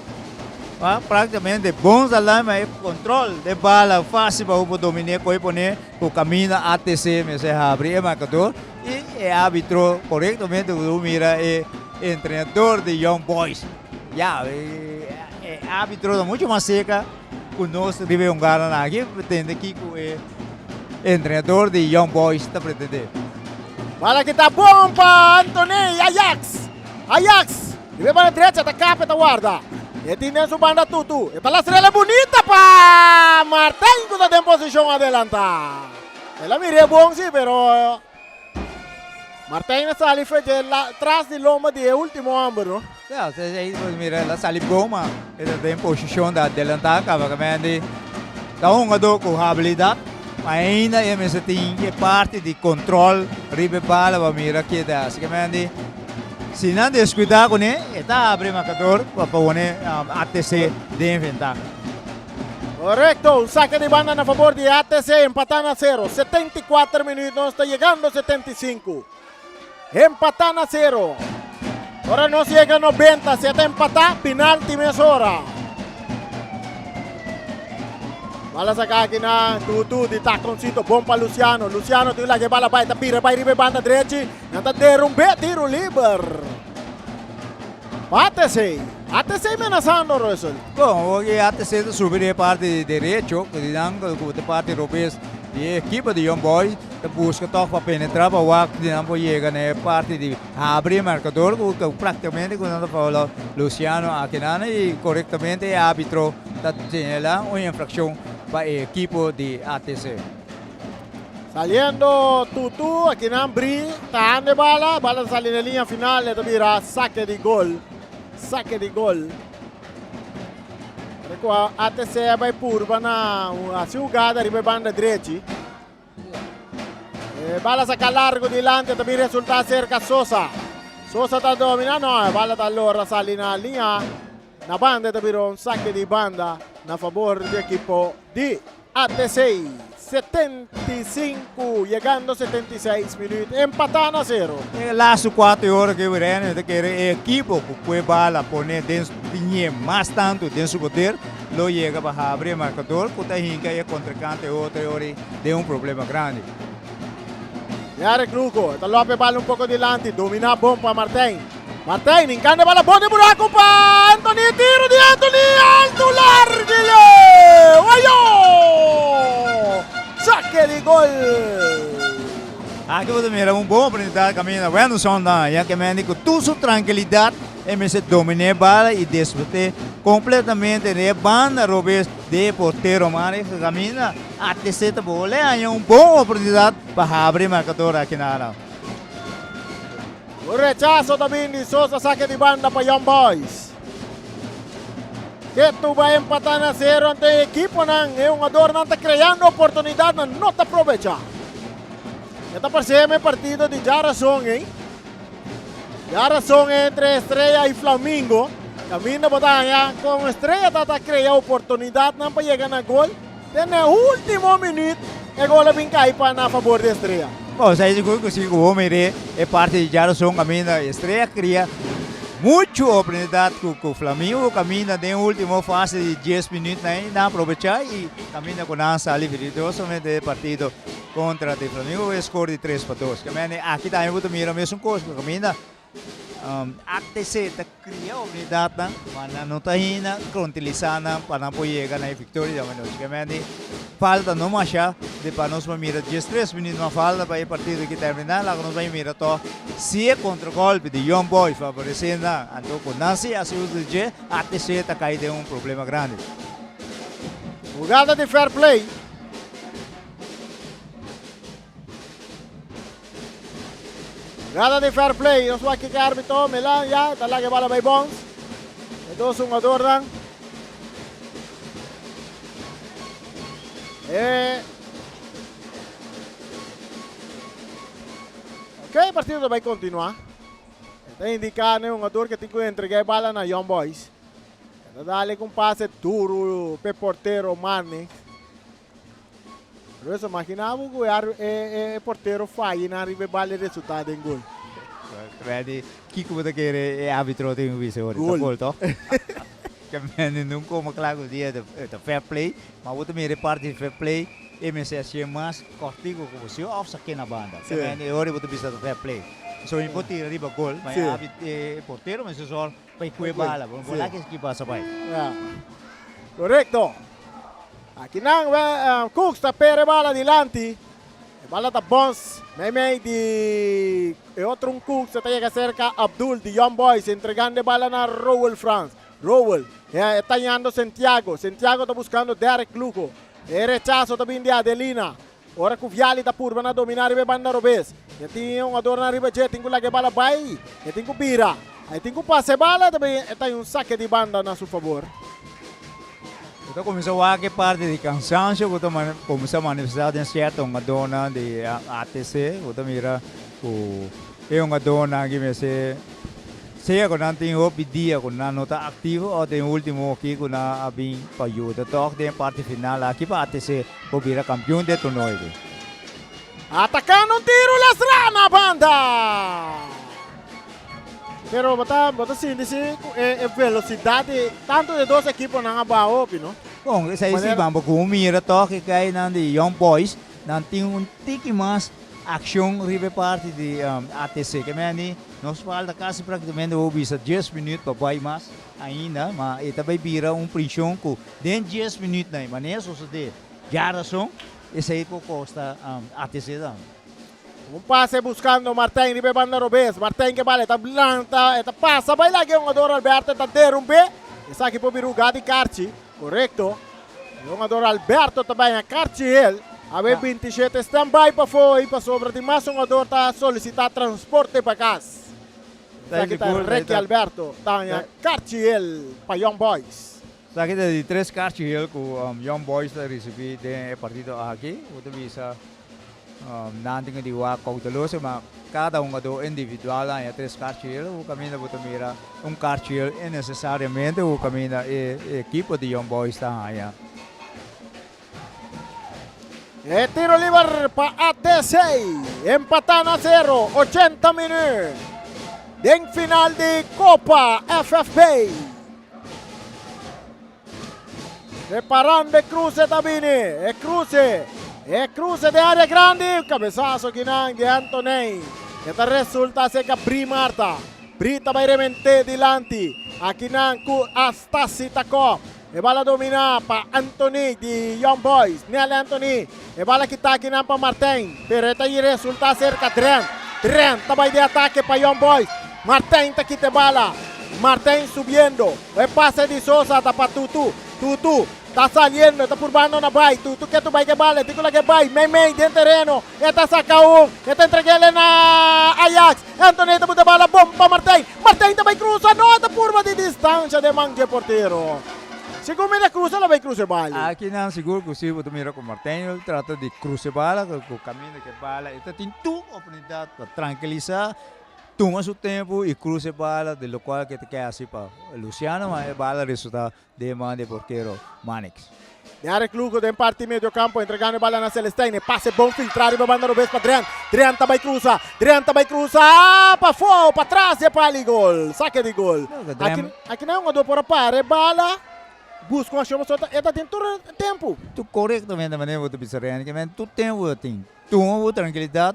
Pa praktikamente bon salai ma e kontrol de bala fásil pa bo por dominé koe pone ku kaminda ATC mester habri e markador i e árbitro korektamente bo mira e entrenador di Young Boys. Ya, e árbitro ta mucho mas seka. Ku nos riba e hungadonan aki pretende kiko e entrenador di Young Boys ta pretende. Bala ki ta bon pa Anthony Ajax. Ajax riba e banda drecha ta kap e ta warda. E tin den su banda Tutu. E ta lastrela bunita pa Martijn ku ta den posishon adelanta. El a mir'é bon si pero Martijn a sali fe dje tras di lomba di e ultimo homber no. Ya, esei por mira el a sali bon ma e ta den posishon di adelantá kaba kamendi ta un hungadó ku habilidat ma ainda e mester tin e parti di kontrol riba e bala pa mira ke ta hasi. Kamendi. Si nan descuida cune, e ta abri marcador pa pone ATC den ventaha. Correcto, un saque di banda na favor di ATC, empata na cero. 74 minuut, nos ta yegando 75. Empata na cero. Ora nos yega 90, si ta empata, penalti mesora. Bala saca aki na Tutu di taconcito, bon pa Luciano. Luciano tin lage bala bai, ta bira bai riba e banda drechi. Nan ta derumbe tiro liber. Pa ATC. ATC menasando Russell. Bon, oki ATC ta subi di e parti derecho, ku di nan ku ta parti robes di e ekipo di Young Boys ta buska tòg pa penetrá pa wak di nan por yega na e parti di habri e markador ku praktikamente ku nan ta foula Luciano akinan i korektamente e arbitro ta señalá un infrakshon pa e ekipo di ATC. Saliendo Tutu, akinan Bri ta handa e bala, bala ta sali na e liña final, e ta bira sake di gol, sake di gol. Ora ku ATC a bai purba na hasi hugada riba e banda drechi. E bala saka largo dilanti, ta bin resulta serka Sosa. Sosa ta domina, no, e bala ta lora sali na liña na banda, e ta bira un sake di banda na fabor di ekipo di ATC. 75 yegando 76 minuut, empatá na sero. E lastu kuater ora ku Irene ta kere e ekipo ku kue bala pone den piñe mas tantu den su poder lo yega pa habri e markador ku ta hinka e kontrinkante otro ora den un problema grandi. Derek Lugo ta lope bala un poko dilanti, dominá bon pa Martijn. Martijn hinkando e bala bon den buraku pa Anthony, tiro di Anthony altu largu i leu! Ayo! Sake di gol! Aki bo ta mira un bon oportunidat kaminda Wenderson ta haña ke mende ku tur su trankilidat e mester dominá e bala i desbot'é kompletamente den e banda robes di e portero Mari kaminda ATC ta bolbe haña un bon oportunidat pa habri markador aki na Arau. Un rechaso ta bin di Sosa sake di banda pa Young Boys. Ketu bai empata na sero ante e ekiponan e hungadornan ta kreando oportunidatnan no ta probecha. E ta parse e partido di djarason ei. Djarason entre Estrella i Flamingo. Kaminda bo ta haña kon Estrella ta ta krea oportunidatnan pa yega na gol. Te na e ultimo minuut e gol a bin kai pa na fabor di Estrella. Bo sa sigur ku si ku bo mir'é e parti di djarason kaminda Estrella kria muchu oportunidat ku ku Flamingo kaminda den ultimo fase di dies minuut nan nan aprovechá i kaminda ku nan sali virtuosamente e partido kontra di Flamingo ku e skor di tres pa dos. Kemende aki tambe bo ta mira mesun kos ku kaminda ATC ta kria oportunidatnan, ma nan no ta hina kontilisá nan pa nan por yega na e viktoria djawe nochi. Kemende falta no masha di pa nos por mira diestres minüt mas falta pa e partido aki terminá. Laga nos bai mira tòg si e kontragòlpi di Young Boys favoresé nan. Anto ku nan si hasi uso di dje, ATC ta kai den un problema grandi. Hugada di fair play. Jugada di fair play. Nos wak kiko arbitro Milan ya ta laga e bala bay bons. E dos hungadornan. E Ok, partido ta bay continua. E ta indica na e hungador ke tin ku entrega e bala na Young Boys. E ta dale ku un pase duro p'e portero Marnix. Russell, imagina bo ku e portero faya nan riba e bal e resulta den gol. Randy, kiko bo ta kere e arbitro tin ku bisa ora? Ta gol toh? Ke mende nun komo kla ku dia ta fair play, ma bo ta mira e parti di fair play e mester hasié mas kòrtiku ku bo si òf sak'é na banda. Ke mende e ora bo ta bisa ta fair play. So mi por tira riba gol, ma e portero mester sòr pa e kue bala, bo no por laga esaki pasa bai. Korekto. Aki nan Cooks ta pere bala dilanti. E bala ta bons meimei di e otro un Cooks ta yega serka Abdul di Young Boys entregando e bala na Rowell Frans. Rowell e ta yando Santiago. Santiago ta buscando Derek Lugo. E rechazo ta bin di Adelina. Ora cu Viali ta purba na domina riba e banda robes. E tin e hungadornan riba dje, tin cu laga e bala bay. E tin cu bira. E tin cu pasa e bala, ta bin e ta un sake di banda na su fabor. Bo ta cuminsa wak e parti di cansancio cu ta cuminsa manifesta den cierto hungadornan di ATC. Bo ta mira cu e hungadornan aki mester. Sea ku nan tin hopi dia ku nan no ta aktivo òf den último aki ku nan a bin pa yuda tòg den e parti final aki pa ATC por bira kampion den torneo aki. Atakando un tiro lastra na banda. Pero bo ta bo ta sinti si ku e e velosidat di tantu di dos ekiponan a baha hopi no. Bon, esei si Manera. ban bo ku mira tòg e kainan di Young Boys nan tin un tiki mas Accion riba e parti di ATC. Ke meni nos falta casi practicamente bo bisa dies minuut pa bay mas ainda, ma e ta bay bira un prision cu den dies minuut na e manera sosode djarason, esey por costa ATC tambe. Un pase buscando Martijn riba e banda robes. Martijn ke bala e ta lanta, e ta pasa bay laga e hungador Alberto e ta derumbe. Esaki por bira huga di karchi. Korekto. E hungador Alberto ta baña karchi hel. Awe 27 stand by pafó i pasobra tin mas hungador ta solisitá transporte pa kas. Esaki ta Ricky Alberto ta haña karchi hel pa Young Boys. Esaki ta di tres karchi hel ku Young Boys ta risibí den e partido aki. Bo ta bisa Nan tin ku di wak kouteloso, ma kada hungadó individual a haña tres karchiel. Ku kaminda bo ta mira un karchiel innesesariamente ku kaminda e ekipo di Young Boys ta haña. E tiro liber pa ATC. Empatá na sero, 80 minüt den final di Kopa FFB. Preparando e cruce ta bini. E cruce. E cruce den area grandi. Cabezazo kinan di Anthony. E ta resulta cerca Bri Marta. Bri ta bay remente dilanti. Akinan cu Astasi Takop. E bala domina pa Anthony di Young Boys. Nel Anthony. E bala kita akinan pa Martijn. Pero e ta resulta cerca Drent. Drent ta bay den atake pa Young Boys. Martijn ta kita e bala. Martijn subiendo. E pase di Sosa ta pa Tutu. Tutu ta saliendo, e ta purbando na bai. Tutu ke tu bai ke bala, e tin ku laga e bai. Meimei den tereno, e ta saka un, e ta entreg'el na Ajax. Anthony ta buta bala bon pa Martijn. Martijn ta bai krusa, no, e ta purba di distansha den man dje portero. Segun mi ta krusa, lo bai krusa e bala. Aki nan sigur ku si bo ta mira ku Martijn lo trata di krusa e bala, ku kaminda ke bala e ta tin tur oportunidat pa trankilisa. Tuma su tempu y cruza e bala, di locual ke ta keda asi pa Luciano, ma e bala resulta den man di e portero Manix. Derek Lugo den parti medio campo entregando e bala na Celestijn. E pase bon filtra riba banda robes pa Drent. Drent ta bay cruza. Drent ta bay cruza pafo, patras di e pal y gol. Sake di gol. Aki, aki nan hungador por a para e bala. Busca un accion pasobra e ta tin tur e tempo. Tu corectamente manera bo ta bisa Renny, ke men tur tempo bo tin. Tuma bo trankilidad.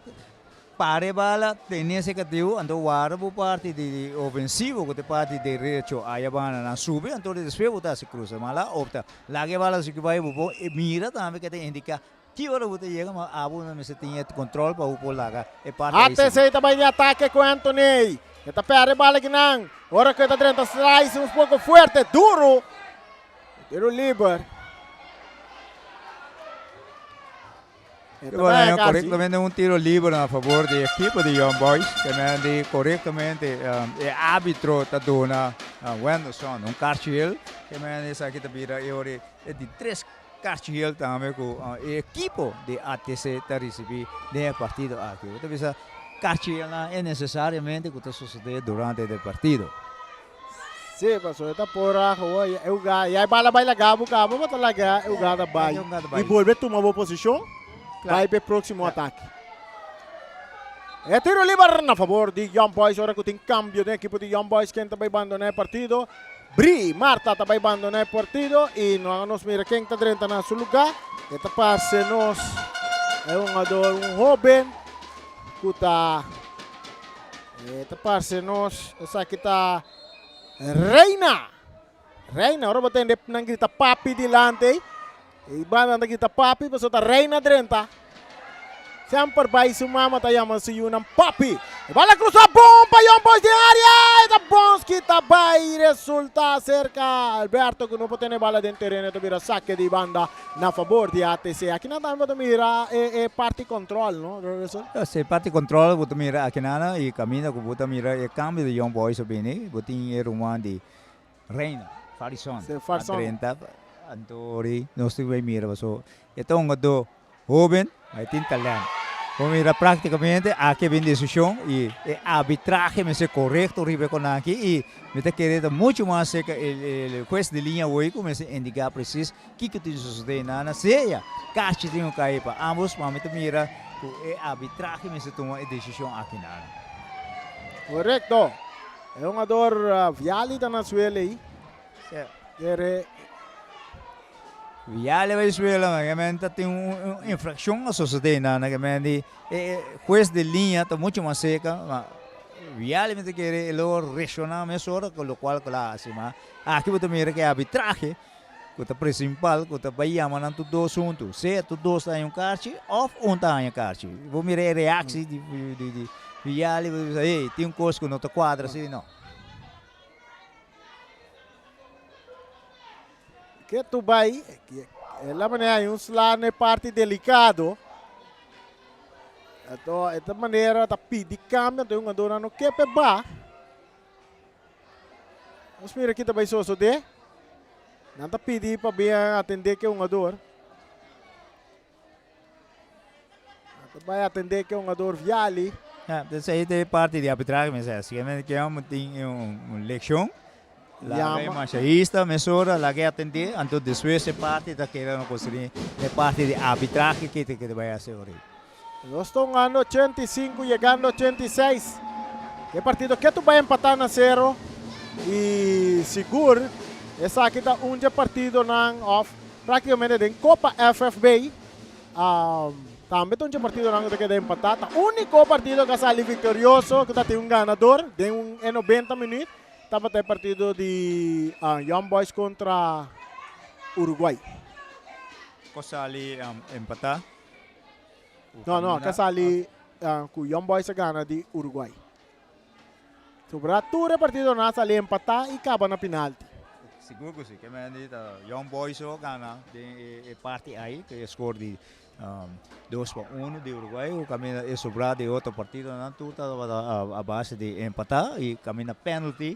Para e bala, tene ese katibu, anto warda bo parti di ofensivo ku ta e parti derecho aya banda nan subi, anto despues bo ta hasi krusa. Ma la opta laga e bala sigui bai, bo por mira tambe ke ta indiká ki ora bo ta yega, ma abo no mester tin e kontrol pa bo por laga e parti ei sigui. ATC ta bai di atake ku Anthony. E ta pèrdè e bala kinan. Ora ku e ta drenta slice un poko fuerte, duru. Tiro liber. Bueno, correctamente un tiro libre a favor di equipo di Young Boys. También di correctamente e arbitro ta duna Wenderson un kaartje geel. También esaki ta bira e ora e di tres kaartje geel tambe ku e equipo di ATC ta ricibi den e partido aki. Bo ta bisa kaartje geelnan innecesariamente ku ta sosode durante e partido. Sí, pasobra e ta por a gewoon e hugada. Ya e bala bai laga bo caba, bo ta laga e hugada bai. Y bolbe tuma bo posicion, bai pa e proximo atake. E tiro liber na favor di Young Boys ora cu tin cambio den ekipo di Young Boys ken ta bai bandona e partido. Bri Marta ta bai bandona e partido y no nos mira ken ta drenta na su lugar. E ta parce nos e hungador un hoben cu ta E ta parse nos esaki ta Reina. Reina, ora bo tende nan grita papi dilanti, e banda ta grita papi, pasobra ta Reina drenta. Semper bai su mama ta yama su yunan papi. E bala cruza bon pa Young Boys den area. E ta Bonski ta bai resulta cerca Alberto cu no por tene bala den tereno. E ta bira saque di banda na fabor di ATC. Aki nan tambe bo ta mira e e parti control, no, Russell? Si, parti control bo ta mira aki nan y caminda cu bo ta mira e cambio di Young Boys a bini. Bo tin e ruman di Reina, Farison, a drenta. Anto ori nos tin bay mira paso e ta un hungador Hoben, ma e tin talent. Bo mira práktikamente aki a bin desishon i e arbitrahe mester korekto riba e konan aki i mi ta kere ta muchu mas serka e hues di liña awor ku mester indiká presis kiko tin sosodé na sea kashi tin ku kai pa ambos ma mi ta mira ku e arbitrahe mester tuma e desishon aki nan. Korekto. E hungador Viali ta na suela ei. Kere. Viale Venezuela na kemen ta tin un infraccion a sosode na na kemen di e juez de linea ta mucho mas cerca ma Viale mi ta kere e lo reacciona mesora cu locual cu la haci ma aki bo ta mira cu e arbitrahe cu ta principal cu ta bay yama nan tur dos hunto sea tur dos ta haña un karchi of un ta haña karchi bo mira e reactie di di Viale bo ta bisa hey tin un cos cu no ta cuadra si no. Ke tu bai, el a manera hay un sla na e parti delicado. Anto e ta manera ta pidi cambio, anto e hungadornan no ke p'e ba. Nos mira ki ta bai sosode. Nan ta pidi pa bin atende ke hungador. Ta bai atendé ke hungador Viali. Ja, dus ei ta e parti di arbitrahe mi sa. Sikermente ke amo tin un lekshon. Laga e masahista mesora laga e atendé, anto despues e parti ta keda no konsiderá e parti di arbitrahe ke ta bai hasi ora ei. Nos ta hungando 85 yegando 86. E partido ke tu bai empatá na sero i sigur esaki ta un dje partidonan òf Práktikamente den Kopa FFB tambe ta un dje partidonan ku ta keda empatá. Ta úniko partido ku a sali viktorioso ku ta tin un ganador den un e nobenta minüt tabata e partido di Young Boys kontra Uruguay. Ku a sali empatá? No, no, ku a sali ku Young Boys a gana di Uruguay. Sobra tur e partidonan a sali empatá i kaba na pinalti. Sigur ku si. Ke men di ta Young Boys so gana den e parti ai ku e skor di 2-1 di Uruguay ku kaminda e sobra di otro partidonan tur tabata a base di empatá i kaminda penalty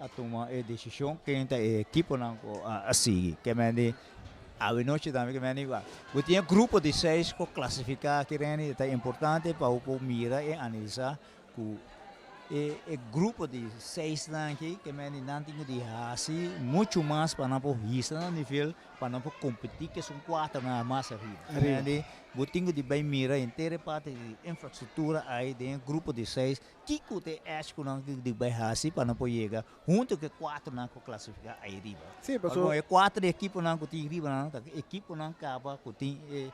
a tuma e desishon ken ta e ekiponan ku a sigui. Ke men di awenochi tambe ke men di bo tin e grupo di seis ku klasifiká aki Renny ta importante pa bo por mira i analisá Ku e e grupo di seisnan aki ke men di nan tin ku di hasi muchu mas pa nan por hisa nan nivel pa nan por kompetí ku esun kuaternan mas ariba. Ke men di bo tin ku di bai mira henter e parti di infrastruktura ai den e grupo di seis kiko ta e èsh ku nan tin ku di bai hasi pa nan por yega huntu ku e kuaternan ku klasifiká ai riba. Pasobra e kuater ekiponan ku tin riba nan ta ekiponan kaba ku tin e.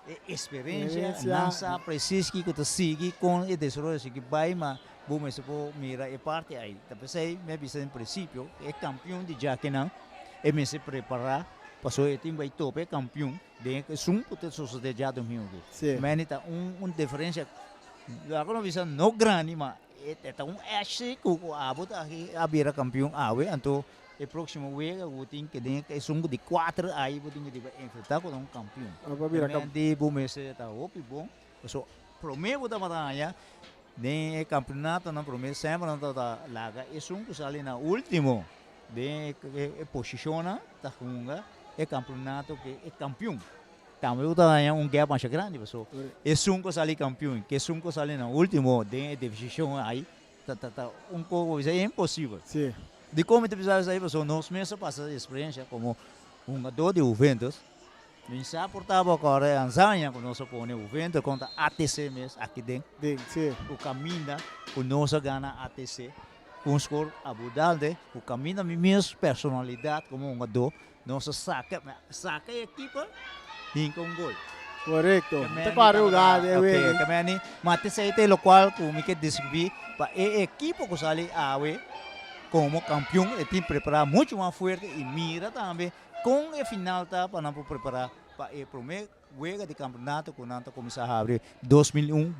E experiencia, nan sa precies kico ta sigui, con e desaroyo sigui bay, ma bo mester por mira e parti ay. Ta pesey mi a bisa den principio, e campeon di djakinan e mester prepara, pasobra e tin bay topa e campeon den esun cu ta sosode djadomingo aki. Meni ta un diferencia, laga nos bisa no grandi, ma e ta un edge si cu abo ta aki a bira campeon awe, anto E próksimo wega ku bo tin ke den esun di kuater ai bo tin ku di bai enfrentá kontra un kampion. Bo bira kampion. Di bo mester ta hopi bon. Pasobra promé bo tabata haña den e kampionatonan promé semper nan tabata laga esun ku sali na último den e posishonnan ta hunga e kampionato ku e kampion. Tambe bo ta haña un gèp masha grandi pasobra esun ku sali kampion ku esun ku sali na último den e divishon ai Ta ta ta un kos ku bisa imposibel. Sí. Dikon mi ta bisa esei? Pasobra nos mes a pasa e eksperensia komo hungadó di Juventus. Mi sa por tabata kòrda e anzaña ku nos a pone Juventus kontra ATC mes aki den. Den, sí. Ku kaminda ku nos a gana ATC ku un skor abundante, ku kaminda mi mes personalidat komo hungadó nos a saka saka e ekipo hinka un gol. Korekto. Mi ta kòrda hugá den e wega. Oke, kemeni, ma t'esei ta e lokual ku mi ke deskribí pa e ekipo ku sali awe komo kampion e tin prepará muchu mas fuerte i mira tambe kon e final ta pa nan por prepará pa e promé wega di kampeonato ku nan ta kuminsá habri 2001,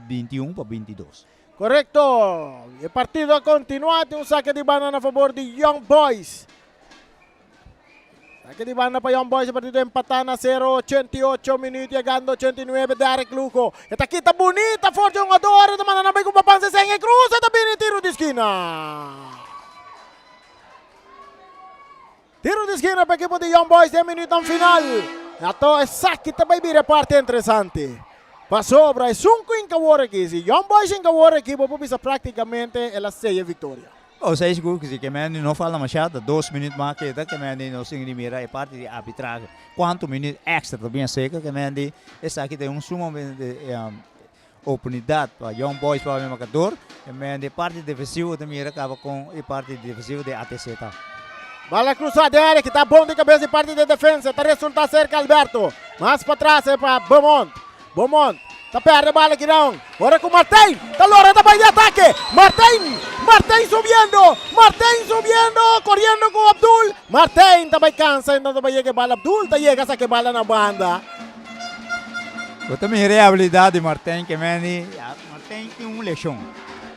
21 pa 22. Korekto. E partido a kontinuá tin un sake di banda na fabor di Young Boys. Saque di banda pa Young Boys, e partido empatá na 0, 88 minuut, yegando 89, Derek Lugo. E ta kita bunita for di hungador, e ta manda na bay ku Papan Sesen, e cruza, ta bini tiro di skina. Tiro di skina pa ekipo di Young Boys den minuutnan final. Ato esaki ta bay bira e parti interesante. Pasobra esun ku hinka wor aki, si Young Boys hinka wor aki, bo por bisa práktikamente el a seya viktoria. O sea sigur ku si Kemendi no falta masha ta dos minüt mas keda Kemendi nos tin di mira e parti di arbitrahe kuantu minüt extra ta bien seka Kemendi esaki ta un sumamente oportunidat pa Young Boys pa bai markador Kemendi e parti defensivo ta mira kaba kon e parti defensivo di ATC ta. Bala krusa den area kita bon di kabes di parti di defensa ta resulta serka Alberto mas patras e pa Beaumont. Beaumont ta perde bala kinan ora ku Martijn ta lora ta bai di atake. Martijn, Martijn subiendo, Martijn subiendo, koriendo ku Abdul. Martijn ta bai kansa enton ta bai yega e bala. Abdul ta yega saka e bala na banda. Bo ta mira e abilidat di Martijn ke meni, ya Martijn tin un leshon.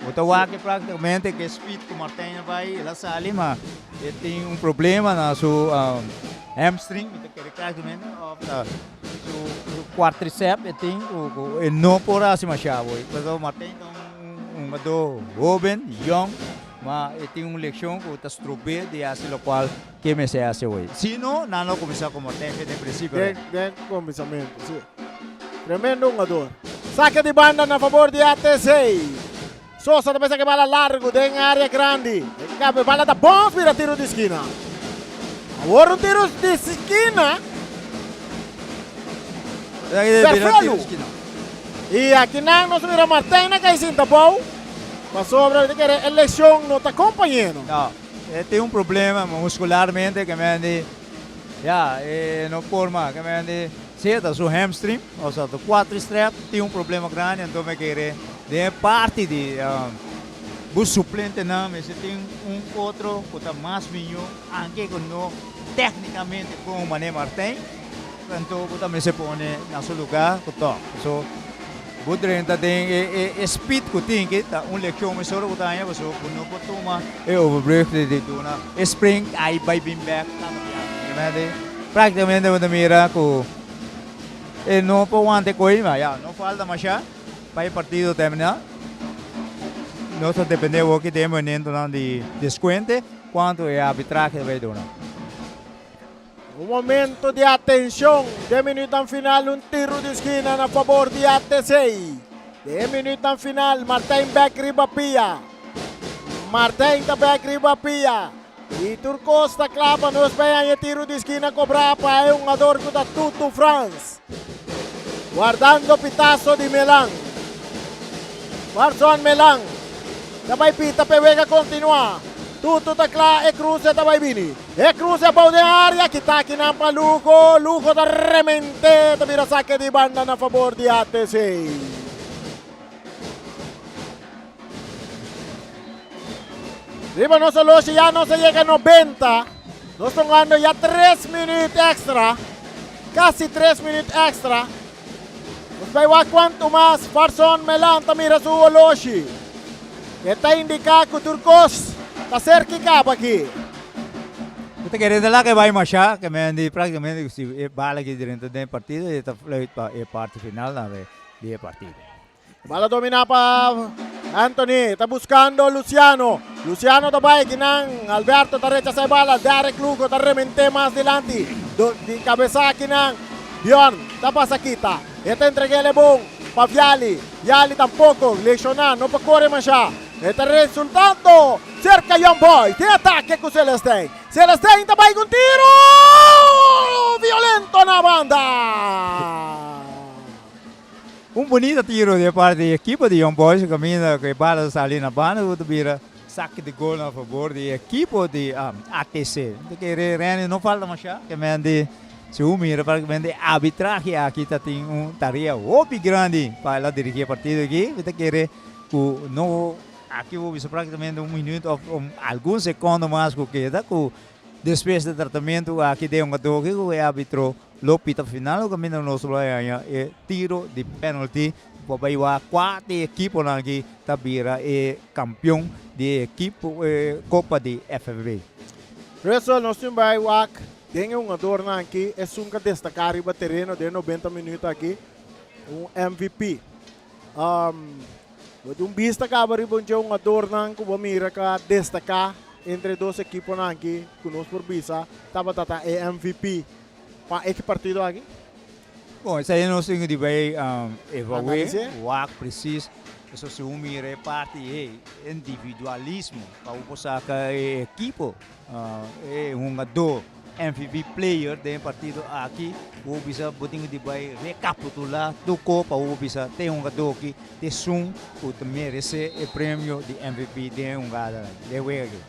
Bo ta wak praktikamente ke speed ku Martijn a bai, el a sali ma e tin un problema na su hamstring, mi ta kere praktikamente of ta. Su cuatricep e tin cu cu e no por haci masha boy. Pasobra Martin ta un hungador hoben, young, ma e tin un leccion cu ta strob'é di haci locual ke mester haci awe. Si no, nan lo cuminsa cu Martin den principio. Den den cuminsamento, si. Tremendo hungador. Saque di banda na favor di ATC. Sosa ta pensa ke bala largo den area grandi. E cambio bala ta bon bira tiro di skina. Awor un tiro di skina. Ferfelu. Y aki nan nos mira Martijn a kai sinta bou. Pasobra mi ta kere e lesion no ta compañero. No, e tin un problema muscularmente ke men di ya e no por mas ke men di. Si ta su hamstring, osea su cuatristrep tin un problema grandi anto mi kere den e parti di bo suplentenan mester tin un otro cu ta mas miyo anke cu no tecnicamente bon mane Martijn anto bo ta mester pone na su lugar cu tok so bo drenta den e speed cu tin ki ta un leccion mesora cu ta haña pasobra bo no por tuma e overbrug di duna e spring ay bay bin bek Prácticamente bo ta mira cu e no por wanta e coy, ma ya, no falta masha pa e partido termina. Nos ta depende awor den e momentonan di descuente cuanto e arbitrahe ta bay duna. Un momento di atencion den minuutnan final, un tiro di skina na fabor di ATC. Den minuutnan final, Martijn bek riba pia. Martijn ta bek riba pia. Y tur cos ta cla pa nos bay haña tiro di skina cobra pa e hungador cu ta Tutu Frans. Guardando pitazo di Melan. Barson Melan ta bay pita p'e wega continua. Tutu ta cla e cruce ta bay bini. E cruce abou den area kita akinan pa Lugo. Lugo ta remente ta bira saque di banda na fabor di ATC. Riba nos oloshi ya nos a yega 90. Nos ta jugando ya 3 minuut extra. Casi 3 minuut extra. Nos bai wak cuanto mas Farson Melan ta mira su oloshi. E ta indica cu tur cos ta cerca y caba aki. Mi ta kere ta laga e bai masha, ke men di praktikamente si e bala aki drenta den e partido e ta fluit pa e parti final tambe di e partido. Bala domina pa Anthony. Ta buscando Luciano. Luciano ta bai kinan. Alberto ta rechasa e bala. Derek Lugo ta remente mas dilanti. Do, di cabeza kinan. Bjorn ta pasa kita. E ta entrega e bon pa Viali. Viali tampoco. Lecciona. No pa corre masha. E ta resultando cerca Young Boys. Tin ataque cu Celestijn. Celestijn ta bai cu un tiro violento na banda. Un bunita tiro di e parti di e ekipo di Young Boys kaminda ku e bala ta sali na banda ku ta bira saki di gol na fabor di e ekipo di ATC. Ta kere Renny no falta masha ke men di si un mira praktikamente e arbitrahe aki ta tin un tarea hopi grandi pa el a dirigi e partido aki. Mi ta kere ku no aki bo bisa praktikamente un minuut of algun sekondo mas ku keda ku despues di tratamentu aki den un adoki ku e arbitro Lo pita final lo caminda nos lo haña e tiro di penalty pa bay wak cua di e ekiponan aki ta bira e campeon di e ekipo e copa di FFB. Russell, nos tin bay wak den e hungadornan aki esun ka destaca riba tereno den 90 minuut aki, un MVP. Bo tin un bista caba riba un dje hungadornan cu bo mira ka destaca entre e dos ekiponan aki cu nos por bisa tabata ta e MVP pa e partido aki? Bon, esei nos tin di bay evalué, wak precies, pasobra si un mira e parti ei, individualismo, pa bo por saka e ekipo, e hungadó MVP player den e partido aki, bo bisa bo tin di bay rekapitulá tur ko pa bo bisa te hungadó aki ta esun ku ta meresé e premio di MVP den e hungada, den e wega aki.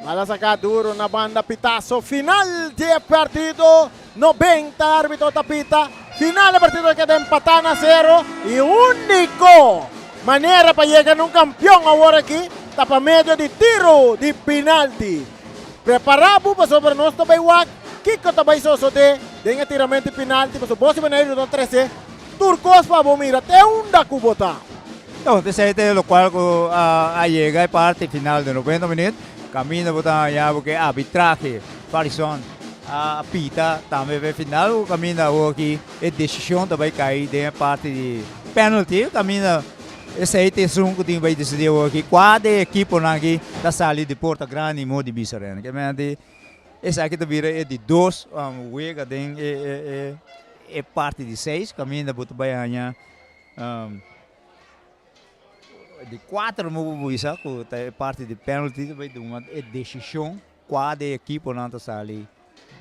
Bala saca duro na banda pitazo final di e partido 90 arbitro ta pita final e partido a keda empata na cero y unico manera pa yega na un campeon awor aki ta pa medio di tiro di penalti. Prepara bo pasobra nos ta bay wak kico ta bay sosode den e tiramento di penalti pasobra Bos di Boneiru ta trece tur cos pa bo mira te unda cu bo ta. No, p'esei ta e lokual ku a yega e parti final di noventa minüt. Kaminda bo ta haña bo ku e arbitrahe Farison a pita tambe pa e final. Ku kaminda awor aki e desishon ta bai kai den e parti di penalty. Kaminda esei ta esun ku tin bai disidí awor aki kua di e ekiponan aki ta sali di porta grandi modo di bisa Rene. Kiamente esaki ta bira e di dos wega den e parti di seis kaminda bo ta bai haña. Di kuater mo por bisa ku ta e parti di penalty ta bai duna e desishon kua di e ekiponan ta sali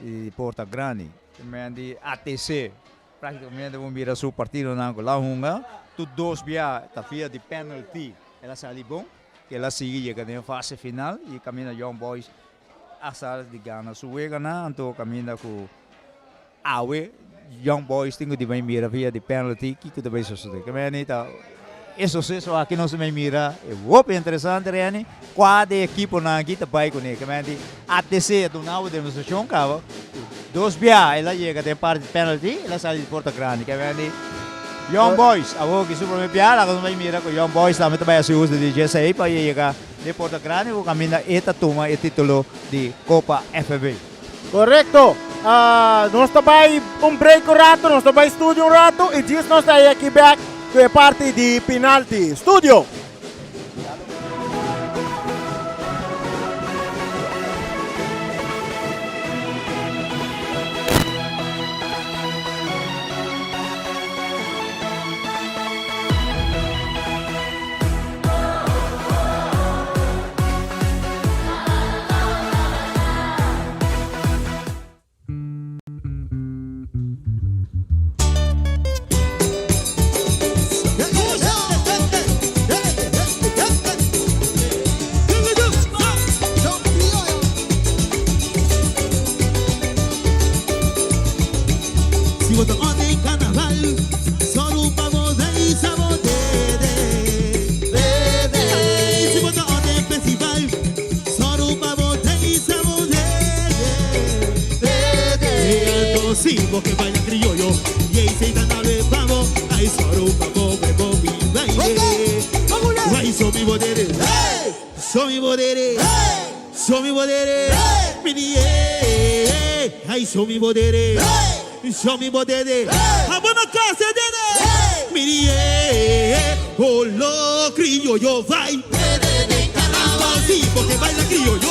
di porta grandi. Men di ATC praktikamente bo mira su partidonan ku la hunga tur dos bia ta via di penalty el a sali bon el a sigui yega den fase final i kaminda Young Boys a sa di gana su weganan anto kaminda ku Awe Young Boys tin ku di bai mira via di penalty kiko ta bai sosode. Ke meni ta e suseso aki nos ta bai mira e hopi interesante Reni kua di e ekiponan aki ta bai kuné. Ke meni ATC a duna awe demostrashon kaba ku dos bia el a yega den parti di penalty el a sali di porta grandi. Ke meni Young Boys awor ki su prome bia laga nos bai mira ku Young Boys tambe ta bai hasi uso di djesei pa yega den porta grandi ku kaminda e ta tuma e titulo di Kopa FB. Korekto. Nos ta bai un break un rato, nos ta bai studio un rato i djis nos ta aki bek ku e parti di pinalti. Studio! Si bo ta orde den carnaval, solo pa bo reisa bo dede. Ey, si bo ta orde den festival, solo pa bo reisa bo dede. Ey, si bo ke baila criollo, y ey se ta na be pa bo, ay solo pa bo bebo mi baile. Ay, so mi bo dede, so mi bo dede. So mi bodere, mi di eh, ay so mi bodere, so mi bodere, abo na casa dede, mi di eh, oh lo criollo vai, sí, porque baila criollo.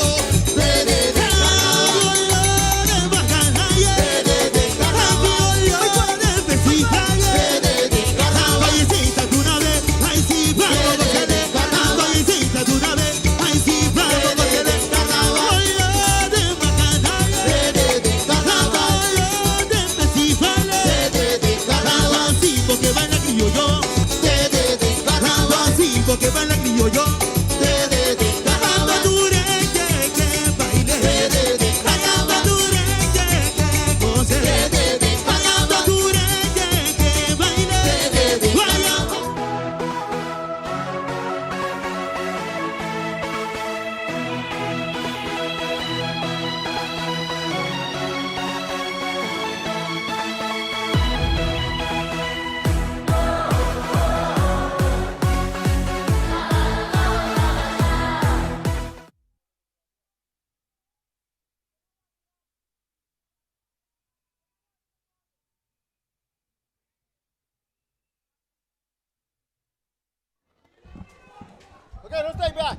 Ok, nos ta back.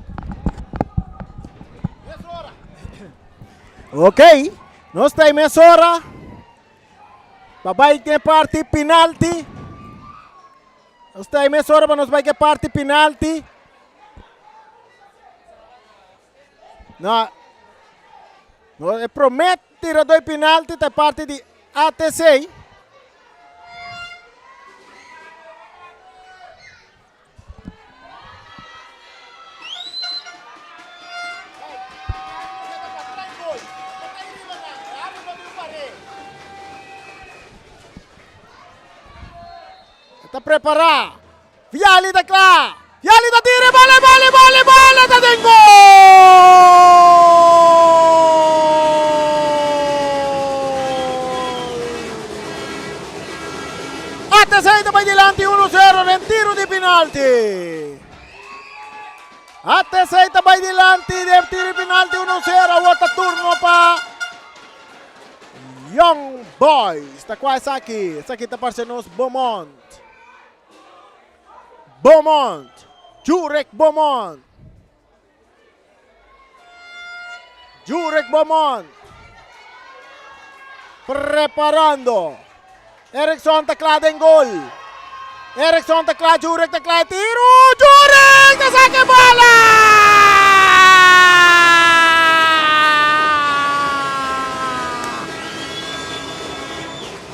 Mesora. Ok, nos ta mesora. Pa bai den parti penalti. Nos ta mesora pa nos bai ke parti penalti. No, no e promé tirador di penalti ta parti di ATC. Ta prepará. Viali ta kla. Viali ta tira e bala, e bala, e bala, e bala ta den gol! ATC ta bai dilanti 1-0 den tiro di penalti. ATC ta bai dilanti den tiro di penalti 1-0. Awor ta turno pa Young Boys. Ta kua esaki? Esaki ta parse nos Beaumont. Beaumont. Jurek Beaumont. Jurek Beaumont. Preparando. Erickson ta kla den gol. Erickson ta kla, Jurek ta kla, tiro! Jurek ta saka e bala!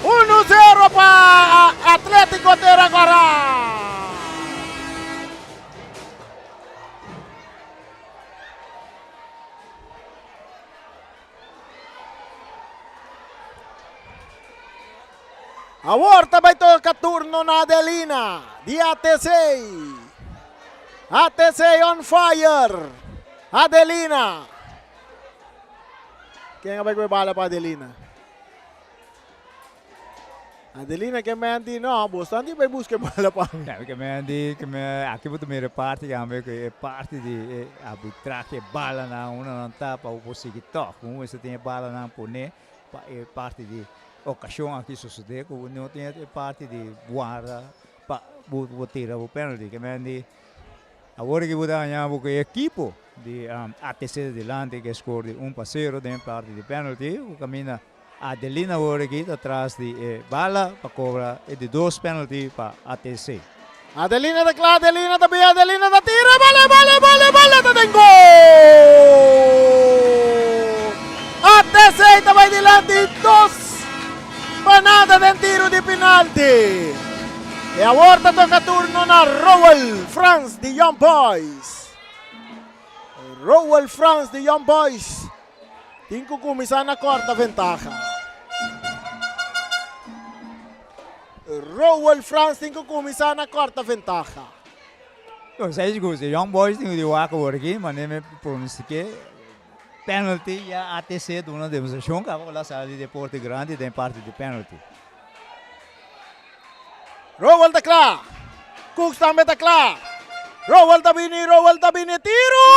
Uno zero pa Atletico Tera Kòrá. Awor ta bai toka turno na Adelina di ATC. ATC on fire. Adelina. Ken a bai ku e bala pa Adelina? Adelina ke men di no, bo stan di bai buska e bala pa mi. Ke men di ke men aki bo ta mira e parti tambe ku e parti di e arbitrahe e balanan unda nan ta pa bo por sigui tòg. Ku mester tin e balanan pone pa e parti di okashon aki sosodé ku bo no tin e parti di guarda pa bo por tira bo penalty. Ke men di awor aki bo ta haña bo ku e ekipo di ATC dilanti ke score di un pa sero den e parti di penalty ku kaminda Adelina awor aki ta tras di e bala pa cobra e di dos penalty pa ATC. Adelina ta kla, Adelina ta bia, Adelina ta tira, bala, bala, bala, bala ta den gol! ATC ta bai dilanti dos pa nada den tiro di penalti. E awor ta toka turno na Rowell Frans di Young Boys. Rowell Frans di Young Boys. Tin ku kuminsá na kòrta ventaha. Rowell Frans tin ku kuminsá na kòrta ventaha. No, sa is gusta. Young Boys tin ku di wak awor aki, mane mi pronostiké penalty ya ATC duna demostrashon kaba ku la sali deporte grandi den parti di penalty. Rowell ta kla. Cooks tambe ta kla. Rowell ta bini, Rowell ta bini, tiru!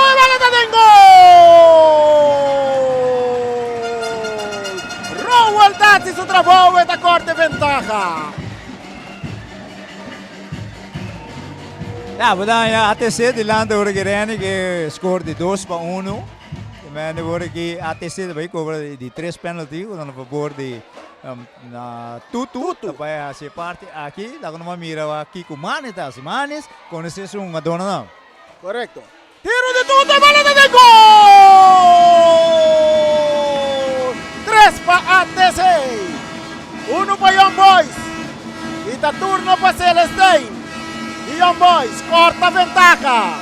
E bala ta den gol! Rowell ta hasi su trabou, e ta korte ventaha. Ya, bo ta haña ATC dilanti ora ki Renny ke score di dos pa uno. E mende ora ki ATC ta bai cobra di tres penalty ku ta na fabor di Na Tutu ta bai hasi e parti aki, laga nos mira wak kiko Manes ta hasi. Manes konosé su hungadónan. Korekto. Tiro di Tutu, e bala ta den gol! Tres pa ATC, uno pa Young Boys. I ta turno pa Celestijn di Young Boys kòrta ventaha.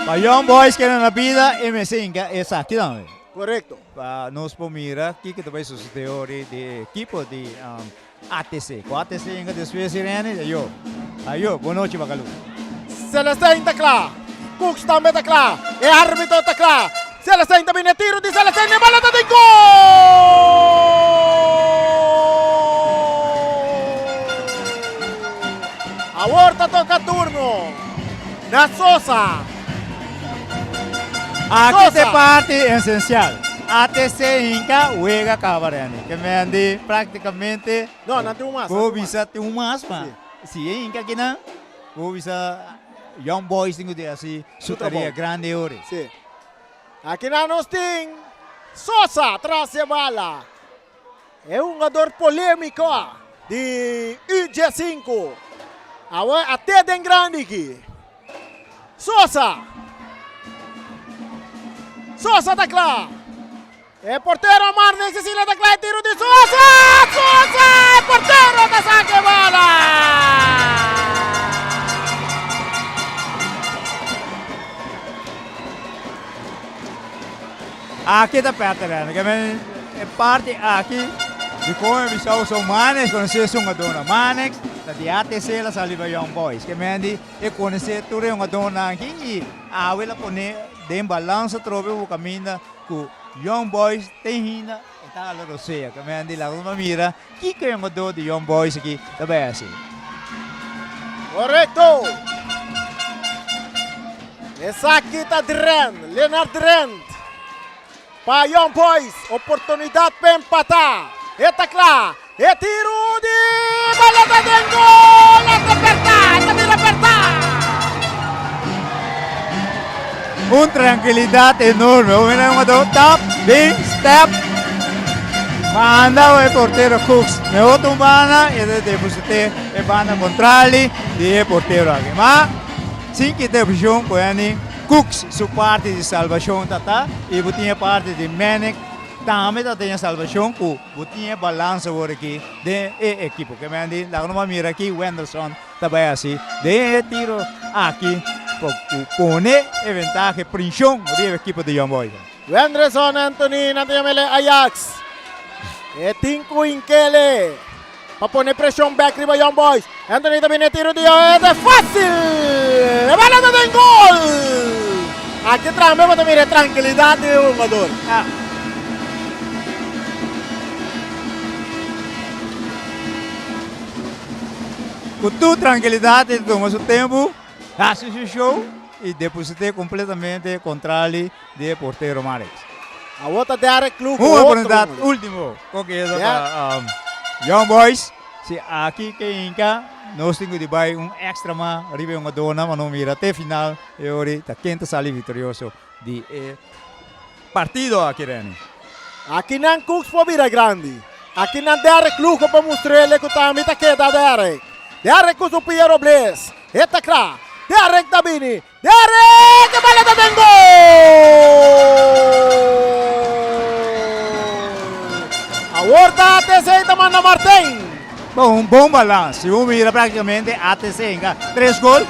Pa Young Boys keda na bida e mester hinka esaki tambe. Korekto. Pa nos por mira kiko ta bay sucede ori di e ekipo di ATC. Cu ATC yega despues di Renny, ayo. Ayo, bon nochi Bakalu. Celestijn ta kla, Cooks tambe ta kla, e arbitro ta kla. Celestijn ta bini, e tiro di Celestijn, e bala ta den gol! Awor ta toka turno na Sosa. Aki ta e parti esencial. ATC hinca wega caba Renny. Ke men di practicamente. No, nan tin un mas. Bo bisa tin un mas ma si e hinca akinan bo bisa Young Boys tin cu di haci su tarea grandi ori. Si. Akinan nos tin Sosa tras e bala. E hungador polémiko di UG5. Awe ate den grandi aki. Sosa. Sosa ta kla. E portero Marlon Cecilia ta kla e tiro di Sosa! Sosa! E portero ta saka e bala! Aki ta pèteren. Ke men e parti aki di kon e bisa usa Manex konosé su hungadónan. Manex ta di ATC la sali pa Young Boys. Ke men di e konosé tur e hungadónan aki i awe la pone den balansa atrobe ku kaminda ku Young Boys te hinda e ta hala rosea. Ke men di laga nos mira kiko e hungadó di Young Boys aki ta bai hasi. Korekto! Esaki ta Drent, Leonard Drent. Pa Young Boys, oportunidat pa empatá. E ta kla, e tiru di bala ta den gol! E ta pertá, e ta bira pertá! Un trankilidat enorme. Un mira un otro tap, bin, step. Manda e portero Cooks. Me otro un banda e ta deposité e banda contrali di e portero aki. Ma sin kita e opcion cu Andy Cooks su parti di salvacion ta ta y bo tin e parti di Manic tambe ta tin e salvacion cu bo tin e balansa awor aki den e ekipo. Ke men di laga nos mira aki Wenderson Ta bai hasi den e tiro aki pa pone e ventaha e prinshon riba ekipo di Young Boys. Wendreson Anthony nan ta yam'el e Ajax. E tin ku hink'el pa pone preshon bek riba Young Boys. Anthony ta bini e tiro di e ta fásil! E bala ta den gol! Aki trambe bo ta mira e trankilidat di e hungador. Ku tur trankilidat e ta tuma su tempu, hasi su show i deposit'é kompletamente kontrali di e portero Marex. Awor ta Derek Klug Un oportunidat ultimo ku keda pa Young Boys. Si aki ke hinka, nos tin ku di bai un extra mas riba e hungadónan pa nos mira te final e ora ta ken ta sali viktorioso di e partido aki Renny. Aki nan Cooks por bira grandi. Aki nan Derek Lugo por mustr'ele ku tambe ta keda Derek. Derek ku su pia robles. E ta kla. Derek ta bini. Derek! E bala ta den gol! Awor ta ATC ta manda Martijn. Bon, un bon balans. Si bo mira praktikamente ATC hinka tres gol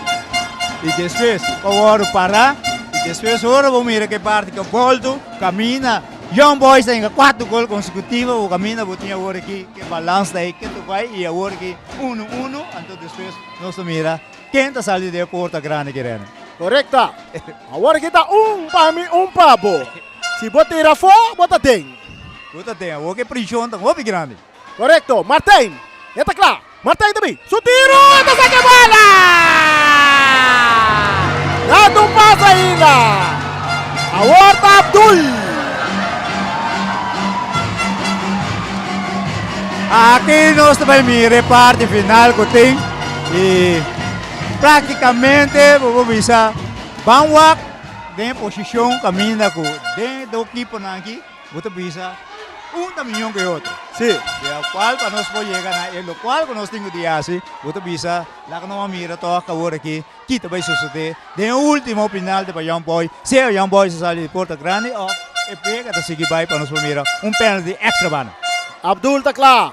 i despues pa wòrdu pará i despues ora bo mira ke parti ke bòltu kaminda Young Boys ta hinka kuater gol konsekutivo bo kaminda bo tin awor aki ke balans ta ei ketu bai i awor aki unu unu anto despues nos ta mira ken ta sali den e porta grandi ki rene. Korekta. Awor aki ta un pa mi un pa bo. Si bo tira afó bo ta den. Bo ta den. Awor ke prishon ta hopi grandi. Korekto, Martijn! E ta kla! Martijn ta bin! Su tiro! E ta saka e bala! Dando un pas ainda! Awor ta Abdul! Aki nos ta bai mira e parti final ku tin i praktikamente bo por bisa ban wak den e posishon kaminda ku den e dos ekiponan aki. Bo ta bisa un ta miñon ku e otro. Sí. Di lokual pa nos por yega na e lokual ku nos tin ku di hasi, bo ta bisa, laga nos a mira tòg awor aki ki ta bai sosodé den e último penalti pa Young Boys, sea Young Boys a sali di porta grandi òf e pega ta sigui bai pa nos por mira un penalti èkstra banda. Abdul ta kla.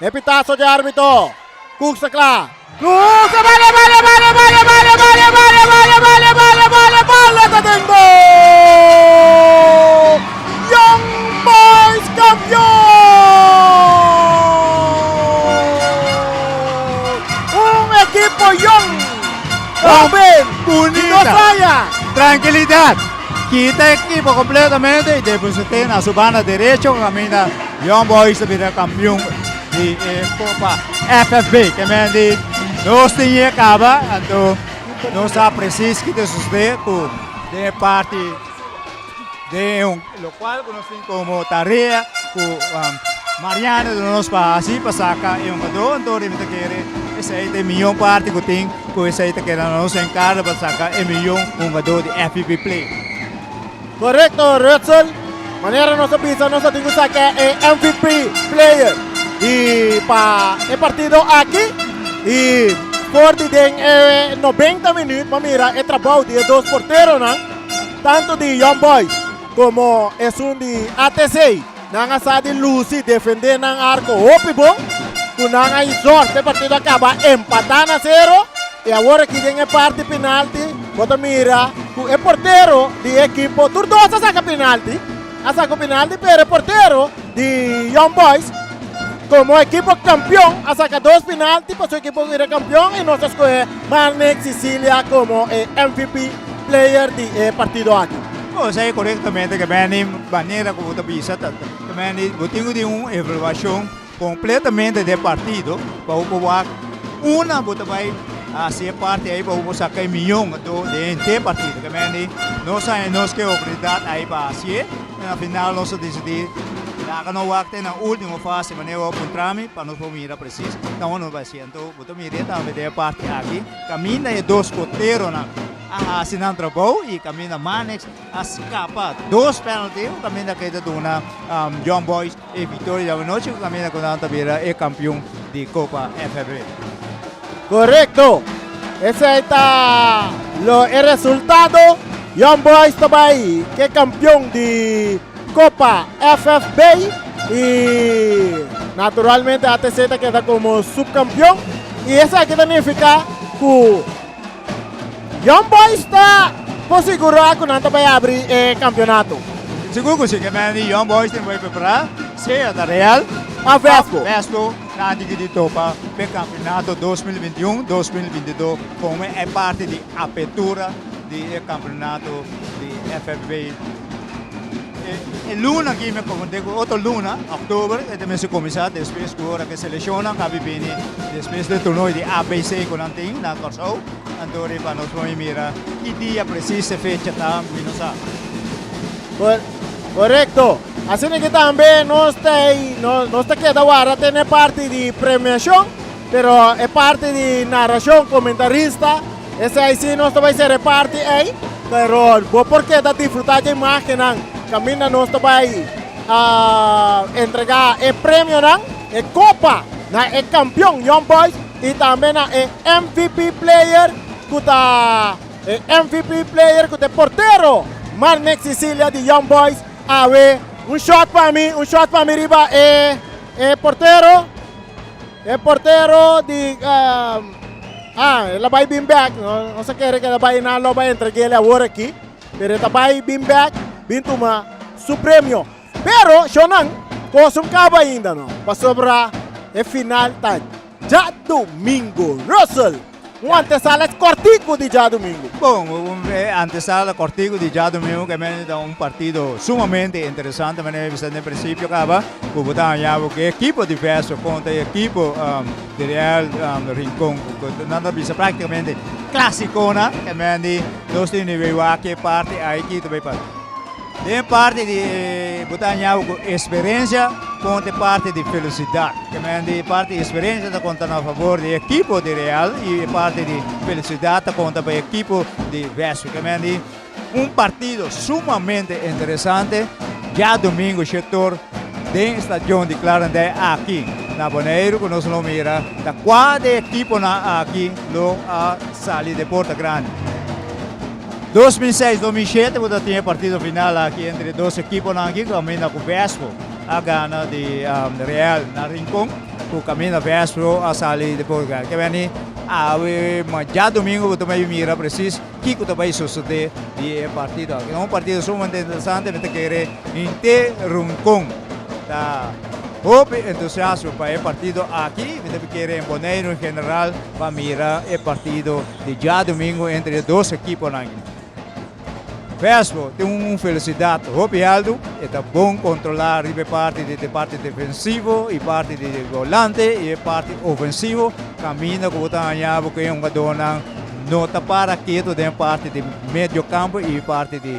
E pitazo di arbitro. Cooks ta kla. Cooks a bale bale bale bale bale bale bale bale bale bale bale bale ta den gol! Young Boys campeon! Un ekipo young, hoben, di dos aña. Trankilidat! Kita ekipo kompletamente i deposit'é na su banda derecho kaminda Young Boys ta bira kampion di e Kopa FFB. Ke men di nos tin e kaba, anto nos sa presis ki ta sosode ku den e parti den un lokual ku nos tin komo tarea ku Mariano duna nos pa hasi pa saka e hungadó, anto riba ta kere esei ta e miyon parti ku tin ku esei ta keda na nos enkargo pa saka e miyon hungadó di FFB Play. Korekto Rutsel. Manera nos a bisa, nos a tin ku saka e MVP player di pa e partido aki. I for di den e 90 minuut pa mira e trabou di e dos porteronan, tantu di Young Boys komo esun di ATC. Nan a sa di lusi defendé nan arko hopi bon, ku nan a izor pa e partido a kaba empatá na sero. I awor aki den e parti penalti bo ta mira ku e portero di e ekipo, tur dos a saka penalti, a saka un penalti, pero e portero di Young Boys komo ekipo kampion a saka dos penalti pa su ekipo bira kampion i nos a skohe Marnick Cicilia komo e MVP player di e partido aki. Bo sa korektamente ke meni manera ku bo ta bisa ta ke meni bo tin ku tin un evaluashon kompletamente di e partido pa bo por wak una bo ta bai hasi e parti ei pa bo por saka e miyon anto den henter partido ke meni nos haña nos ke oportunidat ei pa hasié i na final nos a disidí laga nos wak te na ultimo fase manera bo a puntra mi pa nos por mira presis ta unda nos bai hasié anto bo ta mir'é tambe den e parti aki kaminda e dos porteronan a hasi nan trabou y caminda Manix a scapa dos penalty cu caminda cu ta duna Young Boys e victoria djawe nochi cu caminda cu nan ta bira e campeon di Copa FFB. Correcto. Esey ta lo e resultado. Young Boys ta bay ke campeon di Copa FFB y naturalmente ATC ta keda como subcampeon y esaki ta nifica cu Young Boys ta por sigurá ku nan ta bai abri e kampeonato. Sigur ku si, ke men di Young Boys tin bai prepará, sea ta Real òf Vespo. Vespo nan tin ku di topa p'e kampeonato 2021, 2022 komo e parti di apertura di e kampeonato di FFB. E luna aki mi a konfundí ku otro luna, òktober, e ta mester kuminsá despues ku ora ku e selekshonnan kabi bini despues di e torneo di ABC ku nan tin na Kòrsou. Anto riba nos por mira ki dia presis e fecha ta, mi no sa. Korekto. Asina ki tambe nos ta nos ta keda warda te na e parti di premiashon, pero e parti di narashon, komentarista, Esei si nos ta bai ser e parti ei, pero bo por keda disfruta dje imagennan kaminda nos ta bai entrega e premionan, e kopa na e kampion Young Boys i tambe na e MVP player ku ta e MVP player ku ta e portero Marnex Cicilia di Young Boys. Awe un shot pa mi, un shot pa mi riba e e portero. E portero di ah, el a bai bin bek. No, no sa kere que el a bai na lo bai entreguele awor aki. Pero e ta bai bin bek, bin tuma su premio. Pero, shonan, kos un kaba ainda no. Pasobra e final ta djadomingo. Russell! Un antesala kòrtiku di djadumingu. Bon, un antesala kòrtiku di djadumingu ke mende ta un partido sumamente interesante manera mi bisa den prinsipio kaba ku bo ta haña bo ku e ekipo di Vesto kontra e ekipo di Real Rincon ku nan ta bisa praktikamente klasikonan ke mende nos tin di wak e parti aki ta bai pa Den parti di bo ta haña ku eksperensia konta e parti di felisidat. Ke men di parti di eksperensia ta konta na fabor di ekipo di Real i e parti di felisidat ta konta pa e ekipo di Westville. Ke men di un partido sumamente interesante djadumingu shetor den stadion di Clarendij aki na Boneiru ku nos lo mira ta kua di e ekiponan aki lo a sali den porta grandi. 2006, 2007 bo ta tin e partido final aki entre e dos ekiponan aki kaminda ku Vespo a gana di Real na Rincon ku kaminda Vespo a sali di Portugal. Ke beni awe ma djadumingu bo ta bai mira presis kiko ta bai sosode di e partido aki. Un partido sumamente interesante mi ta kere henter Rincon ta hopi entusiasmo pa e partido aki mi ta kere en Boneiru en general pa mira e partido Di djadumingu entre e dos ekiponan. Vespo tin un felisidat hopi altu, e ta bon kontrolá riba e parti di e parti defensivo i parti di volante i e parti ofensivo. Kaminda ku bo ta haña bo ku e hungadónan no ta para ketu den parti di medio kampo i parti di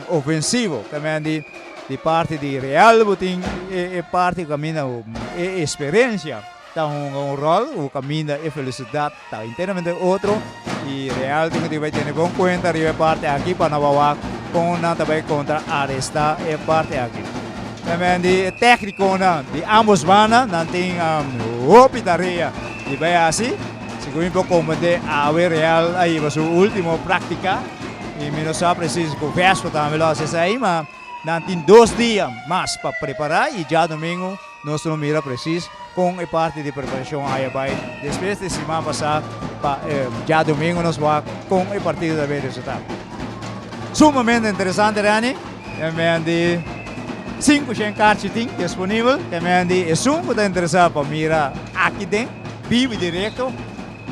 ofensivo. Tamen di di parti di Real bo tin e parti kaminda e eksperensia ta hunga un ròl ku kaminda e felisidat. Ta enteramente otro y Real tin cu bai tene bon cuenta riba e parti aki pa no wak. kon nan ta bai kontra arestá e parti aki. Tamen di e téknikonan di ámbos banda nan tin hopi tarea di bai hasi. Segun mi por komprendé awe Real a hiba su último práktika i mi no sa presis ku Vespo tambe lo hasi esei ma nan tin dos dia mas pa prepará i djadumingu nos lo mira presis kon e parti di preparashon a haya bai despues di siman pasá pa djadumingu nos wak kon e partido ta bay resultá. Sumamente interesante Renny, e men di 500 karchi tin disponibel, e men di esun ku ta interesá pa mira aki den bibu direkto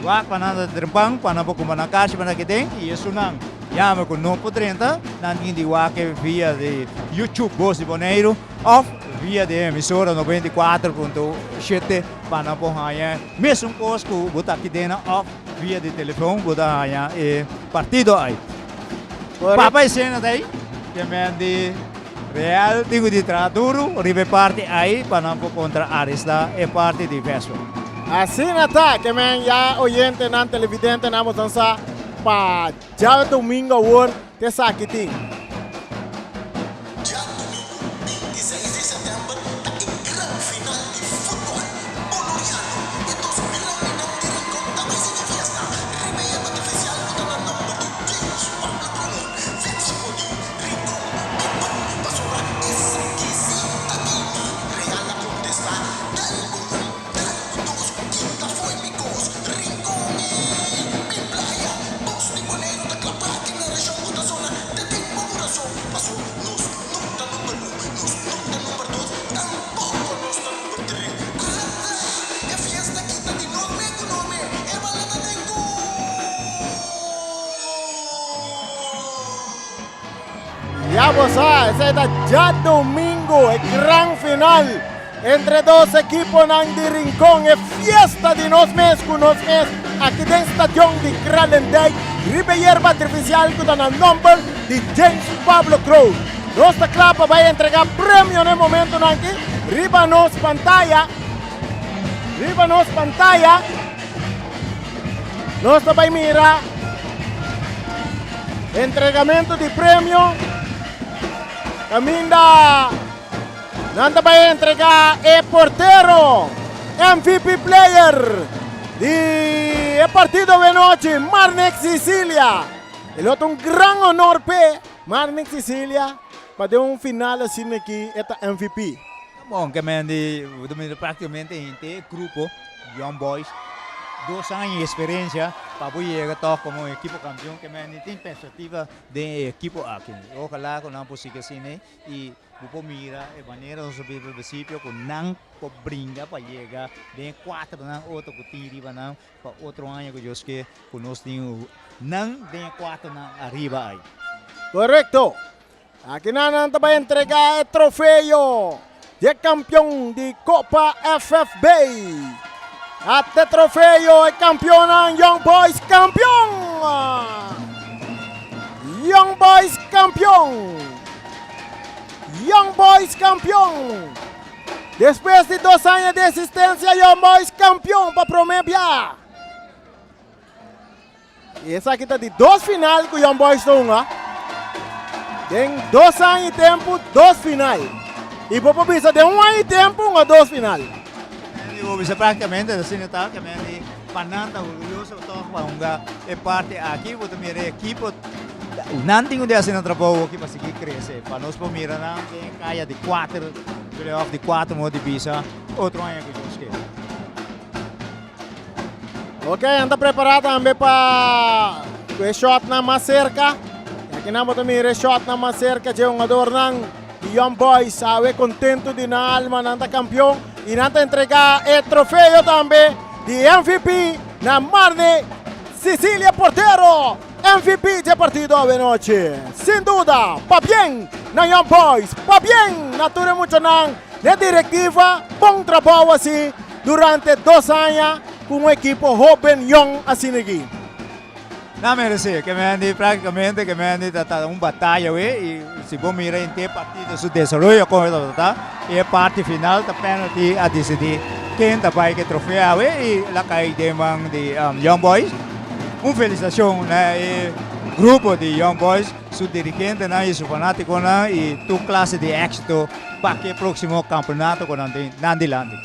wak pa nan ta trempan pa nan por kumpra nan karchi pa nan aki den i esunnan yama ku no por drenta nan tin di wak via di YouTube Bos di Boneiru òf via di emisora 94.7 pa nan por haña mesun kos ku bo ta aki den nan òf via di telefon bo ta haña e partido ai. Papa esena ta ei, ke men di Real tin ku di traha duru riba e parti ai pa nan por kontra arestá e parti di Vespa. Asina ta, ke men ya oyentenan, televidentenan boso sa pa djadomingo awor T'esaki tin. Djadumingu 26 di sètèmber ta e gran final di futbòl boloriano. E dos grandenan di Rincon ta bai sigui fiesta riba e yerba artifisial ku ta na nòmber di James Pablo Kroon. Vèxico di Rincon biba pasobra esaki sí ta game. Real a kontestá, Dal bo un, dal bo dos, kita fo'i mi kos. Rincon ei, mi playa. Bos di Boneiru ta klapá generashon ku ta sona te den bo kurason. Pasó nos no ta number un, nos no ta number dos, tampoko nos ta number tres. Ata! E fiesta aki ta di nos me ku no me, e bala ta den gol! Ya bo sa, esei ta djadomingo, e gran final entre dos ekiponan di Rincon, e fiesta di nos mes ku nos mes aki den stadion di Kralendijk riba e yerba artifisial ku ta na nomber di James Pablo Kroon. Nos ta kla pa bai entrega premio na e momentonan aki riba nos pantaya. Riba nos pantaya nos ta bai mira entregamento di premio kaminda Nan ta bai entrega e portero MVP player di e partido awenochi, Marnix Sicilia. E lo ta un gran honor p'e Marnix Sicilia pa den un final asina aki e ta MVP. Bon, ke men di practicamente henter e grupo Young Boys dos aña di experiencia pa bo yega toch como un ekipo campeon ke men di tin perspectiva den e ekipo aki. Ojalá cu nan por sigui asina y Bo por mira e manera nos a biba prinsipio ku nan por bringa pa yega den e kuaternan otro ku tin riba nan pa otro aña ku Dios ke ku nos tin nan den e kuaternan ariba ai. Korekto. Aki nan nan ta bai entrega e trofeo di e kampion di Kopa FFB. Ate trofeo e kampionnan Young Boys kampion! Young Boys kampion! Young Boys kampion! Despues di dos aña di existencia Young Boys kampion pa prome bia. Y esaki ta di dos final ku Young Boys ta hunga. Den dos aña y tempo, dos final. Y bo por bisa den un aña y tempo hunga dos final. Y bo bisa prácticamente asina ta, que men di pa nan ta orgulloso toch pa hunga e parte aki, bo ta mira e equipo Nan tin ku di hasi nan trabou aki pa sigui krese, pa nos por mira nan den kaya di kuater, playoff di kuater modo di bisa otro aña ku Dios ke. Ok, nan ta prepará tambe pa ku e shotnan mas serka. I aki nan bo ta mira e shotnan mas serka dje hungadornan di Young Boys. Awe kontentu di nan alma, nan ta kampion i nan ta entregá e trofeo tambe di MVP na Marne Cecilia Portero. MVP dje partido awenochi. Sin duda, pabien na Young Boys, pabien na tur e muchanan den direktiva. Bon trabou asi durante dos aña ku un ekipo hoben yong asina aki. Nan meresé, ke mendi praktikamente ke mendi ta ta un bataya we i si bo mira henter partido su desaroyo kon e tabata i e parti final ta penalty a disidí ken ta bai ke trofeo awe i la kai den man di Young Boys. Un felisitashon na e. grupo di Young Boys, su dirigentenan i su fanátikonan i tur klase di éksito pa ku e próksimo kampeonato ku nan tin nan dilanti.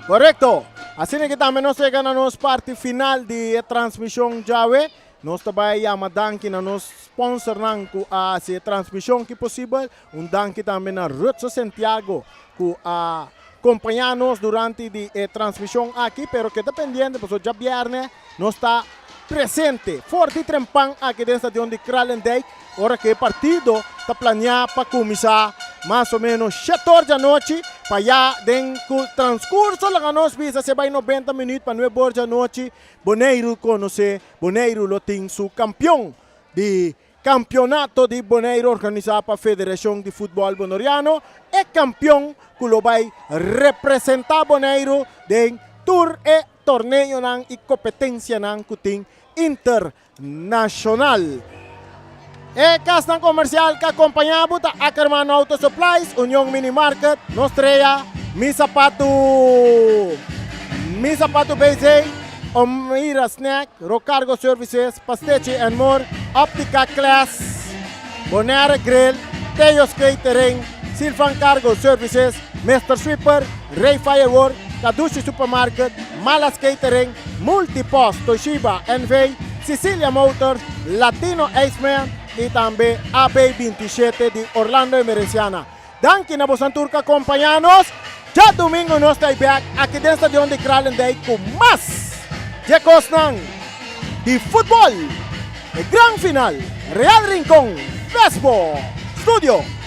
Korekto. Asina ku tambe nos yega na nos parti final di e transmishon djawe. Nos ta bai yama danki na nos sponsornan ku a hasi e transmishon ki posibel. Un danki tambe na Rutso Santiago ku a kompañá nos durante di e transmishon aki. Pero keda pendiente pasobra djabièrnè nos ta presente for di trempan aki den stadion di Kralendijk ora ku e partido ta planeá pa kuminsá mas o ménos shetor djanochi pa ya den ku transkurso laga nos bisa si e bai 90 minüt pa nuebor djanochi Boneiru konosé Boneiru lo tin su kampion di Kampeonato di Boneiru organisá pa Federashon di Futbòl Bonoriano, e kampion ku lo bai representá Boneiru den tur e torneonan i kompetensianan ku tin internashonal. E kasnan komersial ku akompañá bo ta Ackerman Auto Supplies, Union Mini Market, Nostrea, Mi Sapatu, Mi Sapatu BZ, Omira Snack, Rocargo Services, Pastechi and More, Optica Class, Bonaire Grill, Teo's Catering, Silvan Cargo Services, Mr. Sweeper, Ray Firework, Kadushi Supermarket, Malas Catering, Multipost, Toshiba NV, Cecilia Motors, Latino Iceman i tambe AB 27 di Orlando Emerenciana. Danki na boso tur ku a kompañá nos. Djadumingu nos ta bèk aki den stadion di Kralendijk ku mas dje kosnan di futbòl. E gran final, Real Rincon, Vesbo. Studio.